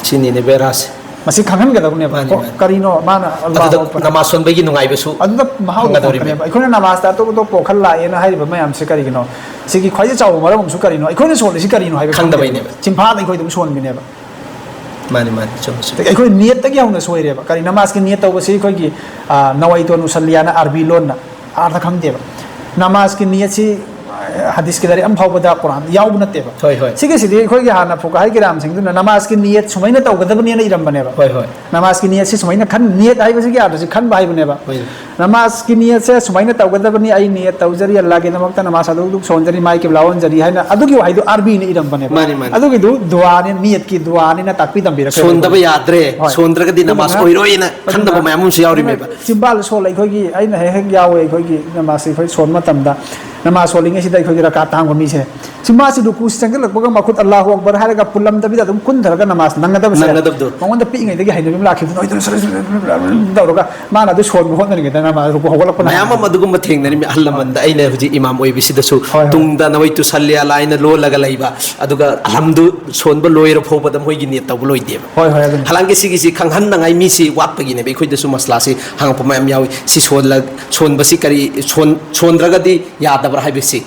ꯁꯤꯅꯤꯅꯦ ꯕꯦꯔꯥꯁꯦ꯫ ꯃꯁꯤ ꯈꯪꯍꯟꯒꯗꯕꯅꯦꯕ꯫ ꯃꯥꯅꯤ, ꯀꯣ, ꯃꯥꯅꯤ꯫ ꯀꯔꯤꯅꯣ ꯃꯥꯅ ꯑꯗꯨꯗ ꯑꯜꯂꯥꯍꯨ ꯑꯛꯕꯔ ꯅꯃꯥꯖ ꯁꯣꯟꯕꯒꯤ ꯅꯨꯡꯉꯥꯏꯕꯁꯨ ꯑꯗꯨꯗ ꯃꯍꯥꯎꯗꯣ ꯐꯪꯒꯗꯧꯔꯤꯕꯅꯤ꯫ ꯐꯪꯒꯅꯦꯕ꯫ ꯑꯩꯈꯣꯏꯅ ꯅꯃꯥꯖꯇ ꯑꯇꯣꯞ ꯑꯇꯣꯞꯄ ꯋꯥꯈꯜ ꯂꯥꯛꯑꯦꯅ ꯍꯥꯏꯔꯤꯕ ꯃꯌꯥꯝꯁꯦ ꯀꯔꯤꯒꯤꯅꯣ? ꯁꯤꯒꯤ ꯈ꯭ꯋꯥꯏꯗꯒꯤ ꯆꯥꯎꯕ ꯃꯔꯝ ꯑꯃꯁꯨ ꯀꯔꯤꯅꯣ? ꯑꯩꯈꯣꯏꯅ ꯁꯣꯜꯂꯤꯁꯤ ꯀꯔꯤꯅꯣ ꯍꯥꯏꯕ ꯈꯪꯗꯕꯩꯅꯦꯕ꯫ ꯈꯪꯗꯦꯕ꯫ ꯆꯤꯟꯐꯥꯗ ꯑꯩꯈꯣꯏ ꯑꯗꯨꯝ ꯁꯣꯟꯕꯅꯦꯕ꯫ ꯃꯥꯅꯤ, ꯃꯥꯅꯤ, ꯆꯨꯝꯃꯤ, ꯆꯨꯝꯃꯤ꯫ ꯑꯗꯒꯤ ꯑꯩꯈꯣꯏ ꯅꯤꯌꯠꯇꯒꯤ ꯍꯧꯅ ꯁꯣꯏꯔꯦꯕ꯫ ꯀꯔꯤ, ꯅꯃꯥꯖꯀꯤ ꯅꯤꯌꯠ ꯇꯧꯕꯁꯤ ꯑꯩꯈꯣꯏꯒꯤ, ꯑ, "ꯅꯋꯥꯏꯇꯨ ꯑꯟ ꯎꯁꯜꯂꯤ" ꯍꯥꯏꯅ ꯑꯔꯕꯤ ꯂꯣꯟꯅ ꯑꯔꯊ ꯈꯪꯗꯦꯕ꯫ ꯅꯃꯥꯖꯀꯤ ꯅꯤꯌꯠꯁꯤ, ꯑ, ꯍꯗꯤꯁꯀꯤ ꯂꯥꯏꯔꯤꯛ ꯑꯃ ꯐꯥꯎꯕꯗ ꯀꯨꯔꯥꯟꯗ ꯌꯥꯎꯕ ꯅꯠꯇꯦꯕ꯫ ꯍꯣꯏ, ꯍꯣꯏ꯫ ꯁꯤꯒꯤꯁꯤꯗꯤ ꯑꯩꯈꯣꯏꯒꯤ ꯍꯥꯟꯅ ꯐꯨꯀꯥꯍꯥꯏ ꯀꯤꯔꯥꯝꯁꯤꯡꯗꯨꯅ ꯅꯃꯥꯖꯀꯤ ꯅꯤꯌꯠ ꯁꯨꯃꯥꯏꯅ ꯇꯧꯒꯗꯕꯅꯦꯅ ꯏꯔꯝꯕꯅꯦꯕ꯫ ꯍꯣꯏ, ꯍꯣꯏ꯫ ꯅꯃꯥꯖꯀꯤ ꯅꯤꯌꯠꯁꯤ ꯁꯨꯃꯥꯏꯅ ꯈꯟ-, ꯅꯤꯌꯠ ꯍꯥꯏꯕꯁꯤꯒꯤ ꯑꯥꯔꯊꯁꯤ ꯈꯟꯕ ꯍꯥꯏꯕꯅꯦꯕ꯫ ꯍꯣꯏ꯫ ꯅꯃꯥꯖꯀꯤ ꯅꯤꯌꯠꯁꯦ ꯁꯨꯃꯥꯏꯅ ꯇꯧꯒꯗꯕꯅꯤ, "ꯑꯩ ꯅꯤꯌꯠ ꯇꯧꯖꯔꯤ, ꯑꯜꯂꯥꯍꯒꯤꯗꯃꯛꯇ ꯅꯃꯥꯖ ꯑꯗꯨ ꯑꯗꯨ ꯁꯣꯟꯖꯔꯤ, ꯃꯥꯏ ꯀꯤꯕ꯭ꯂꯥ ꯑꯣꯟꯖꯔꯤ" ꯍꯥꯏꯅ ꯑꯗꯨꯒꯤ ꯋꯥꯍꯩꯗꯣ ꯑꯥꯔꯕꯤꯅ ꯏꯔꯝꯕꯅꯦꯕ꯫ ꯃꯥꯅꯤ, ꯃꯥꯅꯤ꯫ ꯑꯗꯨꯒꯤꯗꯨ ꯗꯨꯋꯥꯅꯤ, ꯅꯤꯌꯠꯀꯤ ꯗꯨꯋꯥꯅꯤꯅ ꯇꯥꯛꯄꯤ ꯇꯝꯕꯤꯔꯛꯈ꯭ꯔꯦꯕ꯫ ꯁꯣꯟꯗꯕ ꯌꯥꯗ꯭ꯔꯦ, ꯍꯣꯏ꯫ ꯁꯣꯟꯗ꯭ꯔꯒꯗꯤ ꯅꯃꯥꯖ ꯑꯗꯨꯗꯨꯅ, ꯅꯃꯥꯖ ꯑꯣꯏꯔꯣꯏꯅ ꯈꯟꯗꯕ ꯑꯗꯨꯅ, ꯃꯌꯥꯝ ꯑꯃꯁꯨ ꯌꯥꯎꯔꯤꯃꯦꯕ꯫ ꯑꯗꯨꯅ ꯆꯤꯝꯕꯥꯜ ꯁꯣꯜꯂ ꯑꯩꯈꯣꯏꯒꯤ, ꯑꯩꯅ ꯍꯦꯛ ꯍꯦꯛ ꯌꯥꯎꯋꯦ ꯑꯩꯈꯣꯏꯒꯤ ꯅꯃꯥꯖꯁꯦ ꯑꯩꯈꯣꯏ ꯁꯣꯟꯕ ꯃꯇꯝꯗ, ꯅꯃꯥꯖ ꯁꯣꯜꯂꯤꯉꯩꯁꯤꯗ ꯑꯩꯈꯣꯏꯒꯤ ꯔꯀꯥ ꯇꯥꯡꯕ ꯃꯤꯁꯦ ꯁꯤ ꯃꯥꯁꯤ ꯔꯨꯀꯨꯁꯤ ꯆꯪꯁꯤꯜꯂꯛꯄꯒ ꯃꯈꯨꯠ "ꯑꯜꯂꯥꯍꯨ ꯑꯛꯕꯔ" ꯍꯥꯏꯔꯒ ꯄꯨꯜꯂꯝꯗꯕꯤꯗ ꯑꯗꯨꯝ ꯀꯨꯟꯊꯔꯒ ꯅꯃꯥꯖ ꯅꯪꯒꯗꯕꯁꯦ ꯅꯪꯒꯗꯕꯗꯣ꯫ ꯃꯉꯣꯟꯗ ꯄꯤꯛꯏꯉꯩꯗꯒꯤ ꯍꯩꯅꯕꯤ ꯑꯃ ꯂꯥꯛꯈꯤꯕꯗꯨꯅ ꯇꯧꯔꯒ ꯃꯥꯅ ꯑꯗꯨ ꯁꯣꯟꯕ ꯍꯣꯠꯅꯔꯤꯉꯩꯗ ꯅꯃꯥꯖ ꯔꯨꯀꯨ ꯍꯧꯒꯠꯂꯛꯄꯅ ꯃꯌꯥꯝ ꯍꯥꯟꯅ꯫ ꯑꯃ ꯑꯗꯨꯒꯨꯝꯕ ꯊꯦꯡꯅꯔꯤꯃꯤ꯫ ꯑꯍꯜ ꯂꯃꯟꯗ ꯑꯩꯅ ꯍꯧꯖꯤꯛ ꯏꯃꯥꯝ ꯑꯣꯏꯕꯁꯤꯗꯁꯨ ꯍꯣꯏ, ꯍꯣꯏ꯫ ꯇꯨꯡꯗ "ꯅꯋꯥꯏꯇꯨ ꯁꯜꯂꯤ ꯑꯂꯥ" ꯍꯥꯏꯅ ꯂꯣꯜꯂꯒ ꯂꯩꯕ, ꯑꯗꯨꯒ ꯑꯜꯍꯝꯗꯨ ꯁꯣꯟꯕ ꯂꯣꯏꯔ ꯐꯥꯎꯕꯗ ꯃꯣꯏꯒꯤ ꯅꯤꯌꯠ ꯇꯧꯕ ꯂꯣꯏꯗꯦꯕ꯫ ꯍꯣꯏ, ꯍꯣꯏ, ꯑꯗꯨꯅꯤ꯫ ꯍꯂꯥꯡꯒꯤ ꯁꯤꯒꯤꯁꯤ ꯈꯪꯍꯟꯅꯉꯥꯏ ꯃꯤꯁꯤ ꯋꯥꯠꯄꯒꯤꯅꯦꯕ꯫ ꯑꯩꯈꯣꯏꯗꯁꯨ ꯃꯁꯂꯥꯁꯤ ꯍꯪꯉꯛꯄ ꯃꯌꯥꯝ ꯌꯥꯎꯏ꯫ ꯁꯤ ꯁꯣꯜꯂ-, ꯁꯣꯟꯕꯁꯤ ꯀꯔꯤ, ꯁꯣꯟ-, ꯁꯣꯟꯗ꯭ꯔꯒꯗꯤ ꯌꯥꯗꯕ꯭ꯔꯥ ꯍꯥꯏꯕꯁꯤ꯫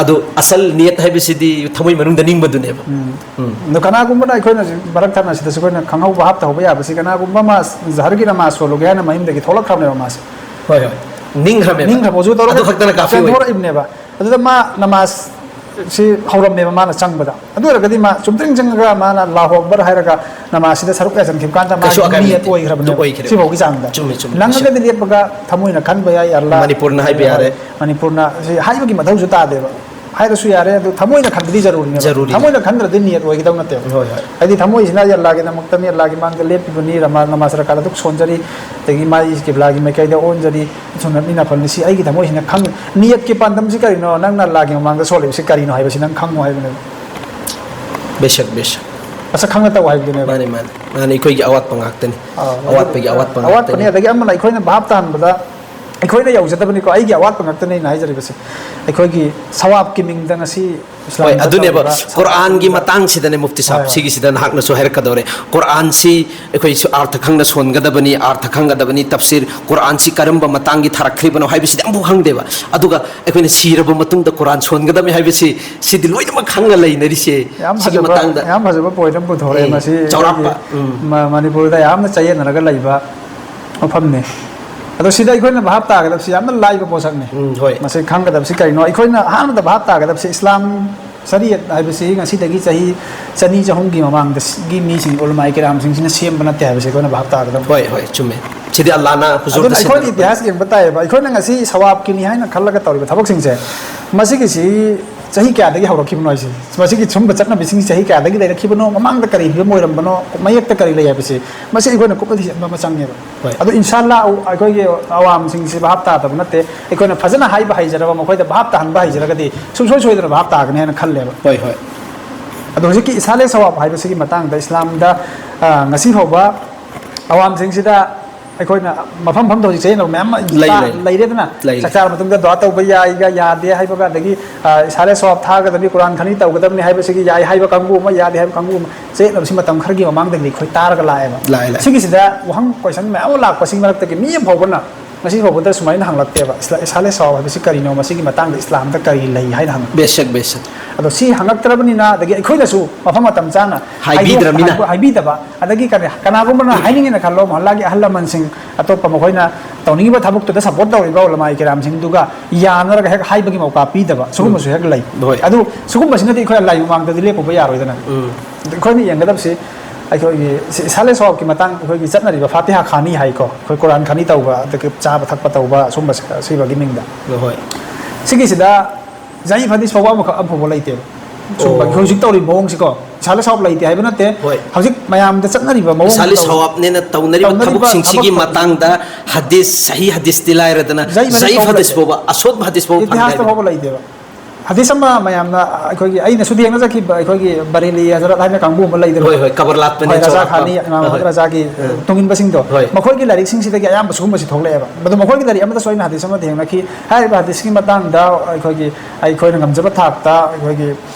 ꯑꯗꯨ ꯑꯁꯜ ꯅꯤꯌꯠ ꯍꯥꯏꯕꯁꯤꯗꯤ ꯊꯃꯣꯏ ꯃꯅꯨꯡꯗ ꯅꯤꯡꯕꯗꯨꯅꯦꯕ꯫ ꯎꯝ꯫ ꯎꯝ꯫ ꯑꯗꯣ ꯀꯅꯥꯒꯨꯝꯕꯅ ꯑꯩꯈꯣꯏꯅ ꯍꯧꯖꯤꯛ ꯃꯔꯛ ꯊꯠꯅ ꯁꯤꯗꯁꯨ ꯑꯩꯈꯣꯏꯅ ꯈꯪꯍꯧꯕ ꯍꯥꯞꯇꯍꯧꯕ ꯌꯥꯕꯁꯤ, ꯀꯅꯥꯒꯨꯝꯕ ꯑꯃ ꯖꯍꯔꯒꯤ ꯅꯃꯥꯖ ꯁꯣꯜꯂꯨꯒꯦ ꯍꯥꯏꯅ ꯃꯌꯨꯝꯗꯒꯤ ꯊꯣꯛꯂꯛꯈ꯭ꯔꯕꯅꯦꯕ ꯃꯥꯁꯦ꯫ ꯍꯣꯏ, ꯍꯣꯏ꯫ ꯅꯤꯡꯈ꯭ꯔꯃꯦꯕ꯫ ꯅꯤꯡꯈ꯭ꯔꯕ, ꯋꯖꯨ ꯇꯧꯔꯒ ꯑꯗꯨ ꯈꯛꯇꯅ ꯀꯥꯐꯤ ꯑꯣꯏ꯫ ꯆꯦꯟꯊꯣꯔꯛꯏꯕꯅꯦꯕ꯫ ꯑꯗꯨꯗ ꯃꯥ ꯅꯃꯥꯖ ꯁꯤ ꯍꯧꯔꯝꯃꯦꯕ ꯃꯥꯅ ꯆꯪꯕꯗ꯫ ꯑꯗꯨ ꯑꯣꯏꯔꯒꯗꯤ ꯃꯥ ꯆꯨꯝꯗ꯭ꯔꯤꯡ ꯆꯪꯉꯒ ꯃꯥꯅ "ꯑꯜꯂꯥꯍꯨ ꯑꯛꯕꯔ" ꯍꯥꯏꯔꯒ ꯅꯃꯥꯖꯁꯤꯗ ꯁꯔꯨꯛ ꯌꯥꯁꯟꯈꯤꯕ ꯀꯥꯟꯗ ꯃꯥꯒꯤ ꯀꯩꯁꯨ ꯑꯀꯥꯏꯕ ꯅꯤꯌꯠ ꯂꯩꯇꯦ꯫ ꯑꯣꯏꯈ꯭ꯔꯕꯅꯦꯕ꯫ ꯑꯗꯨ ꯑꯣꯏꯈ꯭ꯔꯦ꯫ ꯁꯤꯐꯥꯎꯒꯤ ꯆꯥꯡꯗ꯫ ꯆꯨꯝꯃꯦ, ꯆꯨꯝꯃꯦ꯫ ꯅꯪꯉꯒꯗꯤ ꯂꯦꯞꯄꯒ ꯊꯃꯣꯏꯅ ꯈꯟꯕ ꯌꯥꯏ, "ꯑꯜꯂꯥ"꯫ ꯃꯅꯤꯄꯨꯔꯅ ꯍꯥꯏꯕ ꯌꯥꯔꯦ꯫ ꯃꯅꯤꯄꯨꯔꯅ ꯁꯤ ꯍꯥꯏꯕꯒꯤ ꯃꯊꯧꯁꯨ ꯇꯥꯗꯦꯕ꯫ ꯍꯥꯏꯔꯁꯨ ꯌꯥꯔꯦ, ꯑꯗꯨ ꯊꯃꯣꯏꯅ ꯈꯟꯕꯗꯤ ꯖꯔꯨꯔꯤꯅꯦꯕ꯫ ꯖꯔꯨꯔꯤ꯫ ꯊꯃꯣꯏꯅ ꯈꯟꯗ꯭ꯔꯗꯤ ꯅꯤꯌꯠ ꯑꯣꯏꯒꯗꯧ ꯅꯠꯇꯦꯕ꯫ ꯍꯣꯏ, ꯍꯣꯏ꯫ ꯍꯥꯏꯗꯤ ꯊꯃꯣꯏꯁꯤꯅ "ꯑꯜꯂꯥꯒꯤꯗꯃꯛꯇꯅꯤ, ꯑꯜꯂꯥꯒꯤ ꯃꯥꯡꯗ ꯂꯦꯞꯄꯤꯕꯅꯤ, ꯔꯃꯥ-, ꯅꯃꯥꯖ ꯔꯀꯥꯠ ꯑꯗꯨꯛ ꯁꯣꯟꯖꯔꯤ, ꯑꯗꯒꯤ ꯃꯥꯏ ꯀꯤꯕ꯭ꯂꯥꯒꯤ ꯃꯥꯏꯀꯩꯗ ꯑꯣꯟꯖꯔꯤ, ꯁꯨꯝꯅ ꯃꯤꯅ ꯐꯪꯅꯤ", ꯁꯤ ꯑꯩꯒꯤ ꯊꯃꯣꯏꯁꯤꯅ ꯈꯪ-, ꯅꯤꯌꯠꯀꯤ ꯄꯥꯟꯗꯝꯁꯤ ꯀꯔꯤꯅꯣ? ꯅꯪꯅ ꯑꯜꯂꯥꯒꯤ ꯃꯃꯥꯡꯗ ꯁꯣꯜꯂꯤꯕꯁꯤ ꯀꯔꯤꯅꯣ ꯍꯥꯏꯕꯁꯤ ꯅꯪ ꯈꯪꯉꯨ ꯍꯥꯏꯕꯅꯦꯕ꯫ ꯕꯦꯁꯛ, ꯕꯦꯁꯛ꯫ ꯃꯁꯛ ꯈꯪꯅ ꯇꯧ ꯍꯥꯏꯕꯗꯨꯅꯦꯕ꯫ ꯃꯥꯅꯤ, ꯃꯥꯅꯤ꯫ ꯃꯥꯅꯤ, ꯑꯩꯈꯣꯏꯒꯤ ꯑꯋꯥꯠꯄ ꯉꯥꯛꯇꯅꯤ꯫ ꯑꯥ, ꯑꯋꯥꯠꯄꯒꯤ ꯑꯋꯥꯠꯄ ꯑꯋꯥꯠꯄꯅꯤ꯫ ꯉꯥꯛꯇꯅꯤ꯫ ꯑꯗꯒꯤ ꯑꯃꯅ ꯑꯩꯈꯣꯏꯅ ꯚꯥꯞ ꯇꯥꯍꯟꯕꯗ ꯑꯩꯈꯣꯏꯅ ꯌꯧꯖꯗꯕꯅꯤꯀꯣ, ꯑꯩꯒꯤ ꯑꯋꯥꯠꯄ ꯉꯥꯛꯇꯅꯤ ꯑꯩꯅ ꯍꯥꯏꯖꯔꯤꯕꯁꯦ꯫ ꯑꯩꯈꯣꯏꯒꯤ ꯁꯋꯥꯕꯀꯤ ꯃꯤꯡꯗ ꯉꯁꯤ ꯍꯣꯏ, ꯏꯁꯂꯥꯝꯗ ꯑꯗꯨꯅꯦꯕ꯫ ꯇꯧꯔꯤꯕ ꯀꯨꯔꯥꯟꯒꯤ ꯃꯇꯥꯡꯁꯤꯗꯅꯦ ꯃꯨꯐꯇꯤ ꯁꯥꯍꯕ, ꯍꯣꯏ, ꯍꯣꯏ꯫ ꯁꯤꯒꯤꯁꯤꯗ ꯅꯍꯥꯛꯅꯁꯨ ꯍꯥꯏꯔꯛꯀꯗꯧꯔꯦ꯫ ꯀꯨꯔꯥꯟꯁꯤ ꯑꯩꯈꯣꯏꯁꯨ ꯑꯥꯔꯊ ꯈꯪꯅ ꯁꯣꯟꯒꯗꯕꯅꯤ, ꯑꯥꯔꯊ ꯈꯪꯒꯗꯕꯅꯤ, ꯇꯐꯁꯤꯔ, ꯀꯨꯔꯥꯟꯁꯤ ꯀꯔꯝꯕ ꯃꯇꯥꯡꯒꯤ ꯊꯥꯔꯛꯈ꯭ꯔꯤꯕꯅꯣ ꯍꯥꯏꯕꯁꯤꯗꯤ ꯑꯃꯐꯥꯎ ꯈꯪꯗꯦꯕ꯫ ꯑꯗꯨꯒ ꯑꯩꯈꯣꯏꯅ ꯁꯤꯔꯕ ꯃꯇꯨꯡꯗ ꯀꯨꯔꯥꯟ ꯁꯣꯟꯒꯗꯕꯅꯤ ꯍꯥꯏꯕꯁꯤ, ꯁꯤꯗꯤ ꯂꯣꯏꯅꯃꯛ ꯈꯪꯅ ꯂꯩꯅꯔꯤꯁꯦ꯫ ꯌꯥꯝ ꯁꯤꯒꯤ ꯐꯖꯕ, ꯃꯇꯥꯡꯗ ꯌꯥꯝ ꯐꯖꯕ point ꯑꯃ ꯄꯨꯊꯣꯔꯛꯑꯦ꯫ ꯎꯝ, ꯃꯁꯤ ꯆꯥꯎꯔꯥꯛꯄ, ꯑꯩꯈꯣꯏꯒꯤ ꯎꯝ꯫ ꯃ-, ꯃꯅꯤꯄꯨꯔꯗ ꯌꯥꯝꯅ ꯆꯌꯦꯠꯅꯔꯒ ꯂꯩꯕ ꯃꯐꯝꯅꯤ꯫ ꯑꯗꯣ ꯁꯤꯗ ꯑꯩꯈꯣꯏꯅ ꯚꯥꯞ ꯇꯥꯒꯗꯕꯁꯤ ꯌꯥꯝꯅ ꯂꯥꯏꯕ ꯄꯣꯠꯁꯛꯅꯤ꯫ ꯎꯝ, ꯍꯣꯏ꯫ ꯃꯁꯤ ꯈꯪꯒꯗꯕꯁꯤ ꯀꯔꯤꯅꯣ? ꯑꯩꯈꯣꯏꯅ ꯑꯍꯥꯟꯕꯗ ꯚꯥꯞ ꯇꯥꯒꯗꯕꯁꯤ ꯏꯁꯂꯥꯝ ꯁꯔꯤꯌꯠ ꯍꯥꯏꯕꯁꯤ ꯉꯁꯤꯗꯒꯤ ꯆꯍꯤ ꯆꯅꯤ ꯆꯍꯨꯝꯒꯤ ꯃꯃꯥꯡꯗꯒꯤ ꯃꯤꯁꯤꯡ, ꯎꯂꯃꯥꯏ ꯀꯤꯔꯥꯝꯁꯤꯡꯁꯤꯅ ꯁꯦꯝꯕ ꯅꯠꯇꯦ ꯍꯥꯏꯕꯁꯤ ꯑꯩꯈꯣꯏꯅ ꯚꯥꯞ ꯇꯥꯒꯗꯕꯅꯤ꯫ ꯍꯣꯏ, ꯍꯣꯏ, ꯆꯨꯝꯃꯦ꯫ ꯁꯤꯗꯤ ꯑꯜꯂꯥꯅ ꯍꯨꯖꯨꯔꯗ ꯑꯗꯨꯅ ꯑꯩꯈꯣꯏꯅ ꯁꯦꯝꯕ ꯅꯠꯇꯦ꯫ ꯏꯇꯤꯍꯥꯁ ꯌꯦꯡꯕ ꯇꯥꯏꯌꯦꯕ꯫ ꯑꯩꯈꯣꯏꯅ ꯉꯁꯤ ꯁꯋꯥꯕꯀꯤꯅꯤ ꯍꯥꯏꯅ ꯈꯜꯂꯒ ꯇꯧꯔꯤꯕ ꯊꯕꯛꯁꯤꯡꯁꯦ, ꯃꯁꯤꯒꯤꯁꯤ ꯆꯍꯤ ꯀꯌꯥꯗꯒꯤ ꯍꯧꯔꯛꯈꯤꯕꯅꯣ ꯍꯥꯏꯁꯦ? ꯃꯁꯤꯒꯤ ꯁꯨꯝꯕ ꯆꯠꯅꯕꯤꯁꯤꯡ ꯆꯍꯤ ꯀꯌꯥꯗꯒꯤ ꯂꯩꯔꯛꯈꯤꯕꯅꯣ? ꯃꯃꯥꯡꯗ ꯀꯔꯤ ꯐꯤꯕꯝ ꯑꯣꯏꯔꯝꯕꯅꯣ? ꯃꯌꯦꯛꯇ ꯀꯔꯤ ꯂꯩ ꯍꯥꯏꯕꯁꯤ, ꯃꯁꯤ ꯑꯩꯈꯣꯏꯅ ꯀꯨꯞꯅ ꯊꯤꯖꯤꯟꯕ ꯑꯃ ꯆꯪꯉꯦꯕ꯫ ꯍꯣꯏ꯫ ꯑꯗꯣ ꯏꯟꯁꯥ ꯑꯜꯂꯥ ꯑꯩꯈꯣꯏꯒꯤ ꯑꯋꯥꯝꯁꯤꯡꯁꯤ ꯚꯥꯞ ꯇꯥꯗꯕ ꯅꯠꯇꯦ꯫ ꯑꯩꯈꯣꯏꯅ ꯐꯖꯅ ꯍꯥꯏꯕ ꯍꯩꯖꯔꯕ, ꯃꯈꯣꯏꯗ ꯚꯥꯞ ꯇꯥꯍꯟꯕ ꯍꯩꯖꯔꯒꯗꯤ ꯁꯨꯡꯁꯣꯏ ꯁꯣꯏꯗꯅ ꯚꯥꯞ ꯇꯥꯒꯅꯤ ꯍꯥꯏꯅ ꯈꯜꯂꯦꯕ꯫ ꯍꯣꯏ, ꯍꯣꯏ꯫ ꯑꯗꯣ ꯍꯧꯖꯤꯛꯀꯤ ꯏꯁꯥꯂꯦ ꯁꯋꯥꯕ ꯍꯥꯏꯕꯁꯤꯒꯤ ꯃꯇꯥꯡꯗ ꯏꯁꯂꯥꯝꯗ, ꯑ, ꯉꯁꯤ ꯐꯥꯎꯕ ꯑꯋꯥꯝꯁꯤꯡꯁꯤꯗ ꯑꯩꯈꯣꯏꯅ ꯃꯐꯝ ꯃꯐꯝꯗ ꯍꯧꯖꯤꯛ ꯆꯌꯦꯠꯅꯕ ꯃꯌꯥꯝ ꯑꯃ ꯂꯩ, ꯂꯩ꯫ ꯂꯩꯔꯦꯗꯅ꯫ ꯂꯩ, ꯂꯩ꯫ ꯆꯥꯛ ꯆꯥꯔ ꯃꯇꯨꯡꯗ ꯗꯨꯋꯥ ꯇꯧꯕ ꯌꯥꯏꯒ ꯌꯥꯗꯦ ꯍꯥꯏꯕꯒ, ꯑꯗꯒꯤ, ꯑ, ꯏꯁꯥꯂꯦ ꯁꯋꯥꯕ ꯊꯥꯒꯗꯕꯅꯤ, ꯀꯨꯔꯥꯟ ꯈꯅꯤ ꯇꯧꯒꯗꯕꯅꯤ ꯍꯥꯏꯕꯁꯤꯒꯤ ꯌꯥꯏ ꯍꯥꯏꯕ ꯀꯥꯡꯕꯨ ꯑꯃ, ꯌꯥꯗꯦ ꯍꯥꯏꯕ ꯀꯥꯡꯕꯨ ꯑꯃ, ꯆꯌꯦꯠꯅꯕꯁꯤ ꯃꯇꯝ ꯈꯔꯒꯤ ꯃꯃꯥꯡꯗꯒꯤ ꯑꯩꯈꯣꯏ ꯇꯥꯔꯒ ꯂꯥꯛꯑꯦꯕ꯫ ꯂꯥꯛꯑꯦ, ꯂꯥꯛꯑꯦ꯫ ꯁꯤꯒꯤꯁꯤꯗ ꯋꯥꯍꯪ, question ꯃꯌꯥꯝ ꯑꯃ ꯂꯥꯛꯄꯁꯤꯒꯤ ꯃꯔꯛꯇꯒꯤ ꯃꯤ ꯑꯃ ꯐꯥꯎꯕꯅ ꯉꯁꯤ ꯐꯥꯎꯕꯗ ꯁꯨꯃꯥꯏꯅ ꯍꯪꯂꯛꯇꯦꯕ, "ꯏꯁꯂꯥ-, ꯏꯁꯥꯂꯦ ꯁꯋꯥꯕ ꯍꯥꯏꯕꯁꯤ ꯀꯔꯤꯅꯣ? ꯃꯁꯤꯒꯤ ꯃꯇꯥꯡꯗ ꯏꯁꯂꯥꯝꯗ ꯀꯔꯤ ꯂꯩ?" ꯍꯥꯏꯅ ꯍꯪꯉꯛꯇꯦ꯫ ꯕꯦꯁꯛ ꯕꯦꯁꯛ꯫ ꯑꯗꯣ ꯁꯤ ꯍꯪꯉꯛꯇ꯭ꯔꯕꯅꯤꯅ, ꯑꯗꯒꯤ ꯑꯩꯈꯣꯏꯅꯁꯨ ꯃꯐꯝ ꯃꯇꯝ ꯆꯥꯅ ꯍꯥꯏꯗꯣꯛ-, ꯍꯥꯏꯕꯤꯗ꯭ꯔꯕꯅꯤꯅ꯫ ꯍꯥꯏꯕ-, ꯍꯥꯏꯕꯤꯗꯕ, ꯑꯗꯒꯤ ꯀꯔꯤ, ꯀꯅꯥꯒꯨꯝꯕꯅ ꯍꯥꯏꯅꯤꯡꯉꯦꯅ ꯈꯜꯂꯣ, ꯃꯍꯜꯂꯥꯒꯤ ꯑꯍꯜ ꯂꯃꯟꯁꯤꯡ, ꯑꯇꯣꯞꯄ ꯃꯈꯣꯏꯅ ꯇꯧꯅꯤꯡꯉꯤꯕ ꯊꯕꯛꯇꯨꯗ ꯁꯞꯄꯣꯔꯠ ꯇꯧꯔꯤꯕ ꯎꯂꯃꯥꯏ ꯀꯤꯔꯥꯝꯁꯤꯡꯗꯨꯒ ꯌꯥꯅꯔꯒ ꯍꯦꯛ ꯍꯥꯏꯕꯒꯤ ꯃꯧꯀꯥ ꯄꯤꯗꯕ, ꯁꯤꯒꯨꯝꯕꯁꯨ ꯍꯦꯛ ꯂꯩ꯫ ꯍꯣꯏ꯫ ꯑꯗꯨ ꯁꯤꯒꯨꯝꯕꯁꯤꯅꯗꯤ ꯑꯩꯈꯣꯏ ꯑꯜꯂꯥꯍꯒꯤ ꯃꯃꯥꯡꯗꯗꯤ ꯂꯦꯞꯄꯨꯕ ꯌꯥꯔꯣꯏꯗꯅ꯫ ꯎꯝ꯫ ꯑꯩꯈꯣꯏꯅ ꯌꯦꯡꯒꯗꯕꯁꯤ ꯑꯩꯈꯣꯏꯒꯤ ꯁꯤ ꯏꯁꯥꯂꯦ ꯁꯋꯥꯕꯀꯤ ꯃꯇꯥꯡ, ꯑꯩꯈꯣꯏꯒꯤ ꯆꯠꯅꯔꯤꯕ ꯐꯥꯇꯤꯍꯥ ꯈꯥꯅꯤ ꯍꯥꯏꯀꯣ, ꯑꯩꯈꯣꯏ ꯀꯨꯔꯥꯟ ꯈꯥꯅꯤ ꯇꯧꯕ, ꯑꯗꯒꯤ ꯆꯥꯕ ꯊꯛꯄ ꯇꯧꯕ, ꯁꯨꯝꯕꯁꯦ, ꯑꯁꯤꯕꯒꯤ ꯃꯤꯡꯗ꯫ ꯍꯣꯏ꯫ ꯁꯤꯒꯤꯁꯤꯗ ꯖꯥꯏꯐ ꯍꯗꯤꯁ ꯐꯥꯎꯕ ꯑꯃꯈꯛ, ꯑꯃ ꯐꯥꯎꯕ ꯂꯩꯇꯦꯕ꯫ ꯁꯨꯝꯕꯒꯤ ꯑꯣ꯫ ꯍꯧꯖꯤꯛ ꯇꯧꯔꯤꯕ ꯃꯑꯣꯡꯁꯤꯀꯣ, ꯏꯁꯥꯂꯦ ꯁꯋꯥꯕ ꯂꯩꯇꯦ ꯍꯥꯏꯕ ꯅꯠꯇꯦ꯫ ꯍꯣꯏ꯫ ꯍꯧꯖꯤꯛ ꯃꯌꯥꯝꯗ ꯆꯠꯅꯔꯤꯕ ꯃꯑꯣꯡ ꯏꯁꯥꯂꯦ ꯇꯧ-, ꯁꯋꯥꯕꯅꯦꯅ ꯇꯧꯅꯔꯤꯕ ꯇꯧꯅꯔꯤꯕ ꯊꯕꯛꯁꯤꯡꯁꯤꯒꯤ ꯊꯕꯛ ꯃꯇꯥꯡꯗ ꯍꯗꯤꯁ, ꯁꯍꯤ ꯍꯗꯤꯁꯇꯤ ꯂꯥꯏꯔꯗꯅ, ꯖꯥꯏꯐ ꯍꯗꯤꯁ ꯖꯥꯏꯐ ꯐꯥꯎꯕ ꯍꯗꯤꯁ ꯂꯩꯇꯦ꯫ ꯐꯥꯎꯕ, ꯑꯁꯣꯠ ꯍꯗꯤꯁ ꯐꯥꯎꯕ ꯏꯇꯤꯍꯥꯁꯇ ꯈꯪꯗꯦ꯫ ꯐꯥꯎꯕ ꯂꯩꯇꯦꯕ꯫ ꯍꯗꯤꯁ ꯑꯃ ꯃꯌꯥꯝꯅ, ꯑꯩꯈꯣꯏꯒꯤ, ꯑꯩꯅꯁꯨ ꯊꯦꯡꯅꯖꯈꯤꯕ, ꯑꯩꯈꯣꯏꯒꯤ ꯕꯔꯦꯂꯤ ꯍꯖꯔꯠ ꯍꯥꯏꯅ ꯀꯥꯡꯕꯨ ꯑꯃ ꯂꯩꯗꯅ꯫ ꯍꯣꯏ, ꯍꯣꯏ, ꯀꯕꯔ ꯂꯥꯠꯄꯅꯦ, ꯍꯣꯏ, ꯔꯖꯥ ꯆꯥꯎꯔꯥꯛꯄ꯫ ꯈꯥꯅꯤ, ꯏꯃꯥꯝ ꯍꯣꯏ, ꯑꯍꯃꯗ ꯍꯣꯏ꯫ ꯔꯖꯥꯒꯤ ꯎꯝ꯫ ꯇꯨꯡꯏꯟꯕꯁꯤꯡꯗꯣ꯫ ꯍꯣꯏ꯫ ꯃꯈꯣꯏꯒꯤ ꯂꯥꯏꯔꯤꯛꯁꯤꯡꯁꯤꯗꯒꯤ ꯑꯌꯥꯝꯕ ꯁꯤꯒꯨꯝꯕꯁꯤ ꯊꯣꯛꯂꯛꯑꯦꯕ꯫ ꯑꯗꯣ ꯃꯈꯣꯏꯒꯤ ꯂꯥꯏꯔꯤꯛ ꯑꯃꯗꯁꯨ ꯑꯩꯅ ꯍꯗꯤꯁ ꯑꯃ ꯊꯦꯡꯅꯈꯤ꯫ ꯍꯥꯏꯔꯤꯕ ꯍꯗꯤꯁꯀꯤ ꯃꯇꯥꯡꯗ ꯑꯩꯈꯣꯏꯒꯤ, ꯑꯩꯈꯣꯏꯅ ꯉꯝꯖꯕ ꯊꯥꯛꯇ ꯑꯩꯈꯣꯏꯒꯤ,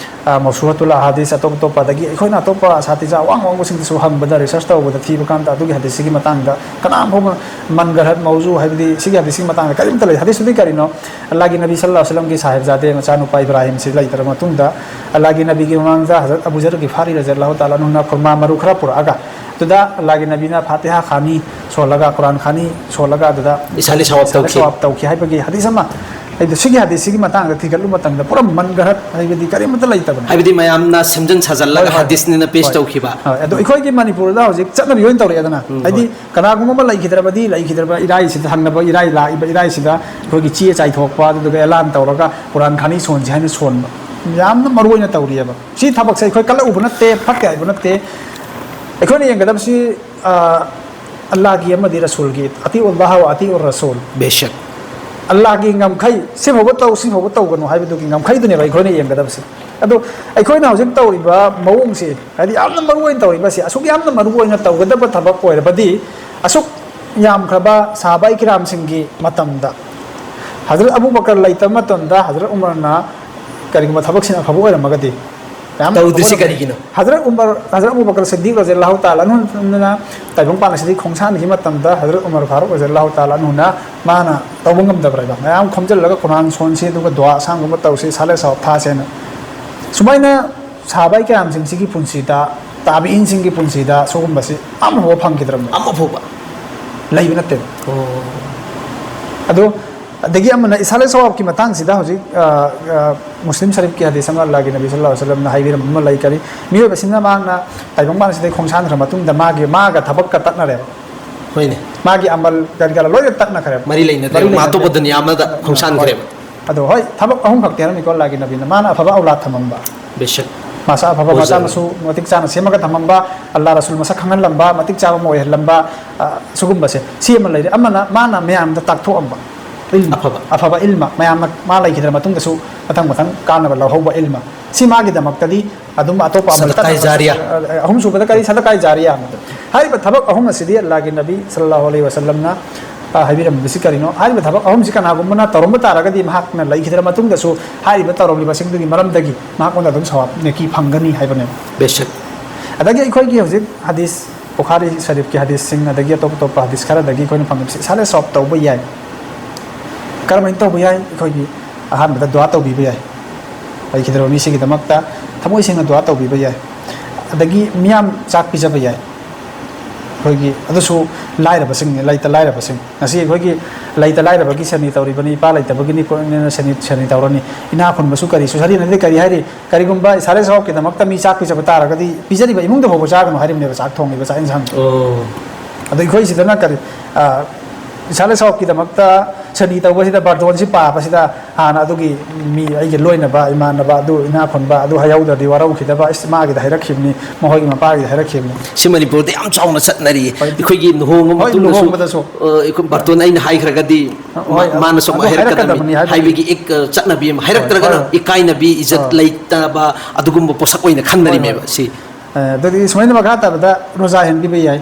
ꯑ, ꯃꯧꯁꯨꯑꯇꯨꯜ ꯑꯍꯥꯗꯤꯁ, ꯑꯇꯣꯞ ꯑꯇꯣꯞꯄ, ꯑꯗꯒꯤ ꯑꯩꯈꯣꯏꯅ ꯑꯇꯣꯞꯄ ꯑꯁꯥꯇꯤꯖꯥ ꯑꯋꯥꯡ ꯑꯋꯥꯡꯕꯁꯤꯡꯗꯁꯨ ꯍꯪꯕꯗ, ꯔꯤꯁꯔꯁ ꯇꯧꯕꯗ, ꯊꯤꯕ ꯀꯥꯟꯗ ꯑꯗꯨꯒꯤ ꯍꯗꯤꯁꯀꯤ ꯃꯇꯥꯡꯗ ꯀꯅꯥꯝ ꯐꯥꯎꯕ ꯃꯟꯒꯔꯍꯠ ꯃꯧꯖꯨ ꯍꯥꯏꯕꯗꯤ ꯁꯤꯒꯤ ꯍꯗꯤꯁꯀꯤ ꯃꯇꯥꯡꯗ ꯀꯔꯤꯝꯇ ꯂꯩ꯫ ꯍꯗꯤꯁꯇꯨꯗꯤ ꯀꯔꯤꯅꯣ? ꯑꯜꯂꯥꯍꯒꯤ ꯅꯕꯤ ꯁꯜꯂꯜꯂꯥꯍꯨ ꯑꯂꯩꯍꯤ ꯋꯁꯜꯂꯝꯒꯤ ꯁꯥꯍꯦꯕꯖꯥꯗꯦ ꯃꯆꯥꯅꯨꯄꯥ ꯏꯕ꯭ꯔꯥꯍꯤꯝꯁꯤ ꯂꯩꯇ꯭ꯔꯕ ꯃꯇꯨꯡꯗ, ꯑꯜꯂꯥꯍꯒꯤ ꯅꯕꯤꯒꯤ ꯃꯃꯥꯡꯗ ꯍꯖꯔꯠ ꯑꯕꯨ ꯖꯔ ꯒꯤꯐꯥꯔꯤ ꯔꯖꯤꯌꯜꯂꯥꯍꯨ ꯇꯥꯂꯥ ꯑꯟꯍꯨꯅ ꯈꯨꯔꯃꯥ ꯃꯔꯨ ꯈꯔ ꯄꯨꯔꯛꯑꯒ, ꯑꯗꯨꯗ ꯑꯜꯂꯥꯍꯒꯤ ꯅꯕꯤꯅ ꯐꯥꯇꯤꯍꯥ ꯈꯥꯅꯤ ꯁꯣꯜꯂꯒ, ꯀꯨꯔꯥꯟ ꯈꯥꯅꯤ ꯁꯣꯜꯂꯒ, ꯑꯗꯨꯗ ꯏꯁꯥꯂꯦ ꯁꯋꯥꯕ ꯇꯧꯈꯤ꯫ ꯁꯋꯥꯕ ꯇꯧꯈꯤ ꯍꯥꯏꯕꯒꯤ ꯍꯗꯤꯁ ꯑꯃ꯫ ꯑꯗꯨ ꯁꯤꯒꯤ ꯍꯗꯤꯁꯁꯤꯒꯤ ꯃꯇꯥꯡꯗ ꯊꯤꯒꯠꯂꯨꯕ ꯃꯇꯝꯗ ꯄꯨꯔꯥ ꯃꯟꯒꯔꯍꯠ ꯍꯥꯏꯕꯗꯤ ꯀꯔꯤꯃꯠꯇ ꯂꯩꯇꯕꯅꯤ꯫ ꯍꯥꯏꯕꯗꯤ ꯃꯌꯥꯝꯅ ꯁꯦꯝꯖꯤꯟ ꯁꯥꯖꯜꯂꯒ ꯍꯣꯏ, ꯍꯣꯏ꯫ ꯍꯗꯤꯁꯅꯤꯅ ꯄꯦꯁ ꯍꯣꯏ꯫ ꯇꯧꯈꯤꯕ꯫ ꯍꯣꯏ, ꯑꯗꯣ ꯑꯩꯈꯣꯏꯒꯤ ꯃꯅꯤꯄꯨꯔꯗ ꯍꯧꯖꯤꯛ ꯆꯠꯅꯕꯤ ꯑꯣꯏꯅ ꯇꯧꯔꯛꯑꯦꯗꯅ꯫ ꯎꯝ, ꯍꯥꯏꯗꯤ ꯍꯣꯏ꯫ ꯀꯅꯥꯒꯨꯝꯕ ꯑꯃ ꯂꯩꯈꯤꯗ꯭ꯔꯕꯗꯤ, ꯂꯩꯈꯤꯗ꯭ꯔꯕ ꯏꯔꯥꯏꯁꯤꯗ, ꯊꯪꯅꯕ ꯏꯔꯥꯏ ꯂꯥꯛꯏꯕ ꯏꯔꯥꯏꯁꯤꯗ ꯑꯩꯈꯣꯏꯒꯤ ꯆꯦ ꯆꯥꯏꯊꯣꯛꯄ, ꯑꯗꯨꯗꯨꯒ ꯑꯦꯂꯥꯟ ꯇꯧꯔꯒ ꯀꯨꯔꯥꯟ ꯈꯥꯅꯤ ꯁꯣꯟꯁꯤ ꯍꯥꯏꯅ ꯁꯣꯟꯕ ꯌꯥꯝꯅ ꯃꯔꯨ ꯑꯣꯏꯅ ꯇꯧꯔꯤꯑꯕ꯫ ꯁꯤ ꯊꯕꯛꯁꯦ ꯑꯩꯈꯣꯏ ꯀꯜꯂꯛꯎꯕ ꯅꯠꯇꯦ, ꯐꯠꯇꯦ ꯍꯥꯏꯕ ꯅꯠꯇꯦ꯫ ꯑꯩꯈꯣꯏꯅ ꯌꯦꯡꯒꯗꯕꯁꯤ, ꯑ, ꯑꯜꯂꯥꯍꯒꯤ ꯑꯃꯗꯤ ꯔꯁꯨꯜꯒꯤ, "ꯑꯇꯤꯎ ꯑꯜꯂꯥꯍ ꯋꯥ ꯑꯇꯤꯎ ꯔꯁꯨꯜ"꯫ ꯕꯦꯁꯛ꯫ ꯑꯜꯂꯥꯍꯒꯤ ꯉꯝꯈꯩ, "ꯁꯤꯐꯥꯎꯕ ꯇꯧ, ꯁꯤꯐꯥꯎꯕ ꯇꯧꯒꯅꯨ" ꯍꯥꯏꯕꯗꯨꯒꯤ ꯉꯝꯈꯩꯗꯨꯅꯦꯕ ꯑꯩꯈꯣꯏꯅ ꯌꯦꯡꯒꯗꯕꯁꯦ꯫ ꯑꯗꯣ ꯑꯩꯈꯣꯏꯅ ꯍꯧꯖꯤꯛ ꯇꯧꯔꯤꯕ ꯃꯑꯣꯡꯁꯦ, ꯍꯥꯏꯗꯤ ꯌꯥꯝꯅ ꯃꯔꯨ ꯑꯣꯏꯅ ꯇꯧꯔꯤꯕꯁꯦ, ꯑꯁꯨꯛ ꯌꯥꯝꯅ ꯃꯔꯨ ꯑꯣꯏꯅ ꯇꯧꯒꯗꯕ ꯊꯕꯛ ꯑꯣꯏꯔꯕꯗꯤ, ꯑꯁꯨꯛ ꯌꯥꯝꯈ꯭ꯔꯕ ꯁꯍꯥꯕꯥꯏ ꯀꯤꯔꯥꯝꯁꯤꯡꯒꯤ ꯃꯇꯝꯗ ꯍꯖꯔꯠ ꯑꯕꯨ ꯕꯀꯔ ꯂꯩꯇꯕ ꯃꯇꯝꯗ ꯍꯖꯔꯠ ꯎꯃꯔꯅ ꯀꯔꯤꯒꯨꯝꯕ ꯊꯕꯛꯁꯤꯡ ꯑꯐꯕ ꯑꯣꯏꯔꯝꯃꯒꯗꯤ, ꯌꯥꯝ ꯇꯧꯗ꯭ꯔꯤꯁꯤ ꯀꯔꯤꯒꯤꯅꯣ? ꯍꯖꯔꯠ ꯎꯃꯔ, ꯍꯖꯔꯠ ꯑꯕꯨ ꯕꯀꯔ ꯁꯤꯗꯤꯛ ꯔꯖꯤꯌꯜꯂꯥꯍꯨ ꯇꯥꯂꯥ ꯑꯟꯍꯨꯅ ꯇꯥꯏꯕꯪꯄꯥꯟ ꯑꯁꯤꯗꯒꯤ ꯈꯣꯡꯁꯥꯟꯈꯤꯕ ꯃꯇꯝꯗ ꯍꯖꯔꯠ ꯎꯃꯔ ꯐꯥꯔꯨꯛ ꯔꯖꯤꯌꯜꯂꯥꯍꯨ ꯇꯥꯂꯥ ꯑꯟꯍꯨꯅ ꯃꯥꯅ ꯇꯧꯕ ꯉꯝꯗꯕ꯭ꯔꯕ? ꯃꯌꯥꯝ ꯈꯣꯝꯖꯤꯜꯂꯒ ꯀꯨꯔꯥꯟ ꯁꯣꯟꯁꯤ, ꯑꯗꯨꯒ ꯗꯨꯋꯥ ꯑꯁꯥꯡꯕ ꯑꯃ ꯇꯧꯁꯤ, ꯁꯥꯂꯦ ꯁꯋꯥꯕ ꯊꯥꯁꯦꯅ꯫ ꯁꯨꯃꯥꯏꯅ ꯁꯍꯥꯕꯥꯏ ꯀꯌꯥꯝꯁꯤꯡꯁꯤꯒꯤ ꯄꯨꯟꯁꯤꯗ, ꯇꯥꯕꯤꯏꯟꯁꯤꯡꯒꯤ ꯄꯨꯟꯁꯤꯗ ꯁꯤꯒꯨꯝꯕꯁꯤ ꯑꯃꯐꯥꯎꯕ ꯐꯪꯈꯤꯗ꯭ꯔꯕꯅꯦ꯫ ꯑꯃꯐꯥꯎꯕ? ꯂꯩꯕ ꯅꯠꯇꯦꯕ꯫ ꯑꯣ꯫ ꯑꯗꯣ ꯑꯗꯒꯤ ꯑꯃꯅ ꯏꯁꯥꯂꯦ ꯁꯋꯥꯕꯀꯤ ꯃꯇꯥꯡꯁꯤꯗ ꯍꯧꯖꯤꯛ, ꯑ, ꯑ, ꯃꯨꯁꯂꯤꯝ ꯁꯔꯤꯐꯀꯤ ꯍꯗꯤꯁ ꯑꯃ, ꯑꯜꯂꯥꯍꯒꯤ ꯅꯕꯤ ꯁꯜꯂꯜꯂꯥꯍꯨ ꯑꯂꯩꯍꯤ ꯋꯁꯜꯂꯝꯅ ꯍꯥꯏꯕꯤꯔꯝꯕ ꯑꯃ ꯂꯩ, ꯀꯔꯤ? ꯃꯤꯑꯣꯏꯕꯁꯤꯅ ꯃꯍꯥꯛꯅ ꯇꯥꯏꯕꯪꯄꯥꯟ ꯑꯁꯤꯗꯒꯤ ꯈꯣꯡꯁꯥꯟꯈ꯭ꯔ ꯃꯇꯨꯡꯗ ꯃꯥꯒꯤ, ꯃꯥꯒ ꯊꯕꯛꯀ ꯇꯠꯅꯔꯦꯕ꯫ ꯍꯣꯏꯅꯦ꯫ ꯃꯥꯒꯤ ꯑꯃꯜ ꯀꯔꯤ ꯀꯔꯥ ꯂꯣꯏꯅ ꯇꯠꯅꯈ꯭ꯔꯦꯕ꯫ ꯃꯔꯤ ꯂꯩꯅꯗ꯭ꯔꯦ꯫ ꯃꯔꯤ ꯃꯥ ꯂꯩꯅꯗ꯭ꯔꯦ꯫ ꯑꯇꯣꯞꯄ ꯗꯨꯅꯤꯌꯥ ꯑꯃꯗ ꯈꯣꯡꯁꯥꯟꯈ꯭ꯔꯦꯕ꯫ ꯍꯣꯏ꯫ ꯑꯗꯣ ꯍꯣꯏ, ꯊꯕꯛ ꯑꯍꯨꯝ ꯈꯛꯇꯤ ꯍꯥꯏꯔꯝꯃꯤꯀꯣ ꯑꯜꯂꯥꯍꯒꯤ ꯅꯕꯤꯅ꯫ ꯃꯥꯅ ꯑꯐꯕ ꯑꯧꯂꯥꯗ ꯊꯝꯃꯝꯕ꯫ ꯕꯦꯁꯛ꯫ ꯃꯆꯥ ꯑꯐꯕ, ꯃꯆꯥ ꯑꯣꯏꯖꯔꯦ꯫ ꯃꯁꯨ ꯃꯇꯤꯛ ꯆꯥꯅ ꯁꯦꯝꯃꯒ ꯊꯝꯃꯝꯕ, ꯑꯜꯂꯥꯍ ꯔꯁꯨꯜ ꯃꯁꯛ ꯈꯪꯍꯜꯂꯝꯕ, ꯃꯇꯤꯛ ꯆꯥꯕ ꯑꯃ ꯑꯣꯏꯍꯜꯂꯝꯕ, ꯑ, ꯁꯤꯒꯨꯝꯕꯁꯦ꯫ ꯁꯤ ꯑꯃ ꯂꯩꯔꯦ꯫ ꯑꯃꯅ ꯃꯥꯅ ꯃꯌꯥꯝꯗ ꯇꯥꯛꯊꯣꯛꯑꯝꯕ꯫ ꯏꯜꯃ꯫ ꯑꯐꯕ꯫ ꯑꯐꯕ ꯏꯜꯃ꯫ ꯃꯌꯥꯝꯅ ꯃꯥ ꯂꯩꯈꯤꯗ꯭ꯔ ꯃꯇꯨꯡꯗꯁꯨ ꯃꯊꯪ ꯃꯊꯪ ꯀꯥꯟꯅꯕ ꯂꯧꯍꯧꯕ ꯏꯜꯃ꯫ ꯁꯤ ꯃꯥꯒꯤꯗꯃꯛꯇꯗꯤ ꯑꯗꯨꯝ ꯑꯇꯣꯞꯄ ꯑꯃꯜ ꯁꯗꯀꯥꯏ ꯇꯠꯅꯕ ꯖꯥꯔꯤꯌꯥ꯫ ꯑ, ꯑ, ꯑꯍꯨꯝꯁꯨꯕꯗ ꯀꯔꯤ? ꯁꯗꯀꯥꯏ ꯖꯥꯔꯤꯌꯥ꯫ ꯍꯥꯏꯔꯤꯕ ꯊꯕꯛ ꯑꯍꯨꯝ ꯑꯁꯤꯗꯤ ꯑꯜꯂꯥꯍꯒꯤ ꯅꯕꯤ ꯁꯜꯂꯜꯂꯥꯍꯨ ꯑꯂꯩꯍꯤ ꯋꯁꯜꯂꯝꯅ, ꯑ, ꯍꯥꯏꯕꯤꯔꯝꯕꯁꯤ ꯀꯔꯤꯅꯣ? ꯍꯥꯏꯔꯤꯕ ꯊꯕꯛ ꯑꯍꯨꯝꯁꯤ ꯀꯅꯥꯒꯨꯝꯕꯅ ꯇꯧꯔꯝꯕ ꯇꯥꯔꯒꯗꯤ ꯃꯍꯥꯛꯅ ꯂꯩꯈꯤꯗ꯭ꯔ ꯃꯇꯨꯡꯗꯁꯨ ꯍꯥꯏꯔꯤꯕ ꯇꯧꯔꯝꯂꯤꯕꯁꯤꯡꯗꯨꯒꯤ ꯃꯔꯝꯗꯒꯤ ꯃꯍꯥꯛꯉꯣꯟꯗ ꯑꯗꯨꯝ ꯁꯋꯥꯕ, ꯅꯦꯀꯤ ꯐꯪꯒꯅꯤ ꯍꯥꯏꯕꯅꯦꯕ꯫ ꯕꯦꯁꯛ꯫ ꯑꯗꯒꯤ ꯑꯩꯈꯣꯏꯒꯤ ꯍꯧꯖꯤꯛ ꯍꯗꯤꯁ, ꯕꯨꯈꯥꯔꯤ ꯁꯔꯤꯐꯀꯤ ꯍꯗꯤꯁꯁꯤꯡ, ꯑꯗꯒꯤ ꯑꯇꯣꯞ ꯑꯇꯣꯞꯄ ꯍꯗꯤꯁ ꯈꯔꯗꯒꯤ ꯑꯩꯈꯣꯏꯅ ꯐꯪꯉꯤꯕꯁꯤ ꯏꯁꯥꯂꯦ ꯁꯋꯥꯕ ꯇꯧꯕ ꯌꯥꯏ꯫ ꯀꯔꯝꯍꯥꯏꯅ ꯇꯧꯕ ꯌꯥꯏ? ꯑꯩꯈꯣꯏꯒꯤ ꯑꯍꯥꯟꯕꯗ ꯗꯨꯋꯥ ꯇꯧꯕꯤꯕ ꯌꯥꯏ꯫ ꯂꯩꯈꯤꯗ꯭ꯔꯕ ꯃꯤꯁꯤꯒꯤꯗꯃꯛꯇ ꯊꯃꯣꯏ ꯁꯦꯡꯅ ꯗꯨꯋꯥ ꯇꯧꯕꯤꯕ ꯌꯥꯏ꯫ ꯑꯗꯒꯤ ꯃꯤꯌꯥꯝ ꯆꯥꯛ ꯄꯤꯖꯕ ꯌꯥꯏ꯫ ꯑꯩꯈꯣꯏꯒꯤ ꯑꯗꯨꯁꯨ ꯂꯥꯏꯔꯕꯁꯤꯡꯅꯤ, ꯂꯩꯇ ꯂꯥꯏꯔꯕꯁꯤꯡ꯫ ꯉꯁꯤ ꯑꯩꯈꯣꯏꯒꯤ ꯂꯩꯇ ꯂꯥꯏꯔꯕꯒꯤ ꯁꯦꯟꯅꯤ ꯇꯧꯔꯤꯕꯅꯤ, ꯏꯄꯥ ꯂꯩꯇꯕꯒꯤꯅꯤ, ꯈꯣꯠꯅꯤꯅ ꯁꯦꯟꯅꯤ, ꯁꯦꯟꯅꯤ ꯇꯧꯔꯅꯤ꯫ ꯏꯅꯥ ꯈꯨꯟꯕꯁꯨ ꯀꯔꯤꯁꯨ ꯁꯔꯤꯅꯗꯤ ꯀꯔꯤ ꯍꯥꯏꯔꯤ? ꯀꯔꯤꯒꯨꯝꯕ ꯏꯁꯥꯂꯦ ꯁꯋꯥꯕꯀꯤꯗꯃꯛꯇ ꯃꯤ ꯆꯥꯛ ꯄꯤꯖꯕ ꯇꯥꯔꯒꯗꯤ ꯄꯤꯖꯔꯤꯕ ꯏꯃꯨꯡꯗ ꯐꯥꯎꯕ ꯆꯥꯒꯅꯨ ꯍꯥꯏꯔꯤꯕꯅꯦꯕ, ꯆꯥꯛ ꯊꯣꯡꯉꯤꯕ ꯆꯥꯛ ꯌꯦꯟꯁꯥꯡꯗꯣ꯫ ꯑꯣ꯫ ꯑꯗꯣ ꯑꯩꯈꯣꯏ ꯁꯤꯗꯅ ꯀꯔꯤ, ꯑ, ꯏꯁꯥꯂꯦ ꯁꯋꯥꯕꯀꯤꯗꯃꯛꯇ ꯁꯦꯟꯅꯤ ꯇꯧꯕꯁꯤꯗ, ꯕꯥꯔꯇꯣꯟꯁꯤ ꯄꯥꯕꯁꯤꯗ ꯍꯥꯟꯅ ꯑꯗꯨꯒꯤ ꯃꯤ, ꯑꯩꯒꯤ ꯂꯣꯏꯅꯕ, ꯏꯃꯥꯟꯅꯕ, ꯑꯗꯨ ꯏꯅꯥ ꯈꯨꯟꯕ, ꯑꯗꯨ ꯍꯥꯏꯍꯧꯗ꯭ꯔꯗꯤ ꯋꯥꯔꯧꯈꯤꯗꯕ, "ꯏꯁ, ꯃꯥꯒꯤꯗ ꯍꯥꯏꯔꯛꯈꯤꯕꯅꯤ, ꯃꯈꯣꯏꯒꯤ ꯃꯄꯥꯒꯤꯗ ꯍꯥꯏꯔꯛꯈꯤꯕꯅꯤ"꯫ ꯁꯤ ꯃꯅꯤꯄꯨꯔꯗ ꯌꯥꯝ ꯆꯥꯎꯅ ꯆꯠꯅꯔꯤ꯫ ꯍꯣꯏ꯫ ꯑꯩꯈꯣꯏꯒꯤ ꯂꯨꯍꯣꯡꯕ ꯍꯣꯏ, ꯃꯇꯨꯡꯗꯁꯨ, ꯂꯨꯍꯣꯡꯕꯗꯁꯨ꯫ ꯑ, ꯑꯩꯈꯣꯏ ꯕꯥꯔꯇꯣꯟ ꯑꯩꯅ ꯍꯥꯏꯈ꯭ꯔꯒꯗꯤ ꯃꯥ-, ꯍꯣꯏ, ꯃꯥꯅ ꯁꯨꯝ ꯑꯗꯨ ꯍꯥꯏꯔꯛꯀꯗꯕꯅꯤ ꯍꯥꯏꯔꯛꯀꯗꯕꯅꯤ ꯍꯥꯏꯕꯒꯤ ꯍꯥꯏꯕꯒꯤ ꯏꯛ, ꯑ, ꯆꯠꯅꯕꯤ ꯑꯃ, ꯍꯣꯏ, ꯍꯥꯏꯔꯛꯇ꯭ꯔꯒꯅ ꯍꯣꯏ꯫ ꯏꯀꯥꯏꯅꯕꯤ, ꯏꯖꯠ ꯑꯥ꯫ ꯂꯩꯇꯕ ꯑꯗꯨꯒꯨꯝꯕ ꯄꯣꯠꯁꯛ ꯑꯣꯏꯅ ꯍꯣꯏ, ꯈꯟꯅꯔꯤꯃꯦꯕ ꯍꯣꯏ꯫ ꯁꯤ꯫ ꯑ, ꯑꯗꯨꯗꯤ ꯁꯨꯃꯥꯏꯅ ꯃꯈꯥ ꯇꯥꯕꯗ ꯔꯣꯖꯥ ꯍꯦꯟꯕꯤꯕ ꯌꯥꯏ꯫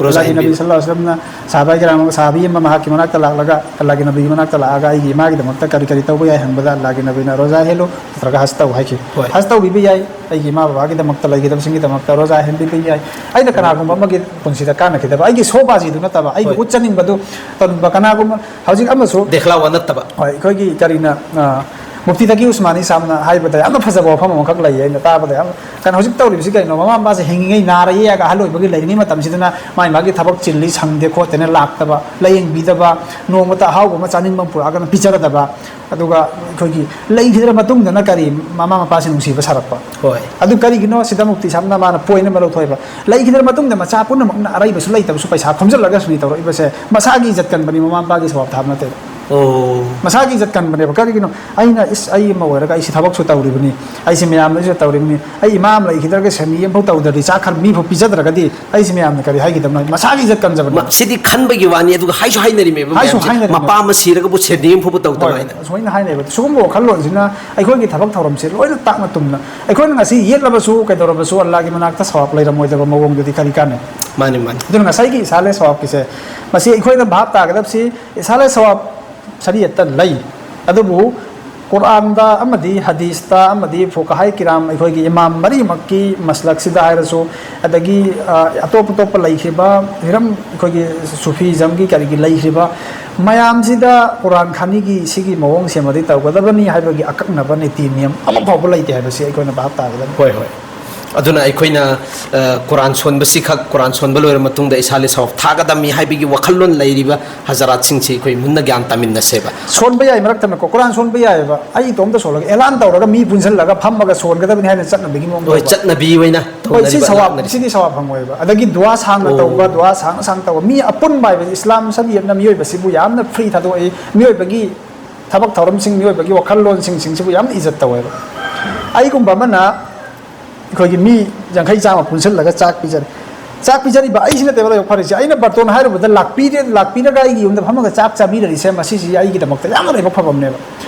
ꯔꯣꯖꯥ ꯑꯜꯂꯥꯍꯒꯤ ꯅꯕꯤ ꯍꯦꯟꯕꯤꯕ꯫ ꯁꯜꯂꯜꯂꯥꯍꯨ ꯑꯂꯩꯍꯤ ꯋꯥꯁꯜꯂꯝꯅ ꯁꯍꯥꯕꯥ ꯀꯤꯔꯥꯝ, ꯁꯍꯥꯕꯤ ꯑꯃ ꯃꯍꯥꯛꯀꯤ ꯃꯅꯥꯛꯇ ꯂꯥꯛꯂꯒ, ꯑꯜꯂꯥꯍꯒꯤ ꯅꯕꯤꯒꯤ ꯃꯅꯥꯛꯇ ꯂꯥꯛꯑꯒ, "ꯑꯩꯒꯤ ꯏꯃꯥꯒꯤꯗꯃꯛꯇ ꯀꯔꯤ ꯀꯔꯤ ꯇꯧꯕ ꯌꯥꯏ?" ꯍꯪꯕꯗ, ꯑꯜꯂꯥꯍꯒꯤ ꯅꯕꯤꯅ, "ꯔꯣꯖꯥ ꯍꯦꯜꯂꯨ, ꯅꯠꯇ꯭ꯔꯒ ꯍꯖ ꯇꯧ" ꯍꯥꯏꯈꯤ꯫ ꯍꯣꯏ꯫ ꯍꯖ ꯇꯧꯕꯤꯕ ꯌꯥꯏ, ꯑꯩꯒꯤ ꯏꯃꯥ ꯕꯕꯥꯒꯤꯗꯃꯛꯇ, ꯂꯩꯈꯤꯗꯕꯁꯤꯡꯒꯤꯗꯃꯛꯇ ꯔꯣꯖꯥ ꯍꯦꯟꯕꯤꯕ ꯌꯥꯏ꯫ ꯑꯩꯅ ꯀꯅꯥꯒꯨꯝꯕ ꯑꯃꯒꯤ ꯄꯨꯟꯁꯤꯗ ꯀꯥꯟꯅꯈꯤꯗꯕ, ꯑꯩꯒꯤ ꯁꯣꯕꯥꯖꯤꯗꯨ ꯅꯠꯇꯕ, ꯑꯩꯒꯤ ꯍꯣꯏ꯫ ꯎꯠꯆꯅꯤꯡꯕꯗꯨ ꯇꯧꯅꯤꯡꯕ ꯀꯅꯥꯒꯨꯝꯕ, ꯍꯧꯖꯤꯛ ꯑꯃꯁꯨ ꯗꯦꯈꯂꯥꯋꯥ ꯅꯠꯇꯕ꯫ ꯍꯣꯏ, ꯑꯩꯈꯣꯏꯒꯤ ꯀꯔꯤꯅ, ꯑ, ꯃꯨꯐꯇꯤ ꯇꯀꯤ ꯎꯁꯃꯥꯅꯤ ꯁꯥꯍꯕꯅ ꯍꯥꯏꯕꯗ ꯌꯥꯝꯅ ꯐꯖꯕ ꯋꯥꯐꯝ ꯑꯃꯈꯛ ꯂꯩꯌꯦ, ꯑꯩꯅ ꯇꯥꯕꯗ ꯌꯥꯝ, ꯀꯩꯅꯣ, ꯍꯧꯖꯤꯛ ꯇꯧꯔꯤꯕꯁꯤ ꯀꯩꯅꯣ? ꯃꯃꯥ ꯃꯄꯥꯁꯦ ꯍꯤꯡꯉꯤꯉꯩ ꯅꯥꯔ ꯌꯦꯛꯑꯒ ꯑꯍꯜ ꯑꯣꯏꯕꯒꯤ ꯂꯩꯔꯤꯉꯩ ꯃꯇꯝꯁꯤꯗꯅ ꯃꯥꯏ ꯃꯥꯒꯤ ꯊꯕꯛ ꯆꯤꯜꯂꯤ, ꯁꯪꯗꯦ ꯈꯣꯠꯇꯦꯅ ꯂꯥꯛꯇꯕ, ꯂꯥꯏꯌꯦꯡꯕꯤꯗꯕ, ꯅꯣꯡꯃꯇ ꯑꯍꯥꯎꯕ ꯑꯃ ꯆꯥꯅꯤꯡꯕ ꯑꯃ ꯄꯨꯔꯛꯑꯒꯅ ꯄꯤꯖꯒꯗꯕ, ꯑꯗꯨꯒ ꯑꯩꯈꯣꯏꯒꯤ ꯂꯩꯈꯤꯗ꯭ꯔ ꯃꯇꯨꯡꯗꯅ ꯀꯔꯤ, ꯃꯃꯥ ꯃꯄꯥꯁꯦ ꯅꯨꯡꯁꯤꯕ ꯁꯥꯔꯛꯄ꯫ ꯍꯣꯏ꯫ ꯑꯗꯨ ꯀꯔꯤꯒꯤꯅꯣ? ꯁꯤꯗ ꯃꯨꯐꯇꯤ ꯁꯥꯍꯕꯅ ꯃꯥꯅ ꯄꯣꯏꯟ ꯑꯃ ꯂꯧꯊꯣꯛꯑꯦꯕ꯫ ꯂꯩꯈꯤꯗ꯭ꯔ ꯃꯇꯨꯡꯗ ꯃꯆꯥ ꯄꯨꯝꯅꯃꯛꯅ ꯑꯔꯩꯕꯁꯨ ꯂꯩꯇꯕꯁꯨ ꯄꯩꯁꯥ ꯈꯣꯝꯖꯤꯜꯂꯒ ꯁꯨꯅꯤ ꯇꯧꯔꯛꯏꯕꯁꯦ ꯃꯁꯥꯒꯤ ꯏꯖꯠ ꯀꯟꯕꯅꯤ, ꯃꯃꯥ ꯃꯄꯥꯒꯤ ꯁꯋꯥꯕ ꯊꯥꯕ ꯅꯠꯇꯦꯕ꯫ ꯑꯣ꯫ ꯃꯁꯥꯒꯤ ꯏꯖꯠ ꯀꯟꯕꯅꯦꯕ꯫ ꯀꯔꯤꯒꯤꯅꯣ? ꯑꯩꯅ, ꯏꯁ, ꯑꯩ ꯑꯃ ꯑꯣꯏꯔꯒ ꯑꯩꯁꯤ ꯊꯕꯛꯁꯨ ꯇꯧꯔꯤꯕꯅꯤ, ꯑꯩꯁꯤ ꯃꯌꯥꯝꯗꯁꯨ ꯇꯧꯔꯤꯕꯅꯤ, ꯑꯩ ꯏꯃꯥ ꯑꯃ ꯂꯩꯈꯤꯗ꯭ꯔꯒ ꯁꯦꯟꯃꯤ ꯑꯃꯐꯥꯎ ꯇꯧꯗ꯭ꯔꯗꯤ, ꯆꯥꯛ ꯈꯔ ꯃꯤꯐꯥꯎ ꯄꯤꯖꯗ꯭ꯔꯒꯗꯤ ꯑꯩꯁꯤ ꯃꯌꯥꯝꯅ ꯀꯔꯤ ꯍꯥꯏꯒꯗꯕꯅꯣ? ꯃꯁꯥꯒꯤ ꯏꯖꯠ ꯀꯟꯖꯕꯅꯦ꯫ ꯃ-, ꯁꯤꯗꯤ ꯈꯟꯕꯒꯤ ꯋꯥꯅꯤ, ꯑꯗꯨꯒ ꯍꯥꯏꯁꯨ ꯍꯥꯏꯅꯔꯤꯃꯦꯕ ꯍꯥꯏꯁꯨ ꯃꯌꯥꯝꯁꯦ꯫ ꯍꯥꯏꯅꯔꯤꯃꯦ꯫ ꯃꯄꯥ ꯑꯃ ꯁꯤꯔꯒꯕꯨ ꯁꯦꯟꯃꯤ ꯑꯃ ꯐꯥꯎꯕ ꯇꯧꯗꯕ ꯍꯣꯏ, ꯍꯥꯏꯅ꯫ ꯁꯨꯃꯥꯏꯅ ꯍꯥꯏꯅꯩꯕ꯫ ꯁꯤꯒꯨꯝꯕ ꯋꯥꯈꯜꯂꯣꯟꯁꯤꯅ ꯑꯩꯈꯣꯏꯒꯤ ꯊꯕꯛ ꯊꯧꯔꯝꯁꯦ ꯂꯣꯏꯅ ꯇꯥꯛꯅ ꯇꯨꯝꯅ, ꯑꯩꯈꯣꯏꯅ ꯉꯁꯤ ꯌꯦꯠꯂꯕꯁꯨ ꯀꯩꯗꯧꯔꯕꯁꯨ ꯑꯜꯂꯥꯒꯤ ꯃꯅꯥꯛꯇ ꯁꯋꯥꯕ ꯂꯩꯔꯝꯃꯣꯏꯗꯕ ꯃꯑꯣꯡꯗꯨꯗꯤ ꯀꯔꯤ ꯀꯥꯟꯅꯩ? ꯃꯥꯅꯤ, ꯃꯥꯅꯤ꯫ ꯑꯗꯨꯅ ꯉꯁꯥꯏꯒꯤ ꯏꯁꯥꯂꯦ ꯁꯋꯥꯕꯀꯤꯁꯦ, ꯃꯁꯤ ꯑꯩꯈꯣꯏꯅ ꯚꯥꯞ ꯇꯥꯒꯗꯕꯁꯤ, ꯏꯁꯥꯂꯦ ꯁꯋꯥꯕ ꯁꯔꯤꯌꯠꯇ ꯂꯩ, ꯑꯗꯨꯕꯨ ꯀꯨꯔꯥꯟꯗ ꯑꯃꯗꯤ ꯍꯗꯤꯁꯇ ꯑꯃꯗꯤ ꯐꯨꯀꯍꯥꯏ ꯀꯤꯔꯥꯝ, ꯑꯩꯈꯣꯏꯒꯤ ꯏꯃꯥꯝ ꯃꯔꯤꯃꯛꯀꯤ ꯃꯁꯂꯛꯁꯤꯗ ꯍꯥꯏꯔꯁꯨ, ꯑꯗꯒꯤ, ꯑ, ꯑꯇꯣꯞ ꯑꯇꯣꯞꯄ ꯂꯩꯈꯤꯕ ꯍꯤꯔꯝ, ꯑꯩꯈꯣꯏꯒꯤ ꯁꯨꯐꯤꯖꯝꯒꯤ ꯀꯔꯤꯒꯤ ꯂꯩꯈꯤꯕ ꯃꯌꯥꯝꯁꯤꯗ ꯀꯨꯔꯥꯟ ꯈꯥꯅꯤꯒꯤ ꯁꯤꯒꯤ ꯃꯑꯣꯡꯁꯦ ꯑꯃꯗꯤ ꯇꯧꯒꯗꯕꯅꯤ ꯍꯥꯏꯕꯒꯤ ꯑꯀꯛꯅꯕ ꯅꯤꯇꯤ ꯅꯤꯌꯝ ꯑꯃ ꯐꯥꯎꯕ ꯂꯩꯇꯦ ꯍꯥꯏꯕꯁꯤ ꯑꯩꯈꯣꯏꯅ ꯚꯥꯞ ꯇꯥꯒꯗꯕꯅꯤ꯫ ꯍꯣꯏ, ꯍꯣꯏ꯫ ꯑꯗꯨꯅ ꯑꯩꯈꯣꯏꯅ, ꯑ, ꯀꯨꯔꯥꯟ ꯁꯣꯟꯕꯁꯤꯈꯛ, ꯀꯨꯔꯥꯟ ꯁꯣꯟꯕ ꯂꯣꯏꯔ ꯃꯇꯨꯡꯗ ꯏꯁꯥꯂꯦ ꯁꯋꯥꯕ ꯊꯥꯒꯗꯕꯅꯤ ꯍꯥꯏꯕꯒꯤ ꯋꯥꯈꯜꯂꯣꯟ ꯂꯩꯔꯤꯕ ꯍꯖꯔꯥꯠꯁꯤꯡꯁꯤ ꯑꯩꯈꯣꯏ ꯃꯨꯟꯅ ꯒ꯭ꯌꯥꯟ ꯇꯥꯃꯤꯟꯅꯁꯦꯕ꯫ ꯁꯣꯟꯕ ꯌꯥꯏ, ꯃꯔꯛꯇ ꯅꯠꯇ꯭ꯔꯀꯣ, ꯀꯨꯔꯥꯟ ꯁꯣꯟꯕ ꯌꯥꯏꯑꯕ꯫ ꯑꯩ ꯏꯇꯣꯝꯇ ꯁꯣꯜꯂꯒ, ꯑꯦꯂꯥꯟ ꯇꯧꯔꯒ ꯃꯤ ꯄꯨꯟꯁꯤꯜꯂꯒ ꯐꯝꯃꯒ ꯁꯣꯟꯒꯗꯕꯅꯤ ꯍꯥꯏꯅ ꯆꯠꯅꯕꯤꯒꯤ ꯃꯑꯣꯡ ꯍꯣꯏ, ꯇꯧꯕ꯫ ꯆꯠꯅꯕꯤ ꯑꯣꯏꯅ ꯍꯣꯏ, ꯁꯤ ꯇꯧꯅꯔꯤꯕ, ꯁꯋꯥꯕ, ꯂꯥꯛꯅꯔꯤꯕ꯫ ꯁꯤꯗꯤ ꯁꯋꯥꯕ ꯐꯪꯉꯣꯏꯕ꯫ ꯑꯗꯒꯤ ꯗꯨꯋꯥ ꯁꯥꯡꯅ ꯑꯣ꯫ ꯇꯧꯕ, ꯗꯨꯋꯥ ꯁꯥꯡꯅ ꯁꯥꯡꯅ ꯇꯧꯕ꯫ ꯃꯤ ꯑꯄꯨꯟꯕ ꯍꯥꯏꯕꯁꯤ ꯏꯁꯂꯥꯝ ꯁꯔꯤꯌꯠꯅ ꯃꯤꯑꯣꯏꯕꯁꯤꯕꯨ ꯌꯥꯝꯅ ꯐ꯭ꯔꯤ ꯊꯥꯗꯣꯛꯏ꯫ ꯃꯤꯑꯣꯏꯕꯒꯤ ꯊꯕꯛ ꯊꯧꯔꯝꯁꯤꯡ, ꯃꯤꯑꯣꯏꯕꯒꯤ ꯋꯥꯈꯜꯂꯣꯟꯁꯤꯡꯁꯤꯡꯁꯤꯕꯨ ꯌꯥꯝꯅ ꯏꯖꯠ ꯇꯧꯋꯦꯕ꯫ ꯑꯩꯒꯨꯝꯕ ꯑꯃꯅ ꯑꯩꯈꯣꯏꯒꯤ ꯃꯤ ꯌꯥꯡꯈꯩ ꯆꯥꯝꯃ ꯄꯨꯟꯁꯤꯜꯂꯒ ꯆꯥꯛ ꯄꯤꯖꯔꯦ꯫ ꯆꯥꯛ ꯄꯤꯖꯔꯤꯕ ꯑꯩꯁꯤꯅ ꯇꯦꯕꯜ ꯌꯧ ꯐꯔꯤꯁꯦ, ꯑꯩꯅ ꯕꯥꯔꯇꯣꯟ ꯍꯥꯏꯔꯨꯕꯗ ꯂꯥꯛꯄꯤꯔꯦ, ꯂꯥꯛꯄꯤꯔꯒ ꯑꯩꯒꯤ ꯌꯨꯝꯗ ꯐꯝꯃꯒ ꯆꯥꯛ ꯆꯥꯕꯤꯔꯔꯤꯁꯦ, ꯃꯁꯤꯁꯤ ꯑꯩꯒꯤꯗꯃꯛꯇ ꯌꯥꯝꯅ ꯂꯥꯏꯕꯛ ꯐꯕ ꯑꯃꯅꯦꯕ꯫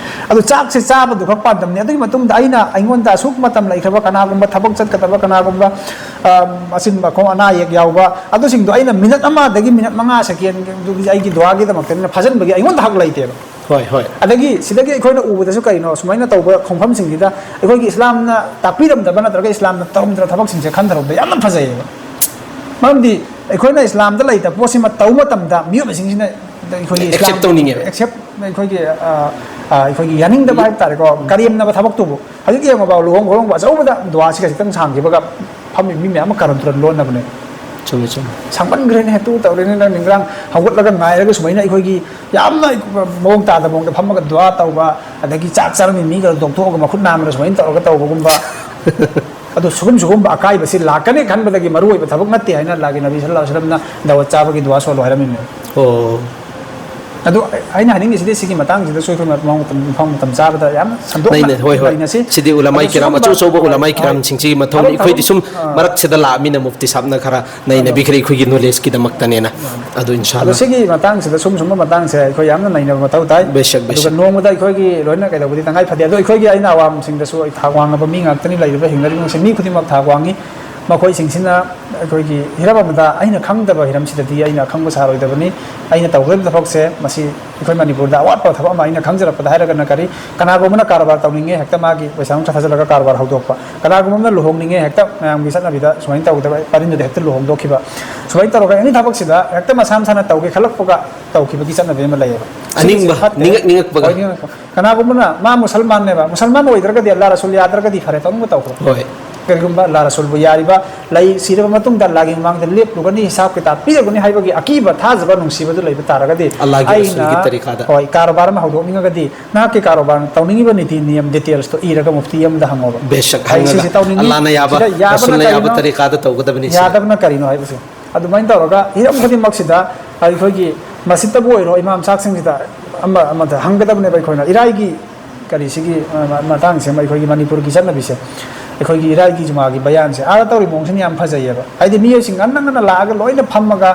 ꯑꯗꯨ ꯆꯥꯛꯁꯦ ꯆꯥꯕꯗꯨ ꯈꯛ ꯄꯥꯟꯗꯝꯅꯤ꯫ ꯑꯗꯨꯒꯤ ꯃꯇꯨꯡꯗ ꯑꯩꯅ ꯑꯩꯉꯣꯟꯗ ꯑꯁꯨꯛ ꯃꯇꯝ ꯂꯩꯈ꯭ꯔꯕ, ꯀꯅꯥꯒꯨꯝꯕ ꯊꯕꯛ ꯆꯠꯀꯗꯕ, ꯀꯅꯥꯒꯨꯝꯕ, ꯑ, ꯑꯆꯤꯟꯕ ꯑꯈꯣꯡ ꯑꯅꯥ ꯑꯌꯦꯛ ꯌꯥꯎꯕ, ꯑꯗꯨꯁꯤꯡꯗꯣ ꯑꯩꯅ ꯃꯤꯅꯠ ꯑꯃꯗꯒꯤ ꯃꯤꯅꯠ ꯃꯉꯥ ꯁꯦꯀꯦꯟꯗꯨꯒꯤ ꯑꯩꯒꯤ ꯗꯨꯋꯥꯒꯤꯗꯃꯛꯇ ꯑꯩꯅ ꯐꯥꯖꯤꯟꯕꯒꯤ ꯑꯩꯉꯣꯟꯗ ꯍꯛ ꯂꯩꯇꯦꯕ꯫ ꯍꯣꯏ, ꯍꯣꯏ꯫ ꯑꯗꯒꯤ ꯁꯤꯗꯒꯤ ꯑꯩꯈꯣꯏꯅ ꯎꯕꯗꯁꯨ ꯀꯩꯅꯣ, ꯁꯨꯃꯥꯏꯅ ꯇꯧꯕ ꯈꯣꯡꯐꯝꯁꯤꯡꯁꯤꯗ ꯑꯩꯈꯣꯏꯒꯤ ꯏꯁꯂꯥꯝꯅ ꯇꯥꯛꯄꯤꯔꯝꯗꯕ ꯅꯠꯇ꯭ꯔꯒ ꯏꯁꯂꯥꯝꯅ ꯇꯧꯔꯝꯗꯕ ꯊꯕꯛꯁꯤꯡꯁꯦ ꯈꯟꯊꯔꯛꯄꯗ ꯌꯥꯝꯅ ꯐꯖꯩꯌꯦꯕ꯫ ꯃꯔꯝꯗꯤ ꯑꯩꯈꯣꯏꯅ ꯏꯁꯂꯥꯝꯗ ꯂꯩꯇꯕ ꯄꯣꯠꯁꯤꯃ ꯇꯧꯕ ꯃꯇꯝꯗ ꯃꯤꯑꯣꯏꯕꯁꯤꯡꯁꯤꯅ ꯑꯩꯈꯣꯏꯒꯤ Accept ꯏꯁꯂꯥꯝ ꯇꯧꯅꯤꯡꯉꯦꯕ꯫ Accept, ꯑꯩꯈꯣꯏꯒꯤ, ꯑ, ꯑ, ꯑꯩꯈꯣꯏꯒꯤ ꯌꯥꯅꯤꯡꯗꯕ ꯍꯥꯏꯕ ꯇꯥꯔꯦꯀꯣ, ꯀꯔꯦꯝꯅꯕ ꯊꯕꯛꯇꯨꯕꯨ꯫ ꯍꯧꯖꯤꯛ ꯌꯦꯡꯉꯣꯕ, ꯂꯨꯍꯣꯡ ꯈꯣꯡꯗꯣꯡꯕ ꯑꯆꯧꯕꯗ ꯗꯨꯋꯥꯁꯤ ꯈꯖꯤꯛꯇꯪ ꯁꯥꯡꯈꯤꯕꯒ ꯐꯝꯃꯤ ꯃꯤ ꯃꯌꯥꯝ ꯑꯃ ꯀꯔꯟ ꯇꯨꯔꯟ ꯂꯣꯟꯅꯕꯅꯦ꯫ ꯆꯨꯝꯃꯤ, ꯆꯨꯝꯃꯤ꯫ ꯁꯥꯡꯃꯟꯈ꯭ꯔꯦꯅꯦ, ꯇꯨ ꯇꯧꯔꯦꯅꯦ, ꯅꯪ ꯅꯤꯡꯒ꯭ꯔꯥꯡ ꯍꯧꯒꯠꯂꯒ ꯉꯥꯏꯔꯒ ꯁꯨꯃꯥꯏꯅ ꯑꯩꯈꯣꯏꯒꯤ ꯌꯥꯝꯅ ꯃꯑꯣꯡ ꯇꯥꯗꯕ ꯃꯑꯣꯡꯗ ꯐꯝꯃꯒ ꯗꯨꯋꯥ ꯇꯧꯕ, ꯑꯗꯒꯤ ꯆꯥꯛ ꯆꯥꯔꯝꯃꯤ ꯃꯤꯒ ꯇꯣꯛꯊꯣꯛꯑꯒ ꯃꯈꯨꯠ ꯅꯥꯝꯃꯅ ꯁꯨꯃꯥꯏꯅ ꯇꯧꯔꯒ ꯇꯧꯕꯒꯨꯝꯕ꯫ ꯑꯗꯣ ꯁꯤꯒꯨꯝ-, ꯁꯤꯒꯨꯝꯕ ꯑꯀꯥꯏꯕꯁꯤ ꯂꯥꯛꯀꯅꯤ ꯈꯟꯕꯗꯒꯤ ꯃꯔꯨꯑꯣꯏꯕ ꯊꯕꯛ ꯅꯠꯇꯦ ꯍꯥꯏꯅ ꯑꯜꯂꯥꯍꯒꯤ ꯅꯕꯤ ꯁꯜꯂꯜꯂꯥꯍꯨ ꯑꯂꯩꯍꯤ ꯋꯁꯜꯂꯝꯅ ꯗꯥꯋꯠ ꯆꯥꯕꯒꯤ ꯗꯨꯋꯥ ꯁꯣꯜꯂꯣ ꯍꯥꯏꯔꯝꯃꯤꯅꯦ꯫ ꯑꯣ꯫ ꯑꯗꯣ ꯑꯩꯅ ꯍꯥꯏꯅꯤꯡꯉꯤꯁꯤꯗꯤ ꯁꯤꯒꯤ ꯃꯇꯥꯡꯁꯤꯗꯁꯨ ꯑꯩꯈꯣꯏ ꯃꯐꯝ ꯃꯇꯝ, ꯃꯐꯝ ꯃꯇꯝ ꯆꯥꯕꯗ ꯌꯥꯝ ꯁꯟꯗꯣꯛꯅ ꯅꯩꯅ-, ꯍꯣꯏ, ꯍꯣꯏ꯫ ꯅꯩꯅꯁꯤ꯫ ꯁꯤꯗꯤ ꯎꯂꯃꯥꯏ ꯑꯗꯣ ꯀꯤꯔꯥꯝ, ꯁꯤꯒꯨꯝꯕ, ꯑꯆꯧ ꯑꯆꯧꯕ ꯎꯂꯃꯥꯏ ꯍꯣꯏ꯫ ꯀꯤꯔꯥꯝꯁꯤꯡꯁꯤꯒꯤ ꯃꯊꯧꯅꯤ꯫ ꯊꯕꯛ, ꯑꯩꯈꯣꯏꯗꯤ ꯊꯕꯛ, ꯁꯨꯝ ꯑꯥ꯫ ꯃꯔꯛꯁꯤꯗ ꯂꯥꯛꯑꯃꯤꯅ ꯃꯨꯐꯇꯤ ꯁꯥꯕꯅ ꯈꯔ ꯑꯗꯣ ꯅꯩꯅꯕꯤꯈ꯭ꯔꯦ ꯑꯩꯈꯣꯏꯒꯤ ꯅꯣꯂꯦꯖꯀꯤꯗꯃꯛꯇꯅꯦꯅ꯫ ꯑꯗꯣ ꯏꯟꯁꯥ ꯑꯗꯣ ꯑꯜꯂꯥ꯫ ꯁꯤꯒꯤ ꯃꯇꯥꯡꯁꯤꯗ ꯁꯨꯝ ꯁꯨꯝꯕ ꯃꯇꯥꯡꯁꯦ ꯑꯩꯈꯣꯏ ꯌꯥꯝꯅ ꯅꯩꯅꯕ ꯃꯊꯧ ꯇꯥꯏ꯫ ꯕꯦꯁꯛ, ꯑꯗꯨꯒ ꯕꯦꯁꯛ꯫ ꯅꯣꯡꯃꯗ ꯑꯩꯈꯣꯏꯒꯤ ꯂꯣꯏꯅ ꯀꯩꯗꯧꯕꯗꯤ ꯇꯉꯥꯏ ꯐꯗꯦ꯫ ꯑꯗꯣ ꯑꯩꯈꯣꯏꯒꯤ ꯑꯩꯅ ꯑꯋꯥꯡꯁꯤꯡꯗꯁꯨ ꯑꯩ ꯊꯥꯛ ꯋꯥꯡꯉꯕ ꯃꯤ ꯉꯥꯛꯇꯅꯤ ꯂꯩꯔꯤꯕ ꯍꯤꯡꯅꯔꯤꯕꯁꯤꯡꯁꯦ, ꯃꯤ ꯈꯨꯗꯤꯡꯃꯛ ꯊꯥꯛ ꯋꯥꯡꯉꯤ꯫ ꯃꯈꯣꯏꯁꯤꯡꯁꯤꯅ ꯑꯩꯈꯣꯏꯒꯤ ꯍꯤꯔꯝ ꯑꯃꯗ ꯑꯩꯅ ꯈꯪꯗꯕ ꯍꯤꯔꯝꯁꯤꯗꯗꯤ ꯑꯩꯅ ꯑꯈꯪꯕ ꯁꯥꯔꯣꯏꯗꯕꯅꯤ꯫ ꯑꯩꯅ ꯇꯧꯒꯗꯕ ꯊꯕꯛꯁꯦ ꯃꯁꯤ ꯑꯩꯈꯣꯏ ꯃꯅꯤꯄꯨꯔꯗ ꯑꯋꯥꯠꯄ ꯊꯕꯛ ꯑꯃ ꯑꯩꯅ ꯈꯪꯖꯔꯛꯄꯗ ꯍꯥꯏꯔꯒꯅ ꯀꯔꯤ, ꯀꯅꯥꯒꯨꯝꯕꯅ ꯀꯔꯕꯥꯔ ꯇꯧꯅꯤꯡꯉꯦ, ꯍꯦꯛꯇ ꯃꯥꯒꯤ ꯄꯩꯁꯥ ꯅꯨꯡꯁꯥ ꯊꯥꯖꯤꯜꯂꯒ ꯀꯔꯕꯥꯔ ꯍꯧꯗꯣꯛꯄ, ꯀꯅꯥꯒꯨꯝꯕ ꯑꯃꯅ ꯂꯨꯍꯣꯡꯅꯤꯡꯉꯦ, ꯍꯦꯛꯇ ꯃꯌꯥꯝꯒꯤ ꯆꯠꯅꯕꯤꯗ ꯁꯨꯃꯥꯏꯅ ꯇꯧꯗꯕ ꯄꯔꯤꯡꯗꯨꯗ ꯍꯦꯛꯇ ꯂꯨꯍꯣꯡꯗꯣꯛꯈꯤꯕ, ꯁꯨꯃꯥꯏꯅ ꯇꯧꯔꯒ ꯑꯦꯅꯤ ꯊꯕꯛꯁꯤꯗ ꯍꯦꯛꯇ ꯃꯁꯥ ꯃꯁꯥꯅ ꯇꯧꯒꯦ ꯈꯜꯂꯛꯄꯒ ꯇꯧꯈꯤꯕꯒꯤ ꯆꯠꯅꯕꯤ ꯑꯃ ꯂꯩꯌꯦꯕ꯫ ꯁꯤꯒꯤꯁꯦ ꯑꯅꯤꯡꯕ, ꯐꯠꯇꯦ꯫ ꯅꯤꯡꯉꯛ-, ꯅꯤꯡꯉꯛꯄꯒ꯫ ꯍꯣꯏ, ꯅꯤꯡꯉꯛꯄ꯫ ꯀꯅꯥꯒꯨꯝꯕꯅ ꯃꯥ ꯃꯨꯁꯜꯃꯥꯟꯅꯦꯕ, ꯃꯨꯁꯜꯃꯥꯟ ꯑꯣꯏꯗ꯭ꯔꯒꯗꯤ ꯑꯜꯂꯥ ꯔꯁꯨꯜ ꯌꯥꯗ꯭ꯔꯒꯗꯤ ꯐꯔꯦ, ꯇꯧꯅꯤꯡꯕ ꯇꯧꯈ꯭ꯔꯣ꯫ ꯍꯣꯏ꯫ ꯀꯔꯤꯒꯨꯝꯕ ꯑꯜꯂꯥ ꯔꯁꯨꯜꯕꯨ ꯌꯥꯔꯤꯕ, ꯂꯩ ꯁꯤꯔꯕ ꯃꯇꯨꯡꯗ ꯑꯜꯂꯥꯒꯤ ꯃꯃꯥꯡꯗ ꯂꯦꯞꯂꯨꯒꯅꯤ, ꯍꯤꯁꯥꯕ ꯀꯤꯇꯥꯕ ꯄꯤꯔꯒꯅꯤ ꯍꯥꯏꯕꯒꯤ ꯑꯀꯤꯕ ꯊꯥꯖꯕ ꯅꯨꯡꯁꯤꯕꯗꯨ ꯂꯩꯕ ꯇꯥꯔꯒꯗꯤ, ꯑꯜꯂꯥꯒꯤ ꯑꯩꯅ, ꯔꯁꯨꯜꯒꯤ ꯇꯔꯤꯀꯥꯗ꯫ ꯍꯣꯏ, ꯀꯥꯔꯣꯕꯥꯔ ꯑꯃ ꯍꯧꯗꯣꯛꯅꯤꯡꯉꯒꯗꯤ ꯅꯍꯥꯛꯀꯤ ꯀꯥꯔꯣꯕꯥꯔ ꯇꯧꯅꯤꯡꯉꯤꯕ ꯅꯤꯇꯤ ꯅꯤꯌꯝ ꯗꯤꯇꯦꯜꯁꯇꯣ ꯏꯔꯒ ꯃꯨꯐꯇꯤ ꯑꯃꯗ ꯍꯪꯉꯣꯕ꯫ ꯕꯦꯁꯛ ꯑꯩ ꯍꯪꯉꯒ ꯁꯤꯁꯦ ꯇꯧꯅꯤꯡꯉꯤ, ꯑꯜꯂꯥꯅ ꯌꯥꯕ, ꯁꯤꯗ ꯌꯥꯕꯅ ꯔꯁꯨꯜꯅ ꯌꯥꯕ ꯀꯔꯤꯅꯣ? ꯇꯔꯤꯀꯥꯗ ꯇꯧꯒꯗꯕꯅꯤ ꯁꯤꯗ꯫ ꯌꯥꯗꯕꯅ ꯀꯔꯤꯅꯣ ꯍꯥꯏꯕꯁꯦ꯫ ꯑꯗꯨꯃꯥꯏꯅ ꯇꯧꯔꯒ ꯍꯤꯔꯝ ꯈꯨꯗꯤꯡꯃꯛꯁꯤꯗ ꯑꯩꯈꯣꯏꯒꯤ ꯃꯁꯖꯤꯠꯇꯕꯨ ꯑꯣꯏꯔꯣ, ꯏꯃꯥꯝ ꯁꯥꯍꯕꯁꯤꯡꯁꯤꯗ ꯑꯃ ꯑꯃꯗ ꯍꯪꯒꯗꯕꯅꯦꯕ ꯑꯩꯈꯣꯏꯅ꯫ ꯏꯔꯥꯏꯒꯤ ꯀꯔꯤꯁꯤꯒꯤ, ꯑ, ꯃ-, ꯃꯇꯥꯡꯁꯦ ꯑꯩꯈꯣꯏꯒꯤ ꯃꯅꯤꯄꯨꯔꯒꯤ ꯆꯠꯅꯕꯤꯁꯦ꯫ ꯑꯩꯈꯣꯏꯒꯤ ꯏꯔꯥꯏꯒꯤ ꯖꯨꯃꯥꯒꯤ ꯕꯌꯥꯟꯁꯦ ꯑꯥꯗ ꯇꯧꯔꯤ ꯃꯑꯣꯡꯁꯤꯅ ꯌꯥꯝ ꯐꯖꯩꯌꯦꯕ꯫ ꯍꯥꯏꯗꯤ ꯃꯤꯑꯣꯏꯁꯤꯡ ꯉꯟꯅ ꯉꯟꯅ ꯂꯥꯛꯑꯒ ꯂꯣꯏꯅ ꯐꯝꯃꯒ,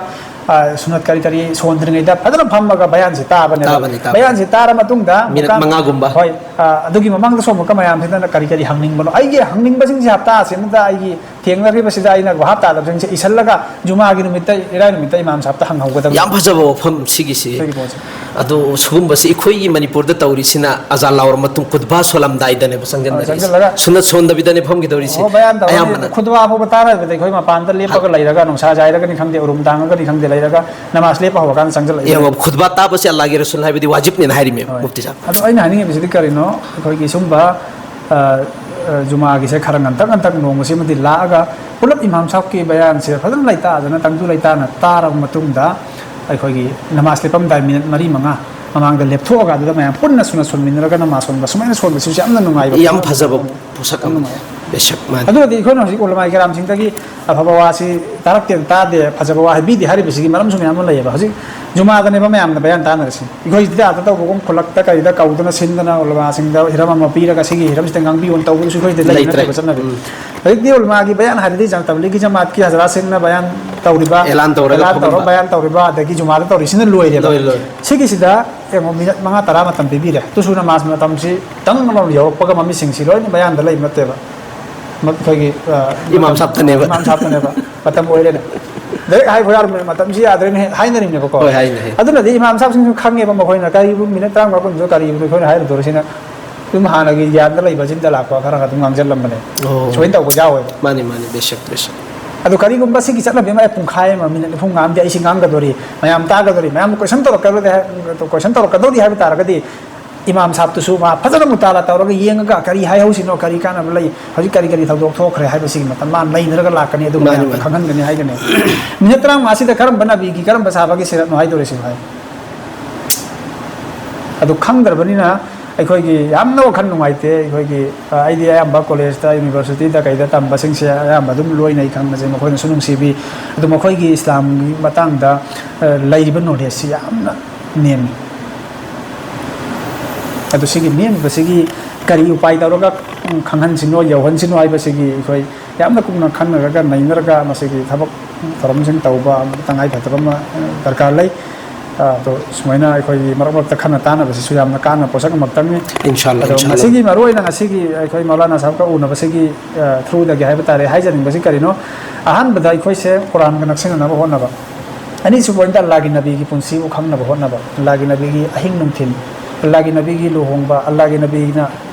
ꯑ, ꯁꯨꯅꯠ ꯀꯔꯤ ꯀꯔꯤ ꯁꯣꯟꯗ꯭ꯔꯤꯉꯩꯗ ꯐꯖꯅ ꯐꯝꯃꯒ ꯕꯌꯥꯟꯁꯦ ꯇꯥꯕꯅꯦꯕ꯫ ꯇꯥꯕꯅꯤ, ꯇꯥꯕꯅꯤ꯫ ꯕꯌꯥꯟꯁꯦ ꯇꯥꯔ ꯃꯇꯨꯡꯗ ꯃꯤꯅꯠ ꯃꯨꯀꯥꯝ-, ꯃꯉꯥꯒꯨꯝꯕ꯫ ꯍꯣꯏ, ꯑ, ꯑꯗꯨꯒꯤ ꯃꯃꯥꯡꯗ ꯁꯣꯝꯕꯀ ꯃꯌꯥꯝꯁꯤꯅ ꯀꯔꯤ ꯀꯔꯤ ꯍꯪꯅꯤꯡꯕꯅꯣ? ꯑꯩꯒꯤ ꯍꯪꯅꯤꯡꯕꯁꯤꯡꯁꯦ ꯍꯞꯇꯥ ꯑꯁꯤꯃꯗ ꯑꯩꯒꯤ ꯊꯦꯡꯅꯈ꯭ꯔꯤꯕꯁꯤꯗ ꯑꯩꯅ ꯚꯥꯞ ꯇꯥꯗꯕꯁꯤꯡꯁꯦ ꯏꯁꯜꯂꯒ ꯖꯨꯃꯥꯒꯤ ꯅꯨꯃꯤꯠꯇ, ꯏꯔꯥꯏ ꯅꯨꯃꯤꯠꯇ ꯏꯃꯥꯝ ꯁꯥꯍꯕꯇ ꯍꯪꯍꯧꯒꯗꯕꯅꯤ꯫ ꯌꯥꯝ ꯐꯖꯕ ꯋꯥꯐꯝ ꯁꯤꯒꯤꯁꯤ꯫ ꯁꯤꯒꯤ ꯄꯣꯠꯁꯦ꯫ ꯑꯗꯣ ꯁꯤꯒꯨꯝꯕꯁꯤ ꯑꯩꯈꯣꯏꯒꯤ ꯃꯅꯤꯄꯨꯔꯗ ꯇꯧꯔꯤꯁꯤꯅ ꯑꯖꯥꯟ ꯂꯥꯎꯔ ꯃꯇꯨꯡ ꯈꯨꯠꯕꯥ ꯁꯣꯜꯂꯝꯗꯥꯏꯗꯅꯦꯕ ꯆꯪꯁꯤꯟꯅꯔꯤꯁꯦ꯫ ꯆꯪꯁꯤꯜꯂꯒ ꯁꯨꯅꯠ ꯁꯣꯟꯗꯕꯤꯗꯅꯦ ꯐꯝꯈꯤꯗꯧꯔꯤꯁꯦ꯫ ꯑꯣ, ꯕꯌꯥꯟ ꯇꯧꯔꯅꯤ꯫ ꯑꯌꯥꯝꯕꯅ꯫ ꯈꯨꯠꯕꯥ ꯐꯥꯎꯕ ꯇꯥꯔꯕꯗ ꯑꯩꯈꯣꯏ ꯃꯄꯥꯟꯗ ꯂꯦꯞꯄꯒ ꯂꯩꯔꯒ, ꯅꯨꯡꯁꯥ ꯌꯥꯏꯔꯒꯅꯤ ꯈꯪꯗꯦ, ꯎꯔꯨꯝ ꯇꯥꯡꯉꯒꯅꯤ ꯈꯪꯗꯦ, ꯂꯩꯔꯒ ꯅꯃꯥꯖ ꯂꯦꯞꯄ ꯍꯧꯔꯀꯥꯟꯗ ꯆꯪꯁꯤꯜꯂꯛꯏ꯫ ꯌꯦꯡꯉꯣ, ꯈꯨꯠꯕꯥ ꯇꯥꯕꯁꯦ ꯑꯜꯂꯥꯍꯒꯤ ꯔꯁꯨꯜ ꯍꯥꯏꯕꯗꯤ ꯋꯥꯖꯤꯕꯅꯦꯅ ꯍꯥꯏꯔꯤꯃꯦꯕ, ꯍꯣꯏ꯫ ꯃꯨꯐꯇꯤ ꯁꯥꯍꯕ꯫ ꯑꯗꯣ ꯑꯩꯅ ꯍꯥꯏꯅꯤꯡꯉꯤꯕꯁꯤꯗꯤ ꯀꯔꯤꯅꯣ, ꯑꯩꯈꯣꯏꯒꯤ ꯁꯨꯝꯕ, ꯑ, ꯑ, ꯖꯨꯃꯥꯒꯤꯁꯦ ꯈꯔ ꯉꯟꯇꯛ ꯉꯟꯇꯛ ꯅꯣꯡꯃꯁꯤꯃꯗꯤ ꯂꯥꯛꯑꯒ ꯄꯨꯂꯞ ꯏꯃꯥꯝ ꯁꯥꯍꯕꯀꯤ ꯕꯌꯥꯟꯁꯦ ꯐꯖꯅ ꯂꯩꯇꯥꯗꯅ, ꯇꯪꯗꯨ ꯂꯩꯇꯥꯅ ꯇꯥꯔꯕ ꯃꯇꯨꯡꯗ ꯑꯩꯈꯣꯏꯒꯤ ꯅꯃꯥꯖ ꯂꯦꯞꯄꯝꯗꯥꯏ ꯃꯤꯅꯠ ꯃꯔꯤ ꯃꯉꯥ ꯃꯃꯥꯡꯗ ꯂꯦꯞꯊꯣꯛꯑꯒ ꯑꯗꯨꯗ ꯃꯌꯥꯝ ꯄꯨꯟꯅ ꯁꯨꯅ ꯁꯣꯟꯃꯤꯟꯅꯔꯒ ꯅꯃꯥꯖ ꯁꯣꯟꯕ ꯁꯨꯃꯥꯏꯅ ꯁꯣꯟꯕꯁꯤꯁꯨ ꯌꯥꯝꯅ ꯅꯨꯡꯉꯥꯏꯕ ꯌꯥꯝ ꯄꯣꯠ ꯑꯃ꯫ ꯐꯖꯕ ꯄꯣꯠꯁꯛ ꯌꯥꯝ ꯑꯃꯅꯤ꯫ ꯅꯨꯡꯉꯥꯏ꯫ ꯕꯦꯁꯛ ꯃꯥꯅꯤ꯫ ꯑꯗꯨꯅꯗꯤ ꯑꯩꯈꯣꯏꯅ ꯍꯧꯖꯤꯛ ꯎꯂꯃꯥꯏ ꯀꯔꯥꯝꯁꯤꯡꯗꯒꯤ ꯑꯐꯕ ꯋꯥꯁꯤ ꯇꯥꯔꯛꯇꯦ, ꯇꯥꯗꯦ, ꯐꯖꯕ ꯋꯥ ꯍꯥꯏꯕꯤꯗꯦ ꯍꯥꯏꯔꯤꯕꯁꯤꯒꯤ ꯃꯔꯝꯁꯨ ꯃꯌꯥꯝ ꯑꯃ ꯂꯩꯌꯦꯕ꯫ ꯍꯧꯖꯤꯛ ꯖꯨꯃꯥꯗꯅꯦꯕ ꯃꯌꯥꯝꯅ ꯕꯌꯥꯟ ꯇꯥꯅꯔꯤꯁꯤ꯫ ꯑꯩꯈꯣꯏ ꯁꯤꯗ ꯑꯥꯗ ꯇꯧꯕꯒꯨꯝ ꯈꯨꯜꯂꯛꯇ ꯀꯔꯤꯗ ꯀꯧꯗꯅ ꯁꯤꯟꯗꯅ ꯎꯂꯃꯥꯁꯤꯡꯗ ꯍꯤꯔꯝ ꯑꯃ ꯄꯤꯔꯒ ꯁꯤꯒꯤ ꯍꯤꯔꯝꯁꯤꯗ ꯉꯥꯡꯕꯤꯌꯣꯅ ꯇꯧꯕꯗꯨꯁꯨ ꯑꯩꯈꯣꯏꯗ ꯂꯩꯇ꯭ꯔꯦ꯫ ꯂꯩꯇ꯭ꯔꯦꯕ ꯆꯠꯅꯕꯤ꯫ ꯎꯝ꯫ ꯍꯧꯖꯤꯛꯇꯤ ꯎꯂꯃꯥꯒꯤ ꯕꯌꯥꯟ ꯍꯥꯏꯔꯗꯤ ꯖ-, ꯇꯕ꯭ꯂꯤꯒꯤ ꯖꯃꯥꯠꯀꯤ ꯍꯖꯔꯥꯠꯁꯤꯡꯅ ꯕꯌꯥꯟ ꯇꯧꯔꯤꯕ, ꯑꯦꯂꯥꯟ ꯇꯧꯔꯒ ꯑꯦꯂꯥꯟ ꯇꯧꯔ ꯐꯝꯍꯟꯕ꯫ ꯕꯌꯥꯟ ꯇꯧꯔꯤꯕ, ꯑꯗꯒꯤ ꯖꯨꯃꯥꯗ ꯇꯧꯔꯤꯁꯤꯅ ꯂꯣꯏꯔꯦꯕ꯫ ꯂꯣꯏ, ꯂꯣꯏ꯫ ꯁꯤꯒꯤꯁꯤꯗ ꯌꯦꯡꯉꯣ, ꯃꯤꯅꯠ ꯃꯉꯥ ꯇꯔꯥ ꯃꯇꯝ ꯄꯤꯕꯤꯔꯦ꯫ ꯇꯨꯁꯨ ꯅꯃꯥꯖ ꯃꯇꯝꯁꯤ ꯇꯪ ꯑꯃꯔꯣꯝ ꯌꯧꯔꯛꯄꯒ ꯃꯃꯤꯠꯁꯤꯡꯁꯤ ꯂꯣꯏꯅ ꯕꯌꯥꯟꯗ ꯂꯩꯕ ꯅꯠꯇꯦꯕ꯫ ꯃ-, ꯑꯩꯈꯣꯏꯒꯤ, ꯑ, ꯏꯃꯥꯝ ꯃꯇꯝ, ꯁꯥꯕꯇꯅꯦꯕ꯫ ꯏꯃꯥꯝ ꯁꯥꯕꯇꯅꯦꯕ꯫ ꯃꯇꯝ ꯑꯣꯏꯔꯦꯅꯦ꯫ ꯗꯥꯏꯔꯦꯛ ꯍꯥꯏꯕ ꯌꯥꯔꯝꯃꯦ, "ꯃꯇꯝꯁꯤ ꯌꯥꯗ꯭ꯔꯦꯅꯦ" ꯍꯥꯏꯅꯔꯤꯕꯅꯦꯕꯀꯣ꯫ ꯍꯣꯏ, ꯍꯥꯏꯅꯩ꯫ ꯑꯗꯨꯅꯗꯤ ꯏꯃꯥꯝ ꯁꯥꯕꯁꯤꯡꯁꯨ ꯈꯪꯉꯦꯕ, ꯃꯈꯣꯏꯅ ꯀꯔꯤꯕꯨ ꯃꯤꯅꯠ ꯇꯔꯥꯃꯉꯥ ꯀꯨꯟꯗꯣ ꯀꯔꯤꯕꯨꯅꯣ ꯑꯩꯈꯣꯏꯅ ꯍꯥꯏꯔꯨꯗꯣꯔꯤꯁꯤꯅ꯫ ꯑꯗꯨꯝ ꯍꯥꯟꯅꯒꯤ ꯒ꯭ꯌꯥꯟꯗ ꯂꯩꯕꯁꯤꯡꯗ ꯂꯥꯛꯄ ꯈꯔ ꯑꯗꯨꯝ ꯉꯥꯡꯁꯤꯜꯂꯝꯕꯅꯦ꯫ ꯑꯣ꯫ ꯁꯣꯏꯅ ꯇꯧꯕ ꯌꯥꯎꯋꯦꯕ꯫ ꯃꯥꯅꯤ, ꯃꯥꯅꯤ, ꯕꯦꯁꯛ, ꯕꯦꯁꯛ꯫ ꯑꯗꯨ ꯀꯔꯤꯒꯨꯝꯕ ꯁꯤꯒꯤ ꯆꯠꯅꯕꯤ ꯑꯃ ꯄꯨꯡꯈꯥꯏ ꯑꯃ, ꯃꯤꯅꯠ ꯅꯤꯐꯨ ꯃꯉꯥ ꯑꯃꯗꯤ ꯑꯩꯁꯤ ꯉꯥꯡꯒꯗꯣꯔꯤ, ꯃꯌꯥꯝ ꯇꯥꯒꯗꯣꯔꯤ, ꯃꯌꯥꯝ ꯀꯣꯏꯁꯟ ꯇꯧꯔꯛꯀꯗꯣꯔꯤ ꯍꯥꯏ-, ꯀꯣꯏꯁꯟ ꯇꯧꯔꯛꯀꯗꯧꯔꯤ ꯍꯥꯏꯕ ꯇꯥꯔꯒꯗꯤ, ꯏꯃꯥꯝ ꯁꯥꯕꯇꯨꯁꯨ ꯃꯥ ꯐꯖꯅ ꯃꯨꯇꯥꯂꯥ ꯇꯧꯔꯒ ꯌꯦꯡꯉꯒ ꯀꯔꯤ ꯍꯥꯏꯍꯧꯁꯤꯅꯣ, ꯀꯔꯤ ꯀꯥꯟꯅꯕ ꯂꯩ, ꯍꯧꯖꯤꯛ ꯀꯔꯤ ꯀꯔꯤ ꯊꯧꯗꯣꯛ ꯊꯣꯛꯈ꯭ꯔꯦ ꯍꯥꯏꯕꯁꯤꯒꯤ ꯃꯇꯝ ꯃꯥ ꯅꯩꯅꯔꯒ ꯂꯥꯛꯀꯅꯤ, ꯑꯗꯨꯒ ꯃꯥꯅꯤ, ꯃꯌꯥꯝꯗ ꯃꯥꯅꯤ꯫ ꯈꯪꯍꯟꯒꯅꯤ ꯍꯥꯏꯒꯅꯤ꯫ ꯃꯤꯅꯠ ꯇꯔꯥꯃꯉꯥꯁꯤꯗ ꯀꯔꯝꯕ ꯅꯕꯤꯒꯤ, ꯀꯔꯝꯕ ꯁꯥꯕꯒꯤ ꯁꯤꯔꯠꯅꯣ ꯍꯥꯏꯗꯣꯔꯤꯁꯤ ꯚꯥꯏ? ꯑꯗꯨ ꯈꯪꯗ꯭ꯔꯕꯅꯤꯅ ꯑꯩꯈꯣꯏꯒꯤ ꯌꯥꯝꯅ ꯋꯥꯈꯜ ꯅꯨꯡꯉꯥꯏꯇꯦ꯫ ꯑꯩꯈꯣꯏꯒꯤ, ꯑ, ꯑꯩꯗꯤ ꯑꯌꯥꯝꯕ ꯀꯣꯂꯦꯖꯇ, ꯌꯨꯅꯤꯚꯔꯁꯤꯇꯤꯗ ꯀꯩꯗ ꯇꯝꯕꯁꯤꯡꯁꯦ ꯑꯌꯥꯝꯕ ꯑꯗꯨꯝ ꯂꯣꯏꯅ ꯑꯩ ꯈꯪꯕꯁꯦ, ꯃꯈꯣꯏꯅꯁꯨ ꯅꯨꯡꯁꯤꯕꯤ꯫ ꯑꯗꯨ ꯃꯈꯣꯏꯒꯤ ꯏꯁꯂꯥꯝꯒꯤ ꯃꯇꯥꯡꯗ, ꯑ, ꯂꯩꯔꯤꯕ ꯅꯣꯂꯦꯖꯁꯤ ꯌꯥꯝꯅ ꯅꯦꯝꯃꯤ꯫ ꯑꯗꯨ ꯁꯤꯒꯤ ꯅꯦꯝꯃꯤꯕꯁꯤꯒꯤ ꯀꯔꯤ ꯎꯄꯥꯏ ꯇꯧꯔꯒ, ꯎꯝ, ꯈꯪꯍꯟꯁꯤꯅꯣ, ꯌꯧꯍꯟꯁꯤꯅꯣ ꯍꯥꯏꯕꯁꯤꯒꯤ ꯑꯩꯈꯣꯏ ꯌꯥꯝꯅ ꯀꯨꯞꯅ ꯈꯟꯅꯔꯒ ꯅꯩꯅꯔꯒ ꯃꯁꯤꯒꯤ ꯊꯕꯛ ꯊꯧꯔꯝꯁꯤꯡ ꯇꯧꯕ ꯇꯉꯥꯏ ꯐꯗꯕ ꯑꯃ, ꯑ, ꯗꯔꯀꯥꯔ ꯂꯩ꯫ ꯑ, ꯑꯗꯣ ꯁꯨꯃꯥꯏꯅ ꯑꯩꯈꯣꯏꯒꯤ ꯃꯔꯛ ꯃꯔꯛꯇ ꯈꯟꯅ ꯇꯥꯟꯅꯕꯁꯤꯁꯨ ꯌꯥꯝꯅ ꯀꯥꯟꯅꯕ ꯄꯣꯠꯁꯛ ꯑꯃꯈꯛꯇꯪꯅꯤ꯫ ꯏꯟꯁꯥꯜꯂꯥ, ꯑꯗꯣ ꯏꯟꯁꯥꯜꯂꯥ꯫ ꯉꯁꯤꯒꯤ ꯃꯔꯨꯑꯣꯏꯅ ꯉꯁꯤꯒꯤ ꯑꯩꯈꯣꯏ ꯃꯧꯂꯥꯅꯥ ꯁꯥꯍꯕꯀ ꯎꯅꯕꯁꯤꯒꯤ, ꯑ, through ꯗꯒꯤ ꯍꯥꯏꯕ ꯇꯥꯔꯦ, ꯍꯥꯏꯖꯅꯤꯡꯕꯁꯤ ꯀꯔꯤꯅꯣ? ꯑꯍꯥꯟꯕꯗ ꯑꯩꯈꯣꯏꯁꯦ ꯀꯨꯔꯥꯟꯒ ꯅꯛꯁꯤꯟꯅꯅꯕ ꯍꯣꯠꯅꯕ, ꯑꯅꯤꯁꯨꯕ ꯑꯣꯏꯅ ꯑꯜꯂꯥꯒꯤ ꯅꯕꯤꯒꯤ ꯄꯨꯟꯁꯤꯕꯨ ꯈꯪꯅꯕ ꯍꯣꯠꯅꯕ, ꯑꯜꯂꯥꯒꯤ ꯅꯕꯤꯒꯤ ꯑꯍꯤꯡ ꯅꯨꯡꯊꯤꯜ, ꯑꯜꯂꯥꯒꯤ ꯅꯕꯤꯒꯤ ꯂꯨꯍꯣꯡꯕ, ꯑꯜꯂꯥꯒꯤ ꯅꯕꯤꯅ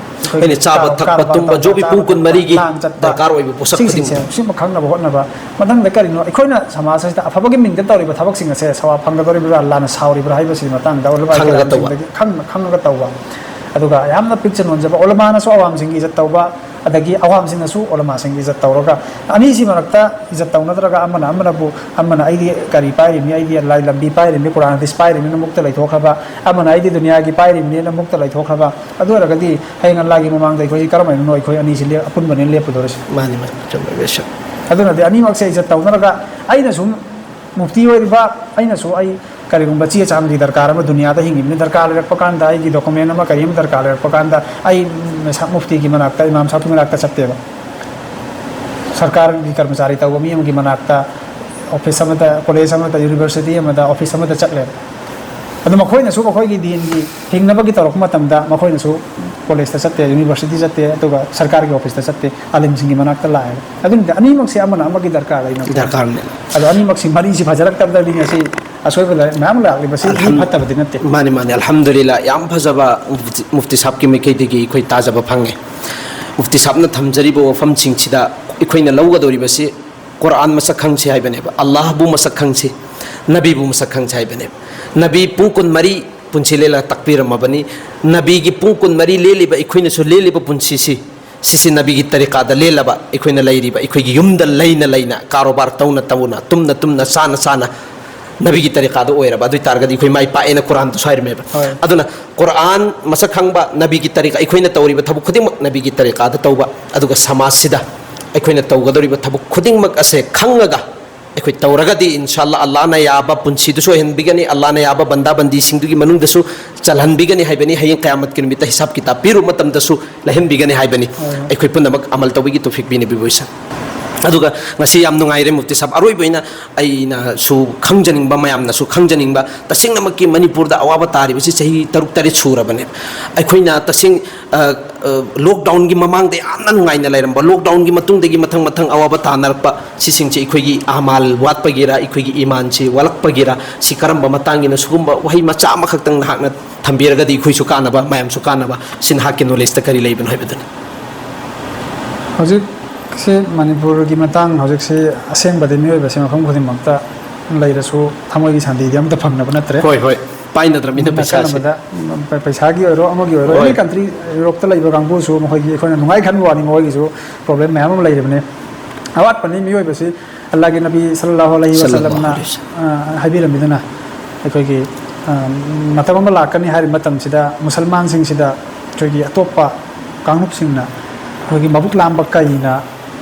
ꯑꯩꯈꯣꯏꯒꯤ ꯑꯩꯈꯣꯏꯅ ꯆꯥꯕ ꯀꯥꯔ-, ꯊꯛꯄ ꯀꯔꯕꯥꯔ ꯇꯨꯝꯕ ꯇꯧꯕ, ꯖꯣꯕꯤ ꯆꯥꯕ ꯄꯨꯡ ꯊꯛꯄ, ꯀꯨꯟꯃꯔꯤꯒꯤ ꯂꯥꯟ ꯆꯠꯄ, ꯗꯔꯀꯥꯔ ꯑꯣꯏꯕ ꯄꯣꯠꯁꯛ ꯁꯤꯁꯤꯡꯁꯦ ꯈꯨꯗꯤꯡꯃꯛ꯫ ꯁꯤꯒꯨꯝꯕ ꯈꯪꯅꯕ ꯍꯣꯠꯅꯕ꯫ ꯃꯊꯪꯗ ꯀꯔꯤꯅꯣ? ꯑꯩꯈꯣꯏꯅ ꯁꯃꯥꯖ ꯑꯁꯤꯗ ꯑꯐꯕꯒꯤ ꯃꯤꯡꯗ ꯇꯧꯔꯤꯕ ꯊꯕꯛꯁꯤꯡ ꯑꯁꯦ ꯁꯋꯥ ꯐꯪꯒꯗꯧꯔꯤꯕ꯭ꯔꯥ, ꯂꯥꯟꯅ ꯁꯥꯎꯔꯤꯕ꯭ꯔꯥ ꯍꯥꯏꯕꯁꯤꯒꯤ ꯃꯇꯥꯡꯗ ꯎꯂꯃꯥ ꯈꯪꯉꯒ ꯇꯧꯕ꯫ ꯀꯔꯥꯝꯁꯤꯡꯗꯒꯤ ꯈꯪꯅ, ꯈꯪꯉꯒ ꯇꯧꯕ꯫ ꯑꯗꯨꯒ ꯌꯥꯝꯅ ꯄꯤꯛꯆ ꯅꯣꯟꯖꯕ, ꯎꯂꯃꯥꯅꯁꯨ ꯑꯋꯥꯝꯁꯤꯡꯒꯤ ꯏꯖꯠ ꯇꯧꯕ, ꯑꯗꯒꯤ ꯑꯋꯥꯝꯁꯤꯡꯅꯁꯨ ꯎꯂꯃꯥꯁꯤꯡꯒꯤ ꯏꯖꯠ ꯇꯧꯔꯒ, ꯑꯅꯤꯁꯤ ꯃꯔꯛꯇ ꯏꯖꯠ ꯇꯧꯅꯗ꯭ꯔꯒ ꯑꯃꯅ ꯑꯃꯅꯕꯨ, ꯑꯃꯅ "ꯑꯩꯗꯤ ꯀꯔꯤ ꯄꯥꯏꯔꯤꯕꯅꯤ, ꯑꯩꯗꯤ ꯂꯥꯏ ꯂꯝꯕꯤ ꯄꯥꯏꯔꯤꯕꯅꯤ, ꯀꯨꯔꯥꯟ ꯍꯗꯤꯁ ꯄꯥꯏꯔꯤꯕꯅꯤꯅ" ꯃꯨꯛꯇ ꯂꯩꯊꯣꯛꯈ꯭ꯔꯕ, ꯑꯃꯅ "ꯑꯩꯗꯤ ꯗꯨꯅꯤꯌꯥꯒꯤ ꯄꯥꯏꯔꯤꯕꯅꯤꯅ" ꯃꯨꯛꯇ ꯂꯩꯊꯣꯛꯈ꯭ꯔꯕ, ꯑꯗꯨ ꯑꯣꯏꯔꯒꯗꯤ ꯍꯌꯦꯡ ꯑꯜꯂꯥꯒꯤ ꯃꯃꯥꯡꯗ ꯑꯩꯈꯣꯏꯁꯤ ꯀꯔꯝꯍꯥꯏꯅꯅꯣ ꯑꯩꯈꯣꯏ ꯑꯅꯤꯁꯤ ꯂꯦꯞ-, ꯑꯄꯨꯟꯕꯅꯤꯅ ꯂꯦꯞꯄꯨꯗꯧꯔꯤꯁꯤ? ꯃꯥꯅꯤ, ꯃꯥꯅꯤ, ꯆꯨꯝꯃꯦ, ꯕꯦꯁꯛ꯫ ꯑꯗꯨꯅꯗꯤ ꯑꯅꯤꯃꯛꯁꯦ ꯏꯖꯠ ꯇꯧꯅꯔꯒ, ꯑꯩꯅꯁꯨ ꯃꯨꯐꯇꯤ ꯑꯣꯏꯔꯤꯕ, ꯑꯩꯅꯁꯨ ꯑꯩ ꯀꯔꯤꯒꯨꯝꯕ ꯆꯦ ꯆꯥꯡꯒꯤ ꯗꯔꯀꯥꯔ ꯑꯃ ꯗꯨꯅꯤꯌꯥꯗ ꯍꯤꯡꯉꯤꯕꯅꯤ, ꯗꯔꯀꯥꯔ ꯂꯩꯔꯛꯄ ꯀꯥꯟꯗ, ꯑꯩꯒꯤ ꯗꯣꯀꯨꯃꯦꯟ ꯑꯃ ꯀꯔꯤ ꯑꯃ ꯗꯔꯀꯥꯔ ꯂꯩꯔꯛꯄ ꯀꯥꯟꯗ, ꯑꯩ ꯃꯦꯁꯥ-, ꯃꯨꯐꯇꯤꯒꯤ ꯃꯅꯥꯛꯇ, ꯏꯃꯥꯝ ꯁꯥꯍꯕꯀꯤ ꯃꯅꯥꯛꯇ ꯆꯠꯇꯦꯕ꯫ ꯁꯔꯀꯥꯔꯒꯤ ꯀꯔꯃꯆꯥꯔꯤ ꯇꯧꯕ ꯃꯤ ꯑꯃꯒꯤ ꯃꯅꯥꯛꯇ, ꯑꯣꯐꯤꯁ ꯑꯃꯗ, ꯀꯣꯂꯦꯖ ꯑꯃꯗ, ꯌꯨꯅꯤꯚꯔꯁꯤꯇꯤ ꯑꯃꯗ, ꯑꯣꯐꯤꯁ ꯑꯃꯗ ꯆꯠꯂꯦꯕ꯫ ꯑꯗꯨ ꯃꯈꯣꯏꯅꯁꯨ ꯃꯈꯣꯏꯒꯤ ꯗꯤꯟꯒꯤ ꯍꯤꯡꯅꯕꯒꯤ ꯇꯧꯔꯛꯄ ꯃꯇꯝꯗ ꯃꯈꯣꯏꯅꯁꯨ ꯀꯣꯂꯦꯖꯇ ꯆꯠꯇꯦ, ꯌꯨꯅꯤꯚꯔꯁꯤꯇꯤ ꯆꯠꯇꯦ, ꯑꯗꯨꯒ ꯁꯔꯀꯥꯔꯒꯤ ꯑꯣꯐꯤꯁꯇ ꯆꯠꯇꯦ, ꯑꯥꯂꯤꯝꯁꯤꯡꯒꯤ ꯃꯅꯥꯛꯇ ꯂꯥꯛꯑꯦꯕ꯫ ꯑꯗꯨꯅꯗꯤ ꯑꯅꯤꯃꯛꯁꯦ ꯑꯃꯅ ꯑꯃꯒꯤ ꯗꯔꯀꯥꯔ ꯂꯩꯅꯕ ꯗꯔꯀꯥꯔꯅꯦ꯫ ꯑꯗꯣ ꯑꯅꯤꯃꯛꯁꯤ ꯃꯔꯤꯁꯤ ꯐꯖꯔꯛꯇꯕꯗꯒꯤ ꯉꯁꯤ ꯑꯁꯣꯏꯕ ꯂꯥꯏ-, ꯃꯌꯥꯝ ꯂꯥꯛꯂꯤꯕꯁꯤ ꯃꯤ ꯑꯜꯍꯝ-, ꯐꯠꯇꯕꯗꯤ ꯅꯠꯇꯦ꯫ ꯃꯥꯅꯤ, ꯃꯥꯅꯤ, ꯑꯜꯍꯝꯗꯨꯂꯤꯜꯂꯥ, ꯌꯥꯝ ꯐꯖꯕ ꯃꯨꯐꯇꯤ, ꯃꯨꯐꯇꯤ ꯁꯥꯍꯕꯀꯤ ꯃꯥꯏꯀꯩꯗꯒꯤ ꯑꯩꯈꯣꯏ ꯇꯥꯖꯕ ꯐꯪꯉꯦ꯫ ꯃꯨꯐꯇꯤ ꯁꯥꯍꯕꯅ ꯊꯝꯖꯔꯤꯕ ꯋꯥꯐꯝꯁꯤꯡꯁꯤꯗ ꯑꯩꯈꯣꯏꯅ ꯂꯧꯒꯗꯧꯔꯤꯕꯁꯤ ꯀꯨꯔꯥꯟ ꯃꯁꯛ ꯈꯪꯁꯤ ꯍꯥꯏꯕꯅꯦꯕ, ꯑꯜꯂꯥꯍꯕꯨ ꯃꯁꯛ ꯈꯪꯁꯤ, ꯅꯕꯤꯕꯨ ꯃꯁꯛ ꯈꯪꯁꯤ ꯍꯥꯏꯕꯅꯦꯕ꯫ ꯅꯕꯤ ꯄꯨꯡ ꯀꯨꯟꯃꯔꯤ ꯄꯨꯟꯁꯤ ꯂꯦꯜꯂꯒ ꯇꯥꯛꯄꯤꯔꯝꯃꯕꯅꯤ꯫ ꯅꯕꯤꯒꯤ ꯄꯨꯡ ꯀꯨꯟꯃꯔꯤ ꯂꯦꯜꯂꯤꯕ ꯑꯩꯈꯣꯏꯅꯁꯨ ꯂꯦꯜꯂꯤꯕ ꯄꯨꯟꯁꯤꯁꯤ, ꯁꯤꯁꯤ ꯅꯕꯤꯒꯤ ꯇꯔꯤꯀꯥꯗ ꯂꯦꯜꯂꯕ, ꯑꯩꯈꯣꯏꯅ ꯂꯩꯔꯤꯕ, ꯑꯩꯈꯣꯏꯒꯤ ꯌꯨꯝꯗ ꯂꯩꯅ ꯂꯩꯅ, ꯀꯥꯔꯣꯕꯥꯔ ꯇꯧꯅ ꯇꯧꯅ, ꯇꯨꯝꯅ ꯇꯨꯝꯅ, ꯆꯥꯅ ꯆꯥꯅ ꯅꯕꯤꯒꯤ ꯇꯔꯤꯀꯥꯗ ꯑꯣꯏꯔꯕ, ꯑꯗꯨ ꯑꯣꯏꯇꯥꯔꯒꯗꯤ ꯑꯩꯈꯣꯏ ꯃꯥꯏ ꯄꯥꯛꯑꯦꯅ ꯀꯨꯔꯥꯟꯗꯁꯨ ꯍꯥꯏꯔꯝꯃꯦꯕ꯫ ꯍꯣꯏ꯫ ꯑꯗꯨꯅ ꯀꯨꯔꯥꯟ ꯃꯁꯛ ꯈꯪꯕ, ꯅꯕꯤꯒꯤ ꯇꯔꯤꯀꯥ, ꯑꯩꯈꯣꯏꯅ ꯇꯧꯔꯤꯕ ꯊꯕꯛ ꯈꯨꯗꯤꯡꯃꯛ ꯅꯕꯤꯒꯤ ꯇꯔꯤꯀꯥꯗ ꯇꯧꯕ, ꯑꯗꯨꯒ ꯁꯃꯥꯖꯁꯤꯗ ꯑꯩꯈꯣꯏꯅ ꯇꯧꯒꯗꯧꯔꯤꯕ ꯊꯕꯛ ꯈꯨꯗꯤꯡꯃꯛ ꯑꯁꯦ ꯈꯪꯉꯒ, ꯑꯩꯈꯣꯏ ꯇꯧꯔꯒꯗꯤ, ꯏꯟꯁꯥ ꯑꯜꯂꯥ, ꯑꯜꯂꯥꯅ ꯌꯥꯕ ꯄꯨꯟꯁꯤꯗꯨꯁꯨ ꯑꯣꯏꯍꯟꯕꯤꯒꯅꯤ, ꯑꯜꯂꯥꯅ ꯌꯥꯕ ꯕꯟꯗꯥ ꯕꯟꯗꯤꯁꯤꯡꯗꯨꯒꯤ ꯃꯅꯨꯡꯗꯁꯨ ꯆꯜꯍꯟꯕꯤꯒꯅꯤ ꯍꯥꯏꯕꯅꯤ꯫ ꯍꯌꯦꯡ ꯀꯌꯥꯃꯠꯀꯤ ꯅꯨꯃꯤꯠꯇ ꯍꯤꯁꯥꯕ ꯀꯤꯇꯥꯕ ꯄꯤꯔꯨꯕ ꯃꯇꯝꯗꯁꯨ ꯂꯩꯍꯟꯕꯤꯒꯅꯤ ꯍꯥꯏꯕꯅꯤ꯫ ꯍꯣꯏ, ꯍꯣꯏ꯫ ꯑꯩꯈꯣꯏ ꯄꯨꯝꯅꯃꯛ ꯑꯃꯜ ꯇꯧꯕꯒꯤ ꯇꯧꯐꯤꯛ ꯄꯤꯅꯕꯤꯕ ꯑꯣꯏꯁꯅꯨ꯫ ꯑꯗꯨꯒ ꯉꯁꯤ ꯌꯥꯝ ꯅꯨꯡꯉꯥꯏꯔꯦ ꯃꯨꯐꯇꯤ ꯁꯥꯍꯕ, ꯑꯔꯣꯏꯕ ꯑꯣꯏꯅ ꯑꯩꯅꯁꯨ ꯈꯪꯖꯅꯤꯡꯕ, ꯃꯌꯥꯝꯅꯁꯨ ꯈꯪꯖꯅꯤꯡꯕ, ꯇꯁꯦꯡꯅꯃꯛꯀꯤ ꯃꯅꯤꯄꯨꯔꯗ ꯑꯋꯥꯕ ꯇꯥꯔꯤꯕꯁꯤ ꯆꯍꯤ ꯇꯔꯨꯛ ꯇꯔꯦꯠ ꯁꯨꯔꯕꯅꯦ꯫ ꯑꯩꯈꯣꯏꯅ ꯇꯁꯦꯡ-, ꯑ, ꯑ, ꯂꯣꯛꯗꯥꯎꯟꯒꯤ ꯃꯃꯥꯡꯗ ꯌꯥꯝꯅ ꯅꯨꯡꯉꯥꯏꯅ ꯂꯩꯔꯝꯕ, ꯂꯣꯛꯗꯥꯎꯟꯒꯤ ꯃꯇꯨꯡꯗꯒꯤ ꯃꯊꯪ ꯃꯊꯪ ꯑꯋꯥꯕ ꯇꯥꯅꯔꯛꯄ, ꯁꯤꯁꯤꯡꯁꯦ ꯑꯩꯈꯣꯏꯒꯤ ꯑꯃꯥꯜ ꯋꯥꯠꯄꯒꯤꯔ, ꯑꯩꯈꯣꯏꯒꯤ ꯏꯃꯥꯟꯁꯤ ꯋꯥꯠꯂꯛꯄꯒꯤꯔ, ꯁꯤ ꯀꯔꯝꯕ ꯃꯇꯥꯡꯒꯤꯅꯣ? ꯁꯤꯒꯨꯝꯕ ꯋꯥꯍꯩ ꯃꯆꯥ ꯑꯃꯈꯛꯇꯪ ꯅꯍꯥꯛꯅ ꯊꯝꯕꯤꯔꯒꯗꯤ ꯑꯩꯈꯣꯏꯁꯨ ꯀꯥꯟꯅꯕ, ꯃꯌꯥꯝꯁꯨ ꯀꯥꯟꯅꯕ, ꯁꯤ ꯅꯍꯥꯛꯀꯤ ꯅꯣꯂꯦꯖꯇ ꯀꯔꯤ ꯂꯩꯕꯅꯣ ꯍꯥꯏꯕꯗꯨꯅꯤ꯫ ꯍꯧꯖꯤꯛꯁꯤ ꯃꯅꯤꯄꯨꯔꯒꯤ ꯃꯇꯥꯡ, ꯍꯧꯖꯤꯛꯁꯤ ꯑꯁꯦꯡꯕꯗꯤ ꯃꯤꯑꯣꯏꯕꯁꯦ ꯃꯐꯝ ꯈꯨꯗꯤꯡꯃꯛꯇ ꯂꯩꯔꯁꯨ ꯊꯃꯣꯏꯒꯤ ꯁꯥꯟꯇꯤꯗꯤ ꯑꯃꯠꯇ ꯐꯪꯅꯕ ꯅꯠꯇ꯭ꯔꯦ꯫ ꯍꯣꯏ, ꯍꯣꯏ꯫ ꯄꯥꯏꯅꯗ꯭ꯔꯕꯅꯤꯅ ꯄꯩꯁꯥꯁꯦ꯫ ꯅꯠꯇꯅꯕꯗ, ꯄꯩꯁꯥꯒꯤ ꯑꯣꯏꯔꯣ, ꯑꯃꯒꯤ ꯑꯣꯏꯔꯣ, ꯍꯣꯏ꯫ Any country, ꯌꯨꯔꯣꯞꯇ ꯂꯩꯕ ꯀꯥꯡꯕꯨꯁꯨ ꯃꯈꯣꯏꯒꯤ, ꯑꯩꯈꯣꯏꯅ ꯅꯨꯡꯉꯥꯏ ꯈꯟꯕ ꯋꯥꯅꯤ, ꯃꯈꯣꯏꯒꯤꯁꯨ problem ꯃꯌꯥꯝ ꯑꯃ ꯂꯩꯔꯤꯕꯅꯤ꯫ ꯑꯋꯥꯠꯄꯅꯤ ꯃꯤꯑꯣꯏꯕꯁꯤ꯫ ꯑꯜꯂꯥꯍꯒꯤ ꯅꯕꯤ ꯁꯜꯂꯜꯂꯥꯍꯨ ꯑꯂꯩꯍꯤ ꯁꯜꯂꯜꯂꯥꯍꯨ ꯋꯁꯜꯂꯝꯅ, ꯑꯂꯩꯍꯤ ꯋꯁꯜꯂꯝ꯫ ꯑ, ꯍꯥꯏꯕꯤꯔꯝꯃꯤꯗꯨꯅ, ꯑꯩꯈꯣꯏꯒꯤ, ꯑ, ꯃꯇꯝ ꯑꯃ ꯂꯥꯛꯀꯅꯤ ꯍꯥꯏꯔꯤꯕ ꯃꯇꯝꯁꯤꯗ ꯃꯨꯁꯜꯃꯥꯟꯁꯤꯡꯁꯤꯗ ꯑꯩꯈꯣꯏꯒꯤ ꯑꯇꯣꯞꯄ ꯀꯥꯡꯂꯨꯞꯁꯤꯡꯅ ꯑꯩꯈꯣꯏꯒꯤ ꯃꯕꯨꯛ ꯂꯥꯝꯕ ꯀꯩꯅ,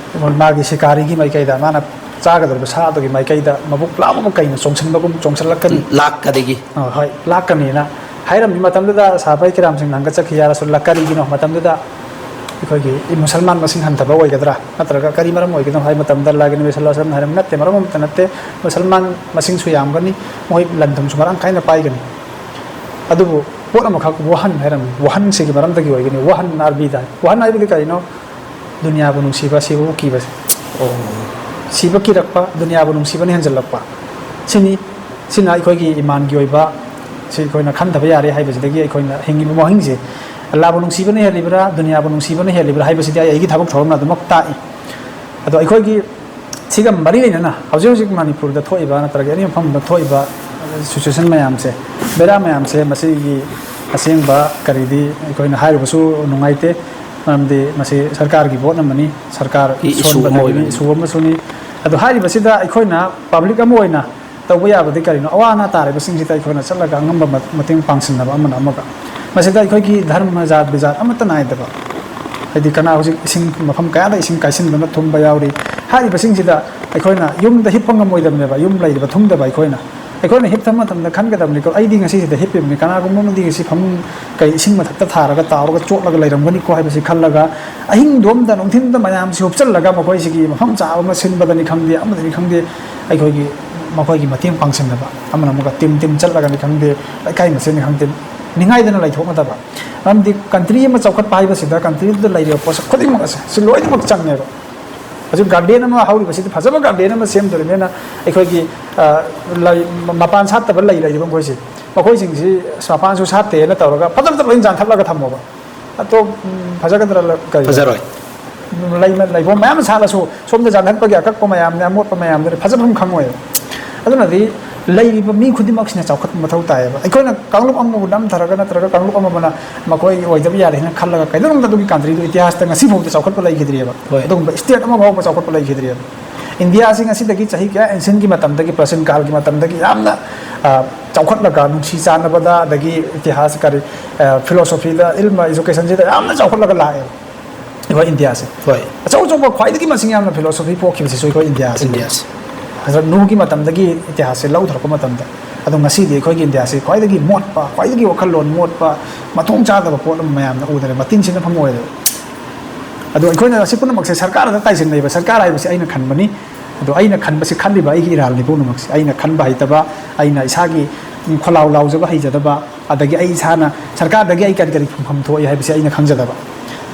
ꯃꯥꯒꯤ ꯁꯤꯀꯥꯔꯤꯒꯤ ꯃꯥꯏꯀꯩꯗ, ꯃꯥꯅ ꯆꯥꯒꯗꯧꯔꯤꯕ ꯁꯥ ꯑꯗꯨꯒꯤ ꯃꯥꯏꯀꯩꯗ ꯃꯕꯨꯛ ꯂꯥꯝꯕ ꯀꯩꯅ ꯆꯣꯡꯁꯤꯟꯕꯒꯨꯝ ꯆꯣꯡꯁꯤꯜꯂꯛꯀꯅꯤ꯫ ꯂꯥꯛꯀꯗꯒꯤ꯫ ꯑ, ꯍꯣꯏ, ꯂꯥꯛꯀꯅꯤꯅ ꯍꯥꯏꯔꯝꯃꯤ ꯃꯇꯝꯗꯨꯗ ꯁꯍꯥꯕꯥꯏ ꯀꯤꯔꯥꯝꯁꯤꯡꯅ ꯍꯪꯒꯠꯆꯈꯤ, "ꯌꯥ ꯔꯁꯨꯜꯂꯥꯍ, ꯀꯔꯤꯒꯤꯅꯣ?" ꯃꯇꯝꯗꯨꯗ ꯑꯩꯈꯣꯏꯒꯤ ꯃꯨꯁꯜꯃꯥꯟ ꯃꯁꯤꯡ ꯍꯟꯊꯕ ꯑꯣꯏꯒꯗ꯭ꯔꯥ, ꯅꯠꯇ꯭ꯔꯒ ꯀꯔꯤ ꯃꯔꯝ ꯑꯣꯏꯒꯗꯅꯣ ꯍꯥꯏꯕ ꯃꯇꯝꯗ, ꯑꯜꯂꯥꯍꯒꯤ ꯅꯕꯤ ꯁꯜꯂꯜꯂꯥꯍꯨ ꯑꯂꯩꯍꯤ ꯋꯁꯜꯂꯝꯅ ꯍꯥꯏꯔꯝꯃꯤ, "ꯅꯠꯇꯦ, ꯃꯔꯝ ꯑꯃꯠꯇ ꯅꯠꯇꯦ, ꯃꯨꯁꯜꯃꯥꯟ ꯃꯁꯤꯡꯁꯨ ꯌꯥꯝꯒꯅꯤ, ꯃꯈꯣꯏ ꯂꯟ ꯊꯨꯝꯁꯨ ꯃꯔꯥꯡ ꯀꯥꯏꯅ ꯄꯥꯏꯒꯅꯤ, ꯑꯗꯨꯕꯨ ꯄꯣꯠ ꯑꯃꯈꯛ ꯋꯥꯍꯟ ꯍꯥꯏꯔꯝꯃꯤ, ꯋꯥꯍꯟꯁꯤꯒꯤ ꯃꯔꯝꯗꯒꯤ ꯑꯣꯏꯒꯅꯤ꯫" ꯋꯥꯍꯟ ꯑꯔꯕꯤꯗ ꯍꯥꯏ꯫ ꯋꯥꯍꯟ ꯍꯥꯏꯕꯗꯤ ꯀꯔꯤꯅꯣ? ꯗꯨꯅꯤꯌꯥꯕꯨ ꯅꯨꯡꯁꯤꯕ, ꯁꯤꯕꯕꯨ ꯀꯤꯕꯁꯦ꯫ ꯑꯣ꯫ ꯁꯤꯕ ꯀꯤꯔꯛꯄ, ꯗꯨꯅꯤꯌꯥꯕꯨ ꯅꯨꯡꯁꯤꯕꯅ ꯍꯦꯟꯖꯜꯂꯛꯄ꯫ ꯁꯤꯅꯤ, ꯁꯤꯅ ꯑꯩꯈꯣꯏꯒꯤ ꯏꯃꯥꯟꯒꯤ ꯑꯣꯏꯕ, ꯁꯤ ꯑꯩꯈꯣꯏꯅ ꯈꯟꯊꯕ ꯌꯥꯔꯦ ꯍꯥꯏꯕꯁꯤꯗꯒꯤ ꯑꯩꯈꯣꯏꯅ ꯍꯤꯡꯉꯤꯕ ꯋꯥꯍꯤꯡꯁꯦ, ꯑꯜꯂꯥꯍꯕꯨ ꯅꯨꯡꯁꯤꯕꯅ ꯍꯦꯜꯂꯤꯕ꯭ꯔꯥ, ꯗꯨꯅꯤꯌꯥꯕꯨ ꯅꯨꯡꯁꯤꯕꯅ ꯍꯦꯜꯂꯤꯕ꯭ꯔꯥ ꯍꯥꯏꯕꯁꯤꯗꯤ ꯑꯩ ꯑꯩꯒꯤ ꯊꯕꯛ ꯊꯧꯔꯝꯅ ꯑꯗꯨꯃꯛ ꯇꯥꯛꯏ꯫ ꯑꯗꯣ ꯑꯩꯈꯣꯏꯒꯤ ꯁꯤꯒ ꯃꯔꯤ ꯂꯩꯅꯅ ꯍꯧꯖꯤꯛ ꯍꯧꯖꯤꯛ ꯃꯅꯤꯄꯨꯔꯗ ꯊꯣꯛꯏꯕ ꯅꯠꯇ꯭ꯔꯒ ꯑꯦꯅꯤ ꯃꯐꯝ ꯑꯃꯗ ꯊꯣꯛꯏꯕ situation ꯃꯌꯥꯝꯁꯦ, ꯕꯦꯔꯥ ꯃꯌꯥꯝꯁꯦ, ꯃꯁꯤꯒꯤ ꯑꯁꯦꯡꯕ ꯀꯔꯤꯗꯤ ꯑꯩꯈꯣꯏꯅ ꯍꯥꯏꯔꯨꯕꯁꯨ ꯅꯨꯡꯉꯥꯏꯇꯦ꯫ ꯃꯔꯝꯗꯤ ꯃꯁꯤ ꯁꯔꯀꯥꯔꯒꯤ ꯄꯣꯠ ꯑꯃꯅꯤ, ꯁꯔꯀꯥꯔ ꯏ-, issue ꯑꯃ ꯁꯣꯟꯕꯗꯒꯤꯅꯤ, ꯑꯣꯏꯕꯅꯤ꯫ Issue ꯑꯃꯁꯨꯅꯤ꯫ ꯑꯗꯣ ꯍꯥꯏꯔꯤꯕꯁꯤꯗ ꯑꯩꯈꯣꯏꯅ public ꯑꯃ ꯑꯣꯏꯅ ꯇꯧꯕ ꯌꯥꯕꯗꯤ ꯀꯔꯤꯅꯣ? ꯑꯋꯥ ꯑꯅꯥ ꯇꯥꯔꯤꯕꯁꯤꯡꯁꯤꯗ ꯑꯩꯈꯣꯏꯅ ꯆꯠꯂꯒ ꯑꯉꯝꯕ ꯃ-, ꯃꯇꯦꯡ ꯄꯥꯡꯁꯤꯟꯅꯕ ꯑꯃꯅ ꯑꯃꯒ꯫ ꯃꯁꯤꯗ ꯑꯩꯈꯣꯏꯒꯤ ꯙꯔꯃ, ꯖꯥꯠ, ꯕꯤꯖꯥꯠ ꯑꯃꯠꯇ ꯅꯥꯏꯗꯕ, ꯍꯥꯏꯗꯤ ꯀꯅꯥ ꯍꯧꯖꯤꯛ ꯏꯁꯤꯡ ꯃꯐꯝ ꯀꯌꯥꯗ ꯏꯁꯤꯡ ꯀꯥꯏꯁꯤꯟꯗꯨꯅ ꯊꯨꯝꯕ ꯌꯥꯎꯔꯤ꯫ ꯍꯥꯏꯔꯤꯕꯁꯤꯡꯁꯤꯗ ꯑꯩꯈꯣꯏꯅ ꯌꯨꯝꯗ ꯍꯤꯞꯄ ꯉꯝꯃꯣꯏꯗꯕꯅꯦꯕ, ꯌꯨꯝ ꯂꯩꯔꯤꯕ ꯊꯨꯡꯗꯕ ꯑꯩꯈꯣꯏꯅ꯫ ꯑꯩꯈꯣꯏꯅ ꯍꯤꯞꯄ ꯃꯇꯝꯗ ꯈꯟꯒꯗꯕꯅꯤꯀꯣ, ꯑꯩꯗꯤ ꯉꯁꯤꯁꯤꯗ ꯍꯤꯞꯄꯤꯕꯅꯤ, ꯀꯅꯥꯒꯨꯝꯕ ꯑꯃꯗꯤ ꯉꯁꯤ ꯐꯃꯨꯡ ꯀꯩ ꯏꯁꯤꯡ ꯃꯊꯛꯇ ꯊꯥꯔꯒ ꯇꯥꯎꯔꯒ ꯆꯣꯠꯂꯒ ꯂꯩꯔꯝꯒꯅꯤꯀꯣ ꯍꯥꯏꯕꯁꯤ ꯈꯜꯂꯒ, ꯑꯍꯤꯡꯗꯣ ꯑꯝꯗ ꯅꯨꯡꯊꯤꯟꯗ ꯃꯌꯥꯝꯁꯤ ꯍꯨꯞꯆꯜꯂꯒ ꯃꯈꯣꯏꯁꯤꯒꯤ ꯃꯐꯝ ꯆꯥꯕ ꯑꯃ ꯁꯤꯟꯕꯗꯅꯤ ꯈꯪꯗꯦ, ꯑꯃꯗꯅꯤ ꯈꯪꯗꯦ, ꯑꯩꯈꯣꯏꯒꯤ ꯃꯈꯣꯏꯒꯤ ꯃꯇꯦꯡ ꯄꯥꯡꯁꯤꯟꯅꯕ, ꯑꯃꯅ ꯑꯃꯒ ꯇꯤꯝ ꯇꯤꯝ ꯆꯠꯂꯒꯅꯤ ꯈꯪꯗꯦ, ꯂꯩꯀꯥꯏ ꯃꯁꯦꯟꯅꯤ ꯈꯪꯗꯦ, ꯅꯤꯡꯉꯥꯏꯗꯅ ꯂꯩꯊꯣꯛꯅꯗꯕ꯫ ꯃꯔꯝꯗꯤ ꯀꯟꯇ꯭ꯔꯤ ꯑꯃ ꯆꯥꯎꯈꯠꯄ ꯍꯥꯏꯕꯁꯤꯗ ꯀꯟꯇ꯭ꯔꯤꯗꯨꯗ ꯂꯩꯔꯤꯕ ꯄꯣꯠꯁꯛ ꯈꯨꯗꯤꯡꯃꯛ ꯑꯁꯦ ꯁꯤ ꯂꯣꯏꯅꯃꯛ ꯆꯪꯉꯦꯕ꯫ ꯍꯧꯖꯤꯛ ꯒꯥꯔꯗꯦꯟ ꯑꯃ ꯍꯧꯔꯤꯕꯁꯤꯗ ꯐꯖꯕ ꯒꯥꯔꯗꯦꯟ ꯑꯃ ꯁꯦꯝꯗꯣꯔꯤꯕꯅꯤꯅ ꯑꯩꯈꯣꯏꯒꯤ, ꯑ, ꯂꯩ, ꯃꯄꯥꯟ ꯁꯥꯠꯇꯕ ꯂꯩ ꯂꯩꯔꯤꯕ ꯃꯈꯣꯏꯁꯦ, ꯃꯈꯣꯏꯁꯤꯡꯁꯤ ꯃꯄꯥꯟꯁꯨ ꯁꯥꯠꯇꯦꯅ ꯇꯧꯔꯒ ꯐꯖ ꯐꯖ ꯂꯣꯏꯅ ꯌꯥꯟꯊꯠꯂꯒ ꯊꯝꯃꯣꯕ꯫ ꯑꯗꯣ, ꯎꯝ, ꯐꯖꯒꯗ꯭ꯔꯥ? ꯀꯔꯤ? ꯐꯖꯔꯣꯏ꯫ ꯂꯩ, ꯂꯩꯕꯣꯝ ꯃꯌꯥꯝ ꯁꯥꯠꯂꯁꯨ ꯁꯣꯝꯗ ꯌꯥꯟꯊꯠꯄꯒꯤ ꯑꯀꯛꯄ ꯃꯌꯥꯝꯅꯦ, ꯑꯃꯣꯠꯄ ꯃꯌꯥꯝꯗꯨꯅ ꯐꯖꯐꯝ ꯈꯪꯉꯣꯏꯕ꯫ ꯑꯗꯨꯅꯗꯤ ꯂꯩꯔꯤꯕ ꯃꯤ ꯈꯨꯗꯤꯡꯃꯛꯁꯤꯅ ꯆꯥꯎꯈꯠꯄ ꯃꯊꯧ ꯇꯥꯏꯌꯦꯕ꯫ ꯑꯩꯈꯣꯏꯅ ꯀꯥꯡꯂꯨꯞ ꯑꯃꯕꯨ ꯅꯝꯊꯔꯒ ꯅꯠꯇ꯭ꯔꯒ ꯀꯥꯡꯂꯨꯞ ꯑꯃꯃꯅ ꯃꯈꯣꯏ ꯑꯣꯏꯗꯕ ꯌꯥꯔꯦ ꯍꯥꯏꯅ ꯈꯜꯂꯒ ꯀꯩꯗꯧꯅꯨꯡꯗ ꯑꯗꯨꯒꯤ ꯀꯟꯇ꯭ꯔꯤꯗꯨ ꯏꯇꯤꯍꯥꯁꯇ ꯉꯁꯤ ꯐꯥꯎꯗ ꯆꯥꯎꯈꯠꯄ ꯂꯩꯈꯤꯗ꯭ꯔꯤꯑꯕ꯫ ꯍꯣꯏ꯫ ꯑꯗꯨꯒꯨꯝꯕ ꯁ꯭ꯇꯦꯠ ꯑꯃ ꯐꯥꯎꯕ ꯆꯥꯎꯈꯠꯄ ꯂꯩꯈꯤꯗ꯭ꯔꯤꯑꯕ꯫ ꯏꯟꯗꯤꯌꯥꯁꯤ ꯉꯁꯤꯗꯒꯤ ꯆꯍꯤ ꯀꯌꯥ, ꯑꯦꯟꯁꯤꯌꯟꯒꯤ ꯃꯇꯝꯗꯒꯤ, ꯄ꯭ꯔꯥꯆꯤꯟ ꯀꯥꯜꯒꯤ ꯃꯇꯝꯗꯒꯤ ꯌꯥꯝꯅ, ꯑ, ꯆꯥꯎꯈꯠꯂꯒ ꯅꯨꯡꯁꯤ ꯆꯥꯟꯅꯕꯗ, ꯑꯗꯒꯤ ꯏꯇꯤꯍꯥꯁ ꯀꯔꯤ, ꯑ, ꯐꯤꯂꯣꯁꯣꯐꯤꯗ, ꯏꯜꯃ, ꯏꯖꯨꯀꯦꯁꯟꯁꯤꯗ ꯌꯥꯝꯅ ꯆꯥꯎꯈꯠꯂꯒ ꯂꯥꯛꯑꯦꯕ ꯑꯩꯈꯣꯏ ꯏꯟꯗꯤꯌꯥꯁꯦ꯫ ꯍꯣꯏ꯫ ꯑꯆꯧ ꯑꯆꯧꯕ ꯈ꯭ꯋꯥꯏꯗꯒꯤ ꯃꯁꯤꯡ ꯌꯥꯝꯅ ꯐꯤꯂꯣꯁꯣꯐꯤ ꯄꯣꯛꯈꯤꯕꯁꯤꯁꯨ ꯑꯩꯈꯣꯏ ꯏꯟꯗꯤꯌꯥꯁꯤꯅꯤ꯫ ꯏꯟꯗꯤꯌꯥꯁꯤ꯫ ꯍꯖꯔꯠ ꯅꯨꯍꯒꯤ ꯃꯇꯝꯗꯒꯤ ꯏꯇꯤꯍꯥꯁꯁꯦ ꯂꯧꯊꯔꯛꯄ ꯃꯇꯝꯗ, ꯑꯗꯣ ꯉꯁꯤꯗꯤ ꯑꯩꯈꯣꯏꯒꯤ ꯏꯟꯗꯤꯌꯥꯁꯤ ꯈ꯭ꯋꯥꯏꯗꯒꯤ ꯃꯣꯠꯄ, ꯈ꯭ꯋꯥꯏꯗꯒꯤ ꯋꯥꯈꯜꯂꯣꯟ ꯃꯣꯠꯄ, ꯃꯊꯣꯡ ꯆꯥꯗꯕ ꯄꯣꯠ ꯑꯃ ꯃꯌꯥꯝꯅ ꯎꯗꯔꯦ, ꯃꯇꯤꯟꯁꯤꯅ ꯐꯪꯉꯣꯏꯔꯦ꯫ ꯑꯗꯣ ꯑꯩꯈꯣꯏꯅ ꯑꯁꯤ ꯄꯨꯝꯅꯃꯛꯁꯦ ꯁꯔꯀꯥꯔꯗ ꯇꯥꯏꯁꯤꯟꯅꯩꯕ꯫ ꯁꯔꯀꯥꯔ ꯍꯥꯏꯕꯁꯤ ꯑꯩꯅ ꯈꯟꯕꯅꯤ꯫ ꯑꯗꯣ ꯑꯩꯅ ꯈꯟꯕꯁꯤ ꯈꯜꯂꯤꯕ ꯑꯩꯒꯤ ꯏꯔꯥꯜꯅꯤ ꯄꯨꯝꯅꯃꯛꯁꯦ꯫ ꯑꯩꯅ ꯈꯟꯕ ꯍꯩꯇꯕ, ꯑꯩꯅ ꯏꯁꯥꯒꯤ ꯈꯣꯜꯂꯥꯎ ꯂꯥꯎꯖꯕ ꯍꯩꯖꯗꯕ, ꯑꯗꯒꯤ ꯑꯩ ꯏꯁꯥꯅ ꯁꯔꯀꯥꯔꯗꯒꯤ ꯑꯩ ꯀꯔꯤ ꯀꯔꯤ ꯐꯪꯐꯝ ꯊꯣꯛꯏ ꯍꯥꯏꯕꯁꯤ ꯑꯩꯅ ꯈꯪꯖꯗꯕ꯫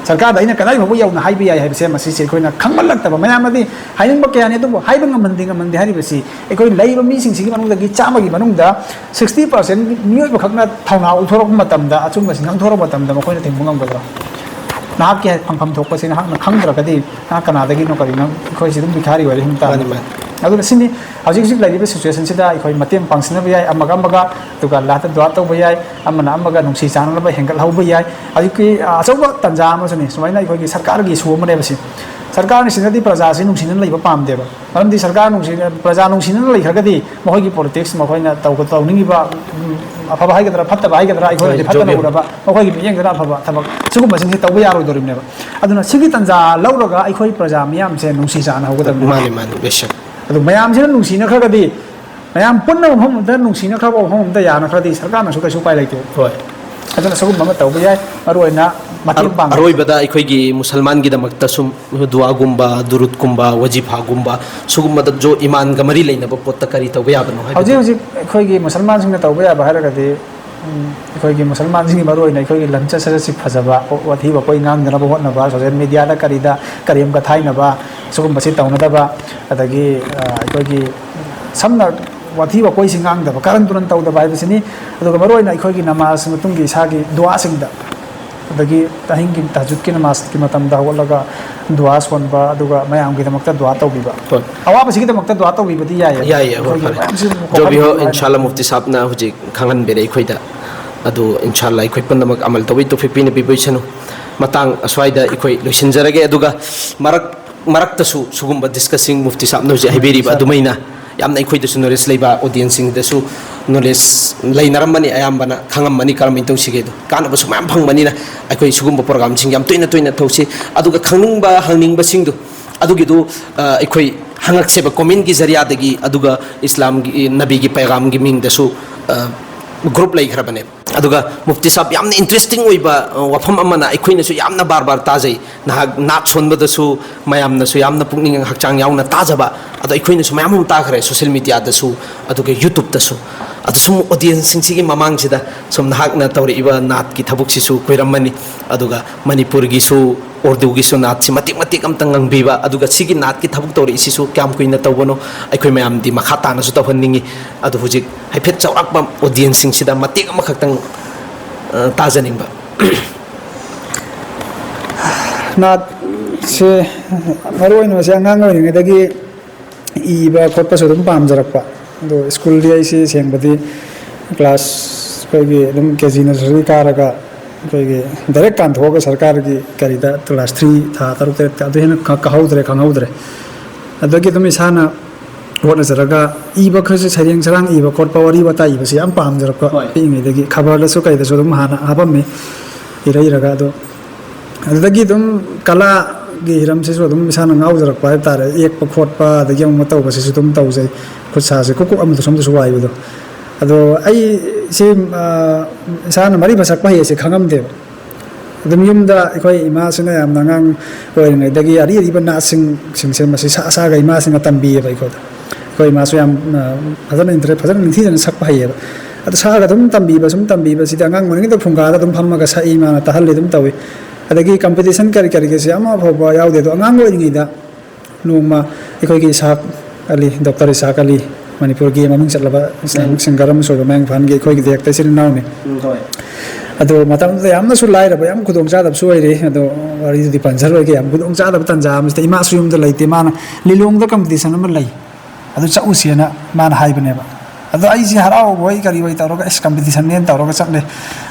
ꯁꯔꯀꯥꯔꯗ ꯑꯩꯅ ꯀꯗꯥꯏ ꯐꯥꯎꯕ ꯌꯧꯅ ꯍꯥꯏꯕ ꯌꯥꯏ ꯍꯥꯏꯕꯁꯦ ꯃꯁꯤꯁꯦ ꯑꯩꯈꯣꯏꯅ ꯈꯪꯃꯜꯂꯛꯇꯕ꯫ ꯃꯌꯥꯝꯅꯗꯤ ꯍꯥꯏꯅꯤꯡꯕ ꯀꯌꯥꯅꯤ, ꯑꯗꯨꯕꯨ ꯍꯥꯏꯕ ꯉꯝꯍꯟꯗꯦ, ꯉꯝꯍꯟꯗꯦ ꯍꯥꯏꯔꯤꯕꯁꯤ ꯑꯩꯈꯣꯏ ꯂꯩꯔꯤꯕ ꯃꯤꯁꯤꯡꯁꯤꯒꯤ ꯃꯅꯨꯡꯗꯒꯤ ꯆꯥꯝꯃꯒꯤ ꯃꯅꯨꯡꯗ sixty percent ꯃꯤꯑꯣꯏꯕ ꯈꯛꯅ ꯊꯧꯅꯥ ꯎꯠꯊꯣꯔꯛꯄ ꯃꯇꯝꯗ, ꯑꯆꯨꯝꯕꯁꯤ ꯉꯥꯡꯊꯣꯔꯛꯄ ꯃꯇꯝꯗ ꯃꯈꯣꯏꯅ ꯊꯤꯡꯕ ꯉꯝꯒꯗ꯭ꯔꯥ? ꯅꯍꯥꯛꯀꯤ ꯐꯪꯐꯝ ꯊꯣꯛꯄꯁꯤ ꯅꯍꯥꯛꯅ ꯈꯪꯗ꯭ꯔꯒꯗꯤ ꯅꯍꯥꯛ ꯀꯅꯥꯗꯒꯤꯅꯣ ꯀꯔꯤꯅꯣ? ꯑꯩꯈꯣꯏꯁꯤ ꯑꯗꯨꯝ ꯚꯤꯈꯥꯔꯤ ꯑꯣꯏꯔꯦ ꯍꯥꯏꯕ ꯇꯥꯔꯦ꯫ ꯃꯥꯅꯤ, ꯃꯥꯅꯤ꯫ ꯑꯗꯨꯅ ꯁꯤꯅꯤ ꯍꯧꯖꯤꯛ ꯍꯧꯖꯤꯛ ꯂꯩꯔꯤꯕ ꯁꯤꯆꯨꯋꯦꯁꯟꯁꯤꯗ ꯑꯩꯈꯣꯏ ꯃꯇꯦꯡ ꯄꯥꯡꯁꯤꯟꯅꯕ ꯌꯥꯏ, ꯑꯃꯒ ꯑꯃꯒ, ꯑꯗꯨꯒ ꯂꯥꯠꯇ ꯗꯨꯋꯥ ꯇꯧꯕ ꯌꯥꯏ, ꯑꯃꯅ ꯑꯃꯒ ꯅꯨꯡꯁꯤ ꯆꯥꯟꯅꯅꯕ ꯍꯦꯟꯒꯠꯍꯧꯕ ꯌꯥꯏ꯫ ꯍꯧꯖꯤꯛꯀꯤ, ꯑ, ꯑꯆꯧꯕ ꯇꯥꯟꯖꯥ ꯑꯃꯁꯨꯅꯤ꯫ ꯁꯨꯃꯥꯏꯅ ꯑꯩꯈꯣꯏꯒꯤ ꯁꯔꯀꯥꯔꯒꯤ ꯏꯁꯨ ꯑꯃꯅꯦꯕ ꯁꯤ꯫ ꯁꯔꯀꯥꯔꯅ ꯁꯤꯟꯅꯗꯤ ꯄ꯭ꯔꯖꯥꯁꯤ ꯅꯨꯡꯁꯤꯅꯅ ꯂꯩꯕ ꯄꯥꯝꯗꯦꯕ꯫ ꯃꯔꯝꯗꯤ ꯁꯔꯀꯥꯔ ꯅꯨꯡꯁꯤꯅ, ꯄ꯭ꯔꯖꯥ ꯅꯨꯡꯁꯤꯅꯅ ꯂꯩꯈ꯭ꯔꯒꯗꯤ ꯃꯈꯣꯏꯒꯤ ꯄꯣꯂꯤꯇꯤꯛꯁ, ꯃꯈꯣꯏꯅ ꯇꯧꯕ, ꯇꯧꯅꯤꯡꯉꯤꯕ, ꯎꯝ, ꯑꯐꯕ ꯍꯥꯏꯒꯗ꯭ꯔꯥ, ꯐꯠꯇꯕ ꯍꯥꯏꯒꯗ꯭ꯔꯥ, ꯑꯩꯈꯣꯏꯅꯗꯤ ꯍꯣꯏ, ꯐꯠꯇꯅ ꯖꯣꯕꯤ꯫ ꯎꯔꯕ, ꯃꯈꯣꯏꯒꯤ ꯃꯤꯠꯌꯦꯡꯗꯨꯅ ꯑꯐꯕ ꯊꯕꯛ, ꯁꯤꯒꯨꯝꯕꯁꯤꯡꯁꯤ ꯇꯧꯕ ꯌꯥꯔꯣꯏꯗꯧꯔꯤꯕꯅꯦꯕ꯫ ꯑꯗꯨꯅ ꯁꯤꯒꯤ ꯇꯥꯟꯖꯥ ꯂꯧꯔꯒ ꯑꯩꯈꯣꯏ ꯄ꯭ꯔꯖꯥ ꯃꯤꯌꯥꯝꯁꯦ ꯅꯨꯡꯁꯤ ꯆꯥꯟꯅꯍꯧꯒꯗꯕꯅꯤ꯫ ꯃꯥꯅꯤ, ꯃꯥꯅꯤ, ꯕꯦꯁꯛ꯫ ꯑꯗꯨ ꯃꯌꯥꯝꯁꯤꯅ ꯅꯨꯡꯁꯤꯅꯈ꯭ꯔꯒꯗꯤ, ꯃꯌꯥꯝ ꯄꯨꯟꯅ ꯃꯐꯝ ꯑꯃꯗ ꯅꯨꯡꯁꯤꯅꯈ꯭ꯔꯕ ꯃꯐꯝ ꯑꯃꯗ ꯌꯥꯅꯈ꯭ꯔꯗꯤ ꯁꯔꯀꯥꯔꯅꯁꯨ ꯀꯩꯁꯨ ꯎꯄꯥꯏ ꯂꯩꯇꯦ꯫ ꯍꯣꯏ꯫ ꯑꯗꯨꯅ ꯁꯤꯒꯨꯝꯕ ꯑꯃ ꯇꯧꯕ ꯌꯥꯏ, ꯃꯔꯨ ꯑꯣꯏꯅ ꯃꯇꯦꯡ ꯑꯔ-, ꯄꯥꯡꯕ꯫ ꯑꯔꯣꯏꯕꯗ ꯑꯩꯈꯣꯏꯒꯤ ꯃꯨꯁꯜꯃꯥꯟꯒꯤꯗꯃꯛꯇ ꯁꯨꯝ ꯗꯨꯋꯥꯒꯨꯝꯕ, ꯗꯨꯔꯨꯠꯀꯨꯝꯕ, ꯋꯥꯖꯤꯐꯥꯒꯨꯝꯕ, ꯁꯤꯒꯨꯝꯕꯗꯁꯨ ꯏꯃꯥꯟꯒ ꯃꯔꯤ ꯂꯩꯅꯕ ꯄꯣꯠꯇ ꯀꯔꯤ ꯇꯧꯕ ꯌꯥꯕꯅꯣ ꯍꯥꯏꯕꯗꯣ? ꯍꯧꯖꯤꯛ ꯍꯧꯖꯤꯛ ꯑꯩꯈꯣꯏꯒꯤ ꯃꯨꯁꯜꯃꯥꯟꯁꯤꯡꯅ ꯇꯧꯕ ꯌꯥꯕ ꯍꯥꯏꯔꯒꯗꯤ, ꯎꯝ, ꯑꯩꯈꯣꯏꯒꯤ ꯃꯨꯁꯜꯃꯥꯟꯁꯤꯡꯒꯤ ꯃꯔꯨꯑꯣꯏꯅ ꯑꯩꯈꯣꯏꯒꯤ ꯂꯝꯆꯠ ꯁꯥꯖꯠꯁꯤ ꯐꯖꯕ, ꯋꯥꯊꯤ ꯋꯥꯀꯣꯏ ꯉꯥꯡꯗꯅꯕ ꯍꯣꯠꯅꯕ, ꯁꯣꯁꯦꯜ ꯃꯦꯗꯤꯌꯥꯗ ꯀꯔꯤꯗ ꯀꯔꯦꯝ ꯀꯊꯥꯏꯅꯕ, ꯁꯤꯒꯨꯝꯕꯁꯤ ꯇꯧꯅꯗꯕ, ꯑꯗꯒꯤ, ꯑ, ꯑꯩꯈꯣꯏꯒꯤ ꯁꯝꯅ ꯋꯥꯊꯤ ꯋꯥꯀꯣꯏꯁꯤ ꯉꯥꯡꯗꯕ, ꯀꯥꯔꯟ ꯇꯨꯔꯟ ꯇꯧꯗꯕ ꯍꯥꯏꯕꯁꯤꯅꯤ꯫ ꯑꯗꯨꯒ ꯃꯔꯨꯑꯣꯏꯅ ꯑꯩꯈꯣꯏꯒꯤ ꯅꯃꯥꯖ ꯃꯇꯨꯡꯒꯤ ꯏꯁꯥꯒꯤ ꯗꯨꯋꯥꯁꯤꯡꯗ, ꯑꯗꯒꯤ ꯑꯍꯤꯡꯒꯤ ꯇꯍꯖꯨꯗꯀꯤ ꯅꯃꯥꯖꯀꯤ ꯃꯇꯝꯗ ꯍꯧꯒꯠꯂꯒ ꯗꯨꯋꯥ ꯁꯣꯟꯕ, ꯑꯗꯨꯒ ꯃꯌꯥꯝꯒꯤꯗꯃꯛꯇ ꯗꯨꯋꯥ ꯇꯧꯕꯤꯕ꯫ ꯍꯣꯏ꯫ ꯑꯋꯥꯕꯁꯤꯒꯤꯗꯃꯛꯇ ꯗꯨꯋꯥ ꯇꯧꯕꯤꯕꯗꯤ ꯌꯥꯏꯌꯦ꯫ ꯌꯥꯏꯌꯦ, ꯍꯣꯏ, ꯑꯩꯈꯣꯏꯒꯤ ꯐꯔꯦ꯫ ꯃꯌꯥꯝꯁꯤ ꯖꯣꯕꯤ ꯍꯣ, ꯀꯣꯛꯍꯟꯕꯤꯌꯨ ꯍꯥꯏꯅ꯫ ꯏꯟꯁꯥꯜꯂꯥ ꯃꯨꯐꯇꯤ ꯁꯥꯍꯕꯅ ꯍꯧꯖꯤꯛ ꯈꯪꯍꯟꯕꯤꯔꯦ ꯑꯩꯈꯣꯏꯗ꯫ ꯑꯗꯨ ꯏꯟꯁꯥꯜꯂꯥ ꯑꯩꯈꯣꯏ ꯄꯨꯝꯅꯃꯛ ꯑꯃꯜ ꯇꯧꯕꯤ ꯇꯧꯐꯤꯛ ꯄꯤꯅꯕꯤꯕ ꯑꯣꯏꯁꯅꯨ꯫ ꯃꯇꯥꯡ ꯑꯁ꯭ꯋꯥꯏꯗ ꯑꯩꯈꯣꯏ ꯂꯣꯏꯁꯤꯟꯖꯔꯒꯦ꯫ ꯑꯗꯨꯒ ꯃꯔꯛ, ꯃꯔꯛꯇꯁꯨ ꯁꯤꯒꯨꯝꯕ ꯗꯤꯁꯀꯁꯤꯡ ꯃꯨꯐꯇꯤ ꯁꯥꯍꯕꯅ ꯍꯧꯖꯤꯛ ꯍꯥꯏꯕꯤꯔꯤꯕ ꯁꯥꯔ꯫ ꯑꯗꯨꯃꯥꯏꯅ ꯌꯥꯝꯅ ꯑꯩꯈꯣꯏꯗꯁꯨ ꯅꯣꯂꯦꯖ ꯂꯩꯕ, ꯑꯣꯗꯤꯌꯦꯟꯁꯁꯤꯡꯗꯁꯨ ꯅꯣꯂꯦꯖ ꯂꯩꯅꯔꯝꯃꯅꯤ, ꯑꯌꯥꯝꯕꯅ ꯈꯪꯉꯝꯃꯅꯤ ꯀꯔꯝꯍꯥꯏꯅ ꯇꯧꯁꯤꯒꯦꯗꯣ꯫ ꯀꯥꯟꯅꯕꯁꯨ ꯃꯌꯥꯝ ꯐꯪꯕꯅꯤꯅ ꯑꯩꯈꯣꯏ ꯁꯤꯒꯨꯝꯕ ꯄ꯭ꯔꯣꯒ꯭ꯔꯥꯝꯁꯤꯡ ꯌꯥꯝ ꯇꯣꯏꯅ ꯇꯣꯏꯅ ꯇꯧꯁꯤ꯫ ꯑꯗꯨꯒ ꯈꯪꯅꯤꯡꯕ, ꯍꯪꯅꯤꯡꯕꯁꯤꯡꯗꯣ ꯑꯗꯨꯒꯤꯗꯨ, ꯑ, ꯑꯩꯈꯣꯏ ꯍꯪꯉꯛꯁꯦꯕ ꯀꯣꯃꯦꯟꯒꯤ ꯖꯔꯤꯌꯥꯗꯒꯤ, ꯑꯗꯨꯒ ꯏꯁꯂꯥꯝꯒꯤ, ꯅꯕꯤꯒꯤ ꯄꯩꯒꯥꯝꯒꯤ ꯃꯤꯡꯗꯁꯨ, ꯑ, ꯒ꯭ꯔꯨꯞ ꯂꯩꯈ꯭ꯔꯕꯅꯦ꯫ ꯑꯗꯨꯒ ꯃꯨꯐꯇꯤ ꯁꯥꯍꯕ, ꯌꯥꯝꯅ ꯏꯟꯇꯔꯦꯁꯇꯤꯡ ꯑꯣꯏꯕ, ꯑ, ꯋꯥꯐꯝ ꯑꯃꯅ ꯑꯩꯈꯣꯏꯅꯁꯨ ꯌꯥꯝꯅ ꯕꯥꯔ ꯕꯥꯔ ꯇꯥꯖꯩ꯫ ꯅꯍꯥꯛ ꯅꯥꯠ ꯁꯣꯟꯕꯗꯁꯨ ꯃꯌꯥꯝꯅꯁꯨ ꯌꯥꯝꯅ ꯄꯨꯛꯅꯤꯡ ꯍꯛꯆꯥꯡ ꯌꯥꯎꯅ ꯇꯥꯖꯕ, ꯑꯗꯣ ꯑꯩꯈꯣꯏꯅꯁꯨ ꯃꯌꯥꯝ ꯑꯃ ꯇꯥꯈ꯭ꯔꯦ ꯁꯣꯁꯦꯜ ꯃꯦꯗꯤꯌꯥꯗꯁꯨ, ꯑꯗꯨꯒ ꯌꯨꯇ꯭ꯌꯨꯕꯇꯁꯨ꯫ ꯑꯗꯣ ꯁꯨꯝ ꯑꯣꯗꯤꯌꯦꯟꯁꯁꯤꯡꯁꯤꯒꯤ ꯃꯃꯥꯡꯁꯤꯗ ꯁꯨꯝ ꯅꯍꯥꯛꯅ ꯇꯧꯔꯛꯏꯕ ꯅꯥꯠꯀꯤ ꯊꯕꯛꯁꯤꯁꯨ ꯀꯨꯏꯔꯝꯃꯅꯤ, ꯑꯗꯨꯒ ꯃꯅꯤꯄꯨꯔꯒꯤꯁꯨ ꯎꯔꯗꯨꯒꯤꯁꯨ ꯅꯥꯠꯁꯤ ꯃꯇꯦꯛ ꯃꯇꯦꯛ ꯑꯝꯇꯪ ꯉꯥꯡꯕꯤꯕ, ꯑꯗꯨꯒ ꯁꯤꯒꯤ ꯅꯥꯠꯀꯤ ꯊꯕꯛ ꯇꯧꯔꯛꯏꯁꯤꯁꯨ ꯀꯌꯥꯝ ꯀꯨꯏꯅ ꯇꯧꯕꯅꯣ, ꯑꯩꯈꯣꯏ ꯃꯌꯥꯝꯗꯤ ꯃꯈꯥ ꯇꯥꯅꯁꯨ ꯇꯧꯍꯟꯅꯤꯡꯉꯤ꯫ ꯑꯗꯨ ꯍꯧꯖꯤꯛ ꯍꯥꯏꯐꯦꯠ ꯆꯥꯎꯔꯥꯛꯄ ꯑꯣꯗꯤꯌꯦꯟꯁꯁꯤꯡꯁꯤꯗ ꯃꯇꯦꯛ ꯑꯃꯈꯛꯇꯪ, ꯑ, ꯇꯥꯖꯅꯤꯡꯕ꯫ ꯅꯥꯠꯁꯦ ꯃꯔꯨ ꯑꯣꯏꯅ ꯃꯁꯤ ꯑꯉꯥꯡ ꯑꯣꯏꯔꯤꯉꯩꯗꯒꯤ ꯏꯕ ꯈꯣꯠꯄꯁꯨ ꯑꯗꯨꯝ ꯄꯥꯝꯖꯔꯛꯄ꯫ ꯑꯗꯣ ꯁ꯭ꯀꯨꯜꯗꯤ ꯑꯩꯁꯤ ꯁꯦꯡꯕꯗꯤ ꯀ꯭ꯂꯥꯁ ꯑꯩꯈꯣꯏꯒꯤ ꯑꯗꯨꯝ ꯀꯦ ꯖꯤ ꯅꯔꯁꯔꯤ ꯀꯥꯔꯒ ꯑꯩꯈꯣꯏꯒꯤ ꯗꯥꯏꯔꯦꯛ ꯀꯥꯟꯊꯣꯛꯑꯒ ꯁꯔꯀꯥꯔꯒꯤ ꯀꯔꯤꯗ ꯀ꯭ꯂꯥꯁ ꯊ꯭ꯔꯤ ꯊꯥ ꯇꯔꯨꯛ ꯇꯔꯦꯠꯀ ꯑꯗꯨ ꯍꯦꯟꯅ ꯀꯥꯍꯧꯗ꯭ꯔꯦ, ꯈꯪꯍꯧꯗ꯭ꯔꯦ꯫ ꯑꯗꯒꯤ ꯑꯗꯨꯝ ꯏꯁꯥꯅ ꯍꯣꯠꯅꯖꯔꯒ ꯏꯕ ꯈꯔꯁꯦ ꯁꯩꯔꯦꯡ ꯁꯔꯥꯡ ꯏꯕ ꯈꯣꯠꯄ, ꯋꯥꯔꯤ ꯋꯥꯇꯥꯏ ꯏꯕꯁꯦ ꯌꯥꯝ ꯄꯥꯝꯖꯔꯛꯄ꯫ ꯄꯤꯛꯏꯉꯩꯗꯒꯤ ꯈꯕꯔꯗꯁꯨ ꯀꯩꯗꯁꯨ ꯑꯗꯨꯝ ꯍꯥꯟꯅ ꯍꯥꯞꯄꯝꯃꯤ, ꯏꯔꯛꯏꯔꯒ꯫ ꯑꯗꯣ ꯑꯗꯨꯗꯒꯤ ꯑꯗꯨꯝ ꯀꯂꯥꯒꯤ ꯍꯤꯔꯝꯁꯤꯁꯨ ꯑꯗꯨꯝ ꯏꯁꯥꯅ ꯉꯥꯎꯖꯔꯛꯄ ꯍꯥꯏꯕ ꯇꯥꯔꯦ꯫ ꯌꯦꯛꯄ ꯈꯣꯠꯄ, ꯑꯗꯒꯤ ꯑꯃꯨꯛ ꯇꯧꯕꯁꯤꯁꯨ ꯑꯗꯨꯝ ꯇꯧꯖꯩ꯫ ꯈꯨꯠ ꯁꯥꯁꯦ ꯀꯨꯛ ꯀꯨꯛ ꯑꯃꯗꯁꯨ ꯑꯃꯗꯁꯨ ꯋꯥꯏꯕꯗꯣ꯫ ꯑꯗꯣ ꯑꯩ ꯁꯤ, ꯑ, ꯏꯁꯥꯅ ꯃꯔꯤ ꯃꯁꯛꯄ ꯍꯩꯌꯦꯁꯦ ꯈꯪꯉꯝꯗꯦꯕ꯫ ꯑꯗꯨꯝ ꯌꯨꯝꯗ ꯑꯩꯈꯣꯏ ꯏꯃꯥꯁꯤꯅ ꯌꯥꯝꯅ ꯑꯉꯥꯡ ꯑꯣꯏꯔꯤꯉꯩꯗꯒꯤ ꯑꯔꯤ ꯑꯔꯤꯕ ꯅꯥꯠꯁꯤꯡ, ꯁꯤꯡꯁꯦ ꯃꯁꯤ ꯁꯥ-, ꯁꯥꯒ ꯏꯃꯥꯁꯤꯅ ꯇꯝꯕꯤꯌꯦꯕ ꯑꯩꯈꯣꯏꯗ꯫ ꯑꯩꯈꯣꯏ ꯏꯃꯥꯁꯨ ꯌꯥꯝ, ꯑ, ꯐꯖꯅ ꯏꯟꯇꯔꯦꯁ, ꯐꯖꯅ ꯅꯤꯡꯊꯤꯖꯅ ꯁꯛꯄ ꯍꯩꯌꯦꯕ꯫ ꯑꯗꯣ ꯁꯥꯒ ꯑꯗꯨꯝ ꯇꯝꯕꯤꯕ, ꯁꯨꯝ ꯇꯝꯕꯤꯕꯁꯤꯗꯤ ꯑꯉꯥꯡ ꯑꯣꯏꯔꯤꯉꯩꯗ ꯐꯨꯡꯒꯥꯗ ꯑꯗꯨꯝ ꯐꯝꯃꯒ ꯁꯛꯏ, ꯏꯃꯥꯅ ꯇꯥꯍꯜꯂꯤ ꯑꯗꯨꯝ ꯇꯧꯏ꯫ ꯑꯗꯒꯤ ꯀꯝꯄꯤꯇꯤꯁꯟ ꯀꯔꯤ ꯀꯔꯤꯒꯁꯦ ꯑꯃ ꯐꯥꯎꯕ ꯌꯥꯎꯗꯦ꯫ ꯑꯗꯣ ꯑꯉꯥꯡ ꯑꯣꯏꯔꯤꯉꯩꯗ ꯅꯣꯡꯃ ꯑꯩꯈꯣꯏꯒꯤ ꯏꯁꯥꯛ ꯑꯂꯤ, ꯗꯣꯛꯇꯔ ꯏꯁꯥꯛ ꯑꯂꯤ, ꯃꯅꯤꯄꯨꯔꯒꯤ ꯃꯃꯤꯡ ꯆꯠꯂꯕ ꯎꯝ꯫ ꯁꯤꯡꯒꯔ ꯑꯃꯁꯨ ꯑꯣꯏꯕ ꯃꯌꯥꯡ ꯏꯝꯐꯥꯜꯒꯤ, ꯑꯩꯈꯣꯏꯒꯤꯗꯤ ꯍꯦꯛꯇ ꯏꯆꯤꯜ ꯏꯅꯥꯎꯅꯤ꯫ ꯎꯝ, ꯍꯣꯏ꯫ ꯑꯗꯣ ꯃꯇꯝꯗꯨꯗ ꯌꯥꯝꯅꯁꯨ ꯂꯥꯏꯔꯕ, ꯌꯥꯝ ꯈꯨꯗꯣꯡꯆꯥꯗꯕꯁꯨ ꯑꯣꯏꯔꯦ꯫ ꯑꯗꯣ ꯋꯥꯔꯤꯗꯨꯗꯤ ꯄꯟꯖꯔꯣꯏꯒꯦ꯫ ꯌꯥꯝ ꯈꯨꯗꯣꯡꯆꯥꯗꯕ ꯇꯥꯟꯖꯥ ꯑꯃꯁꯤꯗ ꯏꯃꯥꯁꯨ ꯌꯨꯝꯗ ꯂꯩꯇꯦ꯫ ꯃꯥꯅ ꯂꯤꯂꯣꯡꯗ ꯀꯝꯄꯤꯇꯤꯁꯟ ꯑꯃ ꯂꯩ, ꯑꯗꯨ ꯆꯠꯂꯨꯁꯦꯅ ꯃꯥꯅ ꯍꯥꯏꯕꯅꯦꯕ꯫ ꯑꯗꯣ ꯑꯩꯁꯦ ꯍꯔꯥꯎꯕꯣꯏ ꯀꯔꯤꯑꯣꯏ ꯇꯧꯔꯒ, "ꯑꯁ, ꯀꯝꯄꯤꯇꯤꯁꯟꯅꯦꯅ" ꯇꯧꯔꯒ ꯆꯠꯂꯦ꯫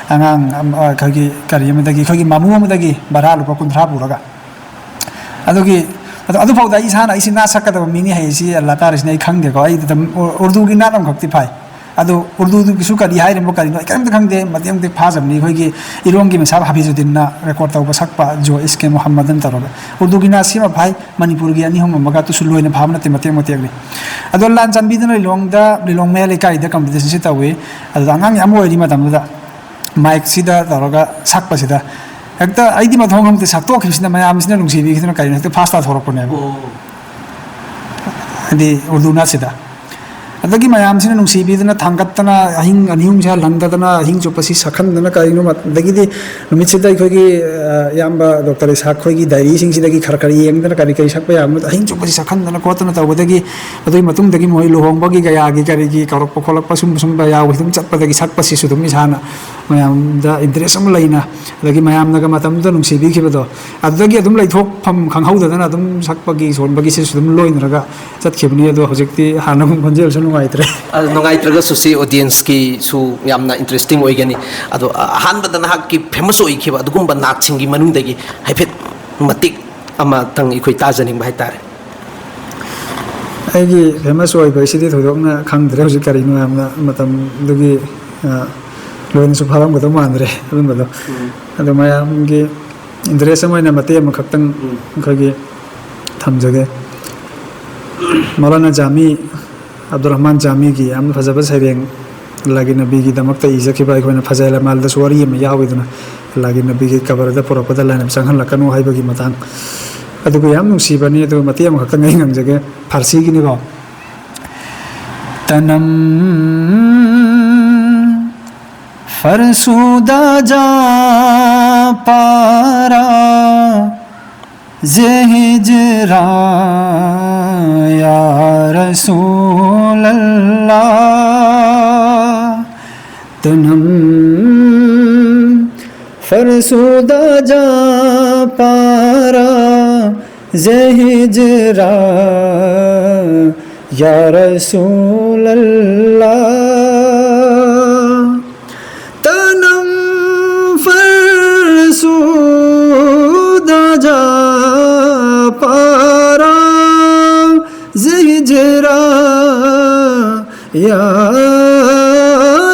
ꯑꯉꯥꯡ ꯑꯃ, ꯑꯩꯈꯣꯏꯒꯤ ꯀꯔꯤ ꯑꯃꯗꯒꯤ, ꯑꯩꯈꯣꯏꯒꯤ ꯃꯥꯃꯨ ꯑꯃꯗꯒꯤ ꯚꯔꯥ ꯂꯨꯄꯥ ꯀꯨꯟꯊ꯭ꯔꯥ ꯄꯨꯔꯒ꯫ ꯑꯗꯨꯒꯤ, ꯑꯗꯣ ꯑꯗꯨꯐꯥꯎꯗ ꯑꯩ ꯏꯁꯥꯅ ꯑꯩꯁꯤ ꯅꯥꯠ ꯁꯛꯀꯗꯕ ꯃꯤꯅꯤ ꯍꯥꯏꯁꯤ ꯑꯜꯂꯥ ꯇꯥꯔꯤꯁꯤꯅ ꯑꯩ ꯈꯪꯗꯦꯀꯣ꯫ ꯑꯩ ꯑꯗꯨꯝ ꯎ-, ꯎꯔꯗꯨꯒꯤ ꯅꯥꯠ ꯑꯃꯈꯛꯇꯤ ꯐꯥꯏ꯫ ꯑꯗꯣ ꯎꯔꯗꯨꯗꯨꯒꯤꯁꯨ ꯀꯔꯤ ꯍꯥꯏꯔꯤꯕꯅꯣ ꯀꯔꯤꯅꯣ ꯑꯩ ꯀꯔꯤꯝꯇ ꯈꯪꯗꯦ꯫ ꯃꯇꯦꯛ ꯃꯇꯦꯛ ꯐꯥꯖꯕꯅꯤ꯫ ꯑꯩꯈꯣꯏꯒꯤ ꯏꯔꯣꯝꯒꯤ ꯃꯤꯁꯥꯞ ꯍꯥꯐꯤꯖꯨꯗꯤꯟꯅ ꯔꯦꯀꯣꯔꯠ ꯇꯧꯕ ꯁꯛꯄ ꯖꯣ ꯏꯁꯀꯦ ꯃꯨꯍꯝꯃꯗꯟ ꯇꯧꯔꯒ꯫ ꯎꯔꯗꯨꯒꯤ ꯅꯥꯠ ꯁꯤꯃ ꯐꯥꯏ꯫ ꯃꯅꯤꯄꯨꯔꯒꯤ ꯑꯅꯤ ꯑꯍꯨꯝ ꯑꯃꯒ ꯑꯗꯨꯁꯨ ꯂꯣꯏꯅ ꯐꯥꯕ ꯅꯠꯇꯦ, ꯃꯇꯦꯛ ꯃꯇꯦꯛꯅꯤ꯫ ꯑꯗꯣ ꯂꯥꯟ ꯆꯥꯟꯕꯤꯗꯨꯅ ꯂꯤꯂꯣꯡꯗ, ꯂꯤꯂꯣꯡ ꯃꯌꯥꯏ ꯂꯩꯀꯥꯏꯗ ꯀꯝꯄꯤꯇꯤꯁꯟꯁꯤ ꯇꯧꯏ꯫ ꯑꯗꯨꯗ ꯑꯉꯥꯡ ꯌꯥꯝ ꯑꯣꯏꯔꯤ ꯃꯇꯝꯗꯨꯗ꯫ ꯃꯥꯏꯛꯁꯤꯗ ꯇꯧꯔꯒ ꯁꯛꯄꯁꯤꯗ ꯍꯦꯛꯇ ꯑꯩꯗꯤ ꯃꯊꯣꯡ ꯑꯃꯗꯤ ꯁꯛꯇꯣꯛꯈꯤꯕꯁꯤꯅ, ꯃꯌꯥꯝꯁꯤꯅ ꯅꯨꯡꯁꯤꯕꯤꯈꯤꯗꯅ ꯀꯔꯤꯅꯣ ꯍꯦꯛꯇ ꯐꯥꯁ ꯇꯥꯊꯣꯔꯛꯄꯅꯦꯕ꯫ ꯑꯣ꯫ ꯍꯥꯏꯗꯤ ꯎꯔꯗꯨ ꯅꯥꯠꯁꯤꯗ꯫ ꯑꯗꯒꯤ ꯃꯌꯥꯝꯁꯤꯅ ꯅꯨꯡꯁꯤꯕꯤꯗꯅ ꯊꯥꯡꯒꯠꯇꯅ ꯑꯍꯤꯡ ꯑꯅꯤ ꯑꯍꯨꯝꯁꯦ ꯍꯜꯍꯟꯗꯗꯅ ꯑꯍꯤꯡ ꯆꯨꯞꯄꯁꯤ ꯁꯛꯍꯟꯗꯅ ꯀꯔꯤꯅꯣ꯫ ꯑꯗꯒꯤꯗꯤ ꯅꯨꯃꯤꯠꯁꯤꯗ ꯑꯩꯈꯣꯏꯒꯤ, ꯑ, ꯏꯌꯥꯝꯕ ꯗꯣꯛꯇꯔ ꯏꯁꯥꯛ ꯈꯣꯏꯒꯤ ꯗꯥꯏꯔꯤꯁꯤꯡꯁꯤꯗꯒꯤ ꯈꯔ ꯈꯔ ꯌꯦꯡꯗꯅ ꯀꯔꯤ ꯀꯔꯤ ꯁꯛꯄ ꯌꯥꯕꯅꯣ ꯑꯍꯤꯡ ꯆꯨꯞꯄꯁꯤ ꯁꯛꯍꯟꯗꯅ ꯈꯣꯠꯇꯅ ꯇꯧꯕꯗꯒꯤ ꯑꯗꯨꯒꯤ ꯃꯇꯨꯡꯗꯒꯤ ꯃꯣꯏ ꯂꯨꯍꯣꯡꯕꯒꯤ ꯀꯌꯥꯒꯤ ꯀꯔꯤꯒꯤ ꯀꯧꯔꯛꯄ ꯈꯣꯠꯂꯛꯄ ꯁꯨꯝꯕ ꯁꯨꯝꯕ ꯌꯥꯎꯕꯁꯤ ꯑꯗꯨꯝ ꯆꯠꯄꯗꯒꯤ ꯁꯛꯄꯁꯤꯁꯨ ꯑꯗꯨꯝ ꯏꯁꯥꯅ ꯃꯌꯥꯝꯗ ꯏꯟꯇꯔꯦꯁ ꯑꯃ ꯂꯩꯅ, ꯑꯗꯒꯤ ꯃꯌꯥꯝꯅꯒ ꯃꯇꯝꯗꯨꯗ ꯅꯨꯡꯁꯤꯕꯤꯈꯤꯕꯗꯣ, ꯑꯗꯨꯗꯒꯤ ꯑꯗꯨꯝ ꯂꯩꯊꯣꯛꯐꯝ ꯈꯪꯍꯧꯗꯗꯅ ꯑꯗꯨꯝ ꯁꯛꯄꯒꯤ ꯁꯣꯟꯕꯒꯤꯁꯤꯁꯨ ꯑꯗꯨꯝ ꯂꯣꯏꯅꯔꯒ ꯆꯠꯈꯤꯕꯅꯤ꯫ ꯑꯗꯣ ꯍꯧꯖꯤꯛꯇꯤ ꯍꯥꯟꯅꯒꯨꯝ ꯈꯣꯟꯖꯦꯜꯁꯨ ꯅꯨꯡꯉꯥꯏꯇ꯭ꯔꯦ꯫ ꯑꯗꯨ ꯅꯨꯡꯉꯥꯏꯇ꯭ꯔꯒꯁꯨ ꯁꯤ audience ꯀꯤꯁꯨ ꯌꯥꯝꯅ interesting ꯑꯣꯏꯒꯅꯤ꯫ ꯑꯗꯣ, ꯑ, ꯑꯍꯥꯟꯕꯗ ꯅꯍꯥꯛꯀꯤ famous ꯑꯣꯏꯈꯤꯕ ꯑꯗꯨꯒꯨꯝꯕ ꯅꯥꯠꯁꯤꯡꯒꯤ ꯃꯅꯨꯡꯗꯒꯤ ꯍꯥꯏꯐꯦꯠ ꯃꯇꯦꯛ ꯑꯃꯇꯪ ꯑꯩꯈꯣꯏ ꯇꯥꯖꯅꯤꯡꯕ ꯍꯥꯏꯇꯥꯔꯦ꯫ ꯑꯩꯒꯤ famous ꯑꯣꯏꯕ ꯍꯥꯏꯁꯤꯗꯤ ꯊꯣꯏꯗꯣꯛꯅ ꯈꯪꯗ꯭ꯔꯦ꯫ ꯍꯧꯖꯤꯛ ꯀꯔꯤꯅꯣ ꯌꯥꯝꯅ ꯃꯇꯝꯗꯨꯒꯤ, ꯑ, ꯂꯣꯏꯅꯁꯨ ꯐꯥꯔꯝꯒꯗꯧ ꯃꯥꯟꯗ꯭ꯔꯦ ꯑꯗꯨꯝꯕꯗꯣ꯫ ꯎꯝ꯫ ꯑꯗꯣ ꯃꯌꯥꯝꯒꯤ interest ꯑꯃ ꯑꯣꯏꯅ ꯃꯇꯦꯛ ꯑꯃꯈꯛꯇꯪ ꯎꯝ꯫ ꯑꯩꯈꯣꯏꯒꯤ ꯊꯝꯖꯒꯦ꯫ ꯃꯧꯂꯥꯅꯥ ꯖꯥꯃꯤ ꯑꯕꯗꯨꯔ ꯔꯍꯃꯥꯟ ꯖꯥꯃꯤꯒꯤ ꯌꯥꯝꯅ ꯐꯖꯕ ꯁꯩꯔꯦꯡ, ꯑꯜꯂꯥꯍꯒꯤ ꯅꯕꯤꯒꯤꯗꯃꯛꯇ ꯏꯖꯈꯤꯕ, ꯑꯩꯈꯣꯏꯅ ꯐꯖꯏꯜ ꯑꯃꯥꯜꯗꯁꯨ ꯋꯥꯔꯤ ꯑꯃ ꯌꯥꯎꯏꯗꯅ, ꯑꯜꯂꯥꯍꯒꯤ ꯅꯕꯤꯒꯤ ꯀꯕꯔꯗ ꯄꯨꯔꯛꯄꯗ ꯂꯥꯏꯅ ꯆꯪꯍꯜꯂꯛꯀꯅꯨ ꯍꯥꯏꯕꯒꯤ ꯃꯇꯥꯡ꯫ ꯑꯗꯨꯒ ꯌꯥꯝ ꯅꯨꯡꯁꯤꯕꯅꯤ꯫ ꯑꯗꯨꯒ ꯃꯇꯦꯛ ꯑꯃꯈꯛꯇꯪ ꯑꯩ ꯉꯪꯖꯒꯦ, ꯐꯥꯔꯁꯤꯒꯤꯅꯤꯀꯣ꯫ تنم فرسودہ جاں پارا، ز ہجراں یا رسول اللہ۔ تنم فرسودہ جاں پارا، ز ہجراں یا رسول اللہ۔ تنم فرسودہ جاں پارا، ز ہجراں یا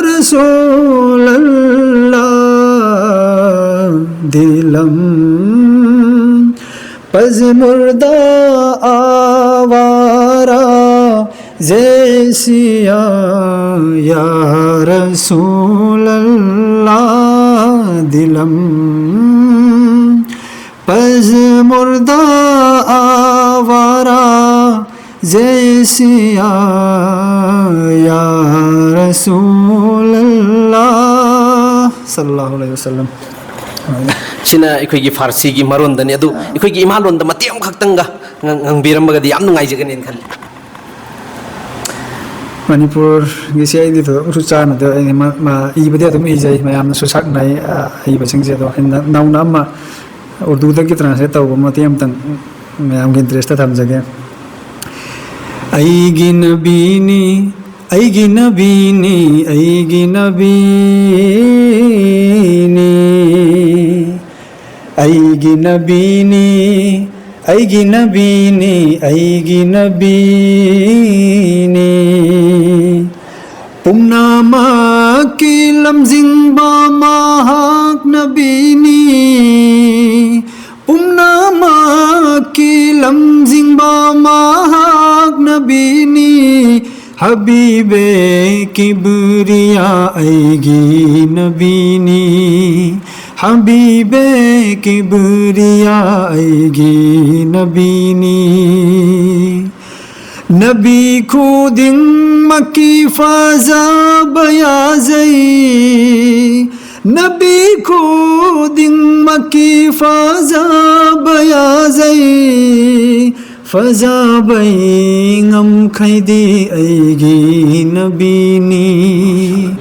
رسول اللہ۔ دلم پژمردہ آوارہ، ز سیاہ یا رسول اللہ۔ دلم پژمردہ آوارہ، ز سیاہ یا رسول اللہ۔ صلی اللہ علیہ وسلم۔ ꯁꯤꯅ ꯑꯩꯈꯣꯏꯒꯤ ꯐꯥꯔꯁꯤꯒꯤ ꯃꯔꯣꯟꯗꯅꯤ꯫ ꯑꯗꯨ ꯑꯩꯈꯣꯏꯒꯤ ꯏꯃꯥ ꯂꯣꯟꯗ ꯃꯇꯦꯛ ꯑꯃꯈꯛꯇꯪꯒ ꯉꯥꯡ-, ꯉꯥꯡꯕꯤꯔꯝꯃꯒꯗꯤ ꯌꯥꯝ ꯅꯨꯡꯉꯥꯏꯖꯒꯅꯦꯅ ꯈꯜꯂꯤ꯫ ꯃꯅꯤꯄꯨꯔꯒꯤꯁꯦ ꯑꯩꯗꯤ ꯊꯣꯏꯗꯣꯛꯅꯁꯨ ꯆꯥꯟꯅꯗꯦ꯫ ꯑꯩ ꯃ-, ꯃ-, ꯏꯕꯗꯤ ꯑꯗꯨꯝ ꯏꯖꯩ, ꯃꯌꯥꯝꯅꯁꯨ ꯁꯛꯅꯩ, ꯑ, ꯏꯕꯁꯤꯡꯁꯦ꯫ ꯑꯗꯣ ꯑꯩꯅ ꯅꯧꯅ ꯑꯃ ꯎꯔꯗꯨꯗꯒꯤ translate ꯇꯧꯕ ꯃꯇꯦꯛ ꯑꯃꯇꯪ ꯃꯌꯥꯝꯒꯤ interest ꯇ ꯊꯝꯖꯒꯦ꯫ ꯑꯩꯒꯤ ꯅꯕꯤꯅꯤ, ꯑꯩꯒꯤ ꯅꯕꯤꯅꯤ, ꯑꯩꯒꯤ ꯅꯕꯤꯅꯤ꯫ ꯑꯩꯒꯤ ꯅꯕꯤꯅꯤ, ꯑꯩꯒꯤ ꯅꯕꯤꯅꯤ, ꯑꯩꯒꯤ ꯅꯕꯤꯅꯤ꯫ ꯄꯨꯝꯅꯃꯛꯀꯤ ꯂꯝꯖꯤꯡꯕ ꯃꯍꯥꯛ ꯅꯕꯤꯅꯤ꯫ ꯄꯨꯝꯅꯃꯛꯀꯤ ꯂꯝꯖꯤꯡꯕ ꯃꯍꯥꯛ ꯅꯕꯤꯅꯤ꯫ ꯍꯕꯤꯕꯦ ꯀꯤꯕ꯭ꯔꯤꯌꯥ ꯑꯩꯒꯤ ꯅꯕꯤꯅꯤ꯫ ꯍꯕꯤꯕꯦ ꯀꯤꯕ꯭ꯔꯤꯌꯥ ꯑꯩꯒꯤ ꯅꯕꯤꯅꯤ꯫ ꯅꯕꯤ ꯈꯨꯗꯤꯡꯃꯛꯀꯤ ꯐꯖꯕ ꯌꯥꯖꯩ꯫ ꯅꯕꯤ ꯈꯨꯗꯤꯡꯃꯛꯀꯤ ꯐꯖꯕ ꯌꯥꯖꯩ꯫ ꯐꯖꯕꯩ ꯉꯝꯈꯩꯗꯤ ꯑꯩꯒꯤ ꯅꯕꯤꯅꯤ꯫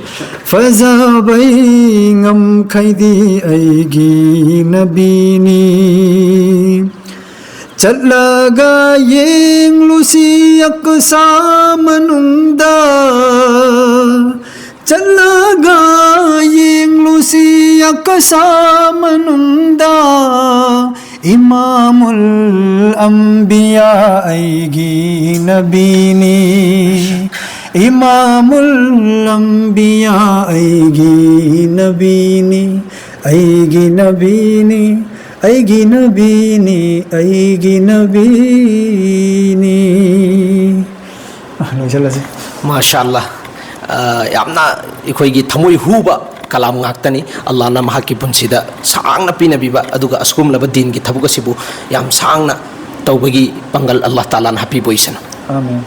ꯐꯖꯕꯩ ꯉꯝꯈꯩꯗꯤ ꯑꯩꯒꯤ ꯅꯕꯤꯅꯤ꯫ ꯆꯠꯂꯒ ꯌꯦꯡꯂꯨꯁꯤ ꯑꯛꯁꯥ ꯃꯅꯨꯡꯗ꯫ ꯆꯠꯂꯒ ꯌꯦꯡꯂꯨꯁꯤ ꯑꯛꯁꯥ ꯃꯅꯨꯡꯗ꯫ ꯏꯃꯥꯃꯨꯜ ꯑꯝꯕꯤꯌꯥ ꯑꯩꯒꯤ ꯅꯕꯤꯅꯤ꯫ ꯏꯃꯥꯃꯨꯜ ꯑꯝꯕꯤꯌꯥ ꯑꯩꯒꯤ ꯅꯕꯤꯅꯤ꯫ ꯑꯩꯒꯤ ꯅꯕꯤꯅꯤ꯫ ꯑꯩꯒꯤ ꯅꯕꯤꯅꯤ꯫ ꯑꯩꯒꯤ ꯅꯕꯤꯅꯤ꯫ ꯑ, ꯂꯣꯏꯁꯤꯜꯂꯁꯤ꯫ ꯃꯥꯁꯥ ꯑꯜꯂꯥ꯫ ꯑ, ꯌꯥꯝꯅ ꯑꯩꯈꯣꯏꯒꯤ ꯊꯃꯣꯏ ꯍꯨꯕ ꯀꯂꯥꯝ ꯉꯥꯛꯇꯅꯤ꯫ ꯑꯜꯂꯥꯍꯅ ꯃꯍꯥꯛꯀꯤ ꯄꯨꯟꯁꯤꯗ ꯁꯥꯡꯅ ꯄꯤꯅꯕꯤꯕ, ꯑꯗꯨꯒ ꯑꯁꯤꯒꯨꯝꯂꯕ ꯗꯤꯟꯒꯤ ꯊꯕꯛ ꯑꯁꯤꯕꯨ ꯌꯥꯝ ꯁꯥꯡꯅ ꯇꯧꯕꯒꯤ ꯄꯥꯡꯒꯜ ꯑꯜꯂꯥꯍ ꯇꯥꯂꯥꯅ ꯍꯥꯞꯄꯤꯕ ꯑꯣꯏꯁꯅꯨ꯫ ꯑꯥꯃꯤꯟ꯫